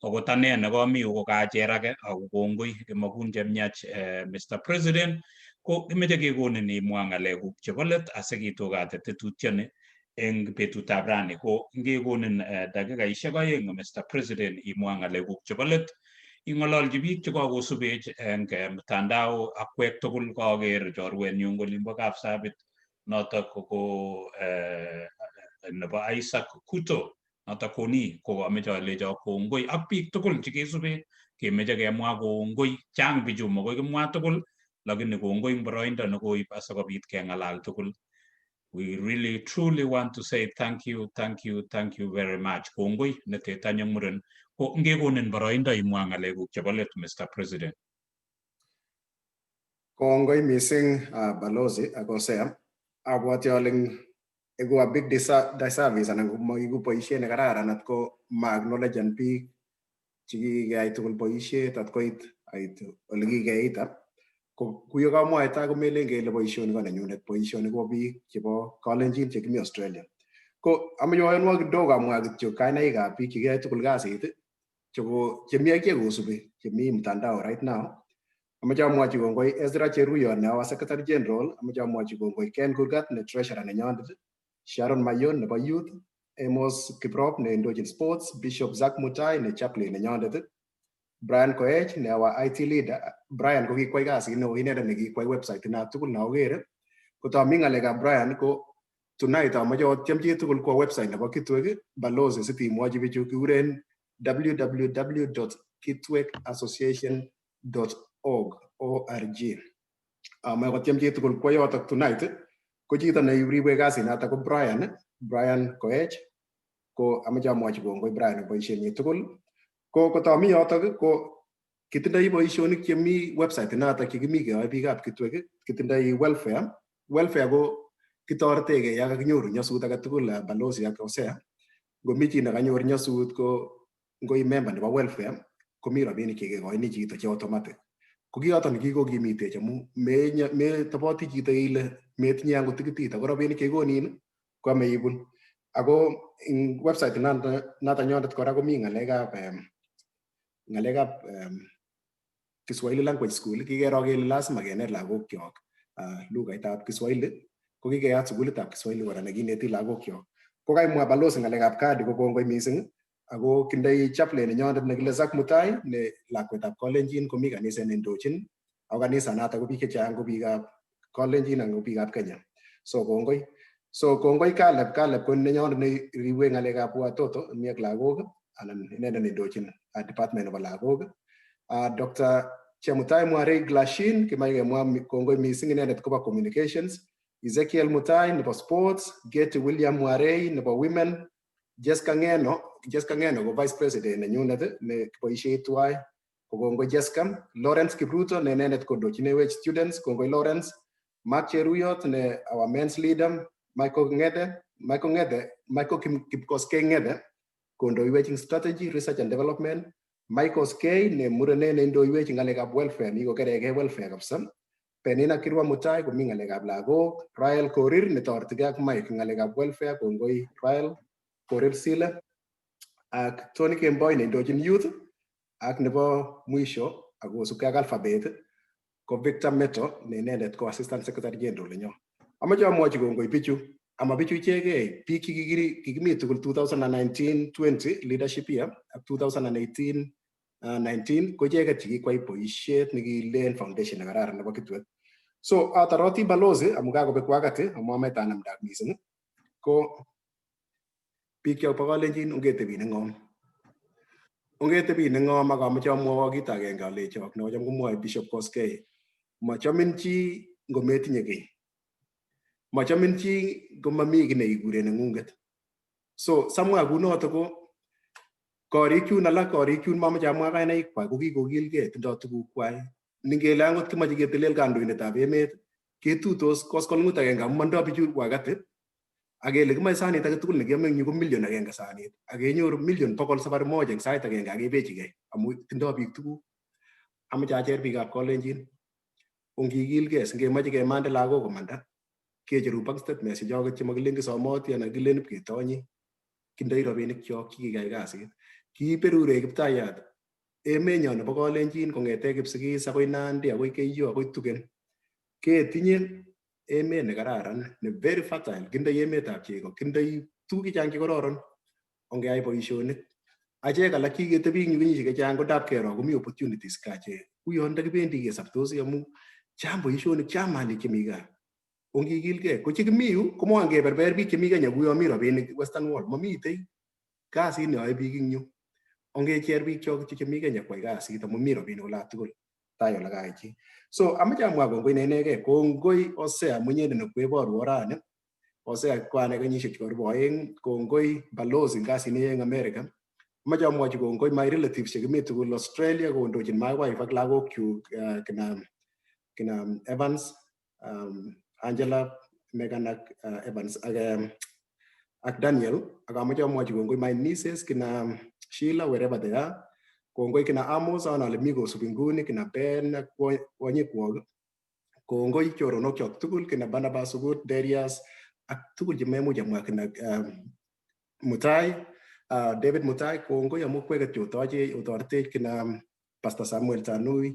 akot ane nekomi yu ko kacherake, ako kongoi, kimakun chemiach Mr. President, ko kimeche kekonin imwa ng'alekuk chebo let asikitugate tetutyoni eng betutab rani, ko ngekonin dakikaishek 2 Mr. President imwa ng'alekuk chebo let, ing'ololchi biik chekakosubech eng mtandao akwek tugul. Kaker chorwenyun olimbo Kapsabet, notok ko nebo Isaac Kuto, notok koni kokameche alecho kongoi ak biik tugul chekesube, kemeche kemwa kongoi. Chang bichu, makoi kimwa tugul, lakini kongoi eng boroindo nekoib asikobit keng'alal tugul. We really truly want to say thank you, thank you, thank you very much. Kongoi netetanyeng muren, ko ngekonin boroindo imwa ng'alekuk chebo let, Mr. President. Kongoi mising balozi ak Hosea. Abwati ale egu a big disservice anan ko boisiet nekararan at ko ma acknowledgen biik chekikeyai tugul boisiet at koit ait ole kikeit. Ko kuyo kamwaita komelen kele boisioni ko nenyunet, boisioni ko biik chebo Kalenjin chekimi Australia. Ko amoche oyonwok kidogo amwa kityo kainaikab biik chekiyai tugul kasit, cheko chemi akichek kosubi, chemi mtandao right now. Amoche amwochi kongoi Ezra Cheruiyot ne our Secretary General, amoche amwochi kongoi Ken Kurgat ne Treasurer nenyondet, Sharon Mayon nebo Youth, Amos Kiprop ne indochin Sports, Bishop Zack Mutai ne Chaplain nenyondet, Brian Koech ne our IT leader. Brian ko kikwai kasit neo, inendet nekikwai website ina tugul na okere. Ko tomi ng'alekab Brian, ko tonight amoche otyem chitugul kwo website nebo Kitwek, balozi, sitimwochi bichu kikuren www.kitwekassociation.org org. Amoche kotyem chitugul kwo yotok tonight. Ko chito neiribwech kasinoto ko Brian, Brian Koech. Ko amoche amwochi kongoi Brian en boisienyin tugul. Ko kotomi yotok, ko kitindoi boisionik chemi website inotok chekimi keyoe biikab Kitwek. Kitindoi welfare. Welfare ko kitoretegei yon kakinyoru nyasut age tugul, balozi ak Hosea. Ngomi chi nekanyor nyasut, ko ngoi member nebo welfare, komi rabinik chekekoini chito che automatic. Ko kiyoton kikokimitech amu metoboti chito ile metinye angot tikitit, ako rabinik chekikonin koyome ibun. Ako ing website noto nyondet kora komi ng'alekab Kiswahili language school. Kikero kele lazima kenet lagokyok lugaitab Kiswahili, ko kikeyat sukulitab Kiswahili kora nekineti lagokyok. Ko kaimwa balozi ng'alekab kadi, ko kongoi mising. Ako kindoi chaplain nenyondet nekile Zack Mutai ne lakwetab Kalenjin, komi kaniset neindochin, ako kanisa noto ko biik chechang ko biikab Kalenjin anan ko biikab Kenya. So kongoi. So kongoi Caleb. Caleb ko nenyondet neribwe ng'alekab watoto mi ak lagok, anan inendet neindochin department nebo lagok. Dr. Chemutai Mwarei Glashin, kimoche kemwa kongoi mising, inendet kobo communications. Ezekiel Mutai nebo sports, Getty William Mwarei nebo women, Jessica Ngeno, Jessica Ngeno ko vice president nenyunet ne kiboisie tuwai, ko kongoi Jessica. Lawrence Kipruto ne inendet kondochinewech students, kongoi Lawrence. Mark Cheruyot ne our men's leader, Michael Ng'ethe, Michael Ng'ethe, Michael Kipkoskei Ng'ethe kondoiwech ing strategy, research and development, Michael Skei ne murenet neindoiwech ing ng'alekab welfare, mi kokerekei welfare kabisa. Penina Kirwa Mutai komi ng'alekab lagok, Rael Korir netoretigei ak Mike ng'alekab welfare, kongoi Rael Korir Sile, ak Tony Kemboi neindochin youth, ak nebo mwisho ak kosubkei ak alphabet ko Victor Meto ne inendet ko Assistant Secretary General nenyo. Amoche amwochi kongoi bichu, ama bichu ichegei, biik chekikimi tugul 2019-20 leadership year ak 2018 19, ko icheket chekikwai boisiet nekilen foundation nekararan nebo Kitwek. So atoroti balozi amu kakobek wakati, amu amoche anamdak mising. Ko biik chok bo Kalenjin, ongetebi neng'om, ongetebi neng'om. Ak amoche amwowok kit agenge alechok nekocham komwoe Bishop Koskei: mochomin chi ngometinye kiy, mochomin chi ngomami kiy neikure neng'ung'et. So samwa kunoto, ko korik chun alak, korik chun mamoche amwa kainaik kwak, ko kikokilgei, tindoi tuguk kwai. Ningele angot kimoche ketelel kandoindetab emet, ketutos koskoleng'ut agenge amu mondoi bichu wakati, ak kele kimoche sanit age tugul nekiome eng yu ko 1,000,000 sanit, ak kenyoru 100,000,000 safari moja eng sait agenge, ak kebechigei amu tindoi biik tuguk. Amache acher biikab Kalenjin. Ongikilgei singemoche kemande lagok komanda kecheru bank statements chechoket chemakilen kisomoti anan kilen ipketonyi. Kindoi rabinik chok chekikeyai kasit. Kiberurech Kiptayat emenyon nebo Kalenjin kong'ete Kipsigis akoi Nandi akoi Keiyo akoi Tugen. Ketinye emet nekararan ne very fertile, kindoi emetab chego, kindoi tuguk chechang chekororon. Ongeyai boisionik. Achek alak chikiketebi eng yu kenyisiek chechang ko ndap kero komi opportunities kaa che uyon ndakibendi kesoptosi amu chang boisionik, chang malik chemi gaa. Ongikilgei ko chekimi yu komoan keberber biik chemi Kenya kuyo mi rabinik Western World, mamitei kasit neyoe biik eng yu. Ongecher biik chok kityo chemi Kenya kwai kasit amu mi rabinik ola tugul tai ole kait chi. So amache amwa kongoi ne inegei, kongoi Hosea amu inyendet nekweborwo orani. Hosea kwanai kenyisiek che karibu 2, kongoi balozi eng kasit neyoe eng America. Amache amwochi kongoi my relatives chekimi tugul Australia kondochin my wife ak lagokyuk kina Evans, Angela, Megan ak Evans ak Daniel. Ak amache amwochi kongoi my nieces kina Sheila wherever they are. Kongoi kina Amos an ale mi kosubi nguni kina Ben ak kwonyikwok. Kongoi choronok tugul kina Barnabas Sugut, Darius ak tugul chememuch amwa kina Mutai, David Mutai, kongoi amu kweket chotochech otoretech kina Pastor Samuel Tanui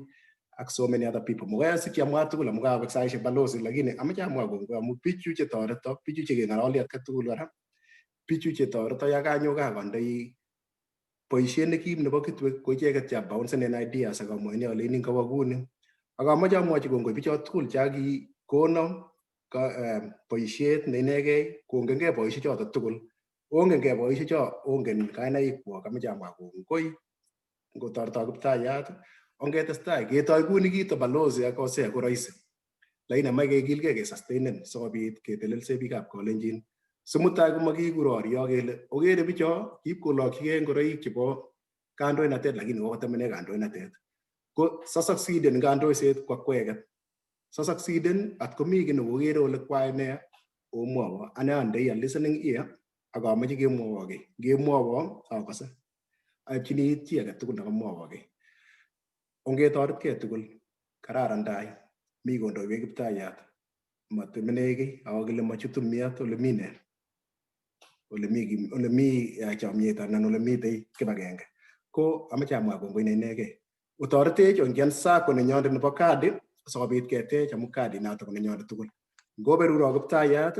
ak so many other people. Makoi asikyi amwa tugul amu kakobek saisiek balozi, lakini amache amwa kongoi amu bichu chetoreto, bichu chekeng'ololi atkai tugul kora, bichu chetoreto ya kanyo kaa kondoi boisiet nekim nebo kitwek ko icheket che bouncing ideas ak amwoini aleini kawo kuni. Ak amache amwochi kongoi bichot tugul chakikono boisiet ne inegei kongengei boisiechoto tugul. Ongengei boisiecho, ongen kainaikwok, amache amwa kongoi ngotoreto Kiptayat, ongetestai ketoi kuni kito balozi ak Hosea ko rahisi. Lakini amache kekilgei kesustainen sikobit ketelelse biikab Kalenjin. Simutai komakiiku rorio kele okere bicho kiip kolokchigei ngoroik chebo kandoinatet lakini kokotemene kandoinatet. Ko sosucceeden kandoiset ko akweket. Sosucceeden at komi kiy nekokere ole kwai neya omwowo ane andei a listening ear ak amoche kemwowo kiy. Ngemwowo akose. Aipchini it chi age tugul nekamwowo kiy. Ongetoretkei tugul, kararan tai, mi kondoiwech Kiptayat, matemene kiy ako kile machutu miat ole mi ne ole mi chomyet anan ole mitei kibagenge. Ko amache amwa kongoi ne inegei. Otoretech ongian SACCO nenyondet nebo kadi sikobit ketech amu kadi noto ko nenyondet tugul. Ngoberuro Kiptayat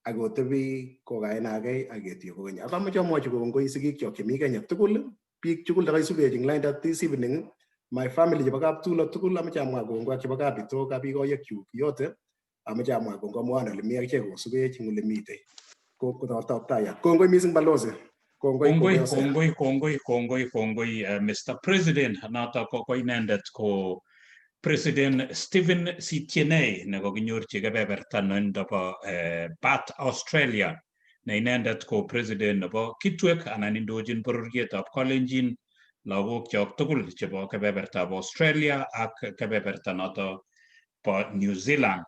ak otebi kokaenagei ak ketuiyo kokeny. Ak amache amwochi kongoi sigikyok chemi Kenya tugul, biik tugul chekaisubech eng lainda this evening, my family chebo Kaptulo tugul amache amwa kongoi ak chebo Kabitok kabikoyekyuk yote amache amwa kongoi amwoon ale mi akichek kosubech eng ole mitei. Ko kotorto Kiptayat. Kongoi mising balozi. Kongoi. Kongoi, kongoi, kongoi, kongoi, kongoi, Mr. President. Noto ko inendet ko President Stephen Sitienei nekokinyorchi kebeberta nondo bo Perth, Australia ne inendet ko president nebo Kitwek anan indochin bororietab Kalenjin lagokyok tugul chebo kebebertab Australia ak kebeberta noto bo New Zealand.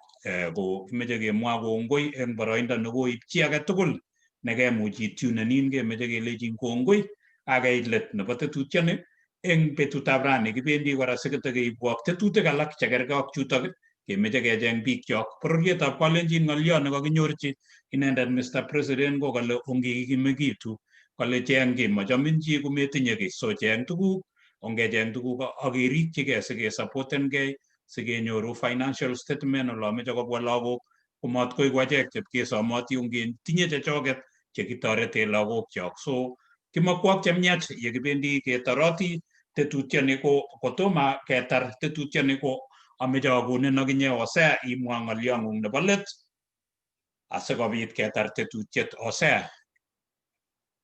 Ko kimeche kemwa kongoi eng boroindo nekoib chi age tugul nekemuch itunenin kemeche kelechin kongoi ak keit let nebo tetutyoni eng betutab rani. Kibendi kora sikitekeibwok tetutik alak chekergei ak chutok kemeche kecheng bikyok bororietab Kalenjin. Ng'olyo nekakinyorchi inendet Mr. President ko kale ongekimekitu, kale cheng kiy, mochomin chi kometinye kiy, so cheng tuguk, ongecheng tuguk ak kerikchigei sikesupportengei sikenyoru financial statement olomeche kobwa lagok komat koiku achek chepkesomoti, ongetinye chechoket chekitoreten lagokyok. So kimokwok chemiach yekibendi ketoroti tetutyoni. Ko kotoma ketar tetutyoni ko ameche akonin akinye Hosea imwa ng'olyong'ung nebo let asikobit ketar tetutyet. Hosea.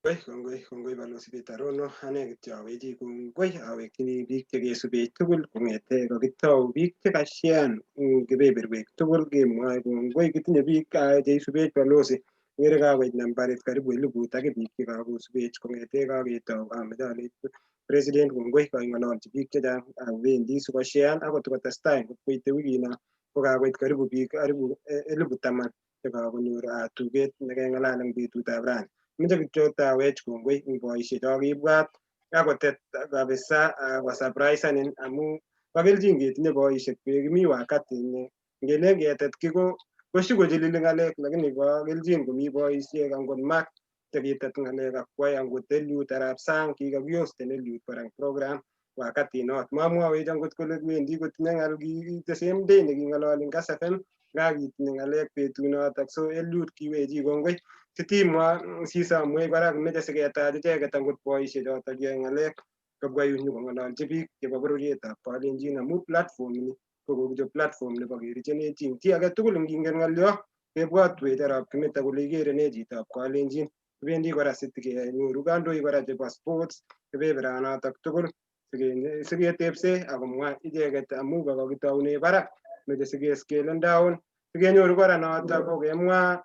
Kongoi, kongoi, Balozi Peter Rono. Ane kityo awechi kongoi, awekchini biik chekesubech tugul kong'ete kokitou, biik chekashean eng kebeberwek tugul kemwoe kongoi. Kitinye biik cheisubech balozi, ikere kakoit nambarit karibu 1000 ak biik chekakosubech kong'ete kaketou. Ameche alech president kongoi, kaing'ololchi biik chechang ak wendi sikoshean akot kotestai ngot koite wikino ko kakoit karibu biik karibu 10,000 chekakonyor tuget nekeng'alal eng betutab rani. Meche kityo tawech kongoi eng boisiek cho kibwat akotet kabisa kosurprisenin amu Bo kelchin ketinye boisiek beek, mi wakati ngelen ketet ki ko koshikochilili ng'alek, lakini bo kelchin komi boisiek angot Mark chekitet ng'alek ak kwai angot Eliud arap Sang, kikakiosten Eliud kora eng program wakati not. Mamwawech angot kole wendi kotinye ng'al the same day neking'ololi eng Kass FM, nga kitinye ng'alek betunotok. So Eliud kiwechi kongoi. Sitimwa sisamwech kora kimeche siketach icheket angot boisiek chotok yoe ng'alek kobwa yu nyokong'ololchi biik chebo bororietab Kalenjin amu platform ni ko kokichop platform nebo kerichenechin. Chi age tugul ngingen ng'olyo kebwotwech arap Kimita kole ikere ne chitab Kalenjin. Kibendi kora sitikenyoru kandoik kora chebo sports kebeberanotok tugul siketepse akomwa icheket amu kakakitoune barak meche sikeskelen down sikenyoru kora notok kokemwa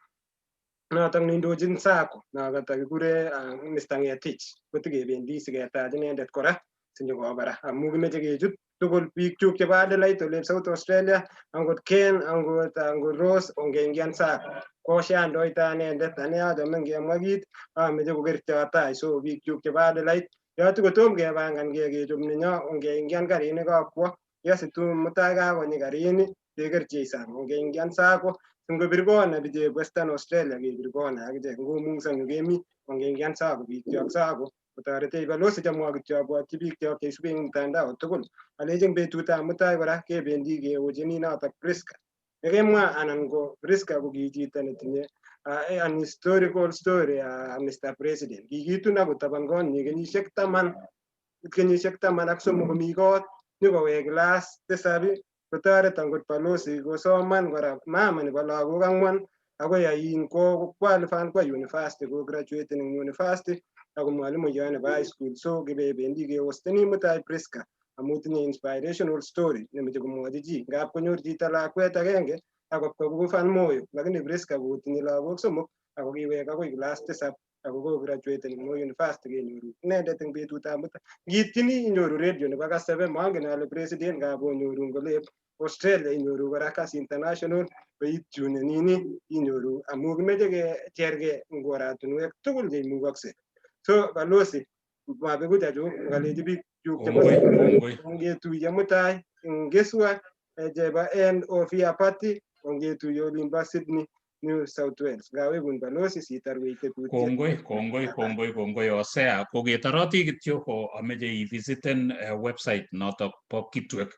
notok neindochin SACCO notok kikure Mr. Ngetich kotikebendi siketach inendet kora sinyokoba amu kimeche kechut tugul biik chuk chebo Adelaide olep South Australia angot Ken angot Rose ongeingian SACCO koshandoita inendet ane achome ngemwa kit ameche kokercho tai so biik chuk chebo Adelaide yotu kotom kepangan kechop nenyo ongeingian karini kakwo yasitu mutai kakonyi karini kekerchi sang ongeingian SACCO ngobir kona bichep Western Australia kebir kona akichek ngomungso yu kemi ongeingian SACCO biik chok SACCO kotoretech balozi chamwa kityo abwotyi biik chok cheisubi eng mtandao tugul alechin betutab mutai kora kebendi keochini notok Priska nekemwa anan ko Priska ko ki chito netinye an historical story, Mr. President kikitun akot taban konyi kenyisiek 13 komi kot nyokowek class 7 kotoret angot balozi kosoman kora mama nebo lagok ang'wan akoi ain ko qualify kwa university ko graduate eng university ako mwalimuyon nebo high school so kibebendi kehosteni mutai Priska amu tinye inspirational story nemeche komwochi chi ngap konyor chito lakwet agenge akobwa kukufan moyo lakini Priska kotinye lagok somok ako kiwek akoi class 7 ako ko graduate eng Moi University kenyoru inendet eng betutab mutai ngiitchini inyoru radio nebo Kass FM mangen ale president ngap onyoru ngolep Australia inyoru kora Kass International koitune nini inyoru amu kimeche kecherge eng oratinwek tugul cheimukokse so balozi mabeku chechuk ngalechi biik chuk chebo ongetuiye mutai eng Keswa chebo end of year party ongetuiye olimbo Sydney, New South Wales ngawekun balozi sitarwech tetutiet. Kongoi, kongoi, kongoi, kongoi Hosea. Koketoroti kityo ko ameche ivisiten website notok bo Kitwek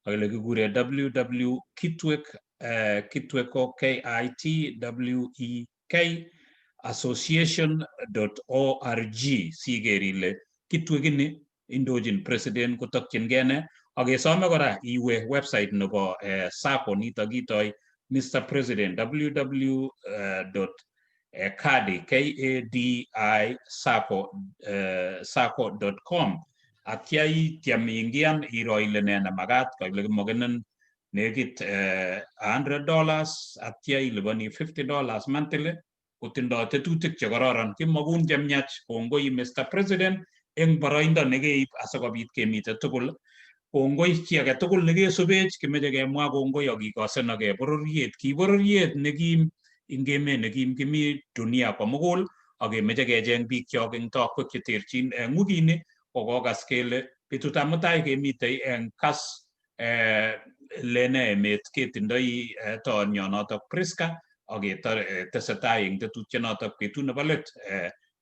ak ole kikure www Kitwek, Kitwek ko Kitwek association.org siker ile Kitwek ini indochin president kotokyingei ne ak kesome kora iwe website nebo SACCO nitok kitoi Mr. President www kadi kadi sacco sacco.com atya ityem iingian iro ile ne nemakat kole kimokenen nekit $100 atya iliponi $50 monthly kotindoi tetutik chekororon kimokun chemiach. Kongoi Mr. President eng boroindo nekeib asikobit kemite tugul. Kongoi chi age tugul nekesubech kimeche kemwa kongoi ak kikosenokei bororiet ki bororiet nekim ing emet nekim kimi dunia komugul ak kemeche kecheng biikchok eng tokwek cheterchin eng wikini kokokas kele betutab mutai kemitei eng Kass lene emet ketindoi toonyo notok Priska ak ketesetai eng tetutyonotok betut nebo let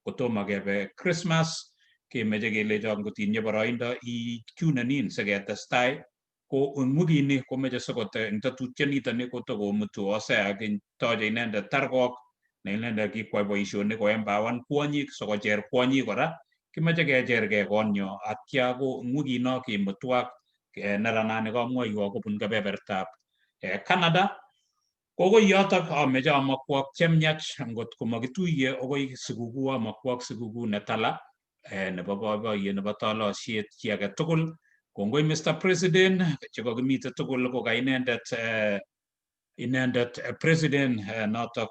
kotomo kebe Christmas kemeche kelechok ngotinye boroindo ichunenin siketestai ko eng wikini komeche sikote eng tetutyonitoni kotokomutu Hosea toche inendet targok ne inendet kikwai boisionik koempoweran kwonyik sikocher kwonyik kora kimoche kechergei konyo atya ko eng wikino kimutwak neranani kamwoiwo kobun kebebertab Canada kokoi yotok ameche amakwok chemiach ngot komakituiye akoi sikukuu amakwok sikukuu netala nebo boiboiyet nebo tolosiet chi age tugul. Kongoi Mr. President chekokimite tugul ko ka inendet inendet president notok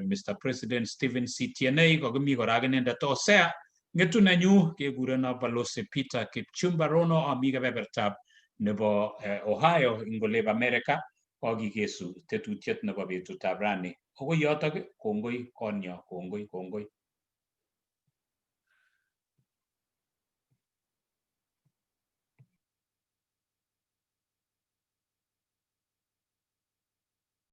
Mr. President Stephen Sitienei kokimi kora ak inendet Hosea ng'etu nenyu kekureno Balozi Peter Kipchumba Rono ami kebebertab nebo Ohio ing olep America kokikesu tetutiet nebo betutab rani akoi yotok kongoi konyo kongoi kongoi.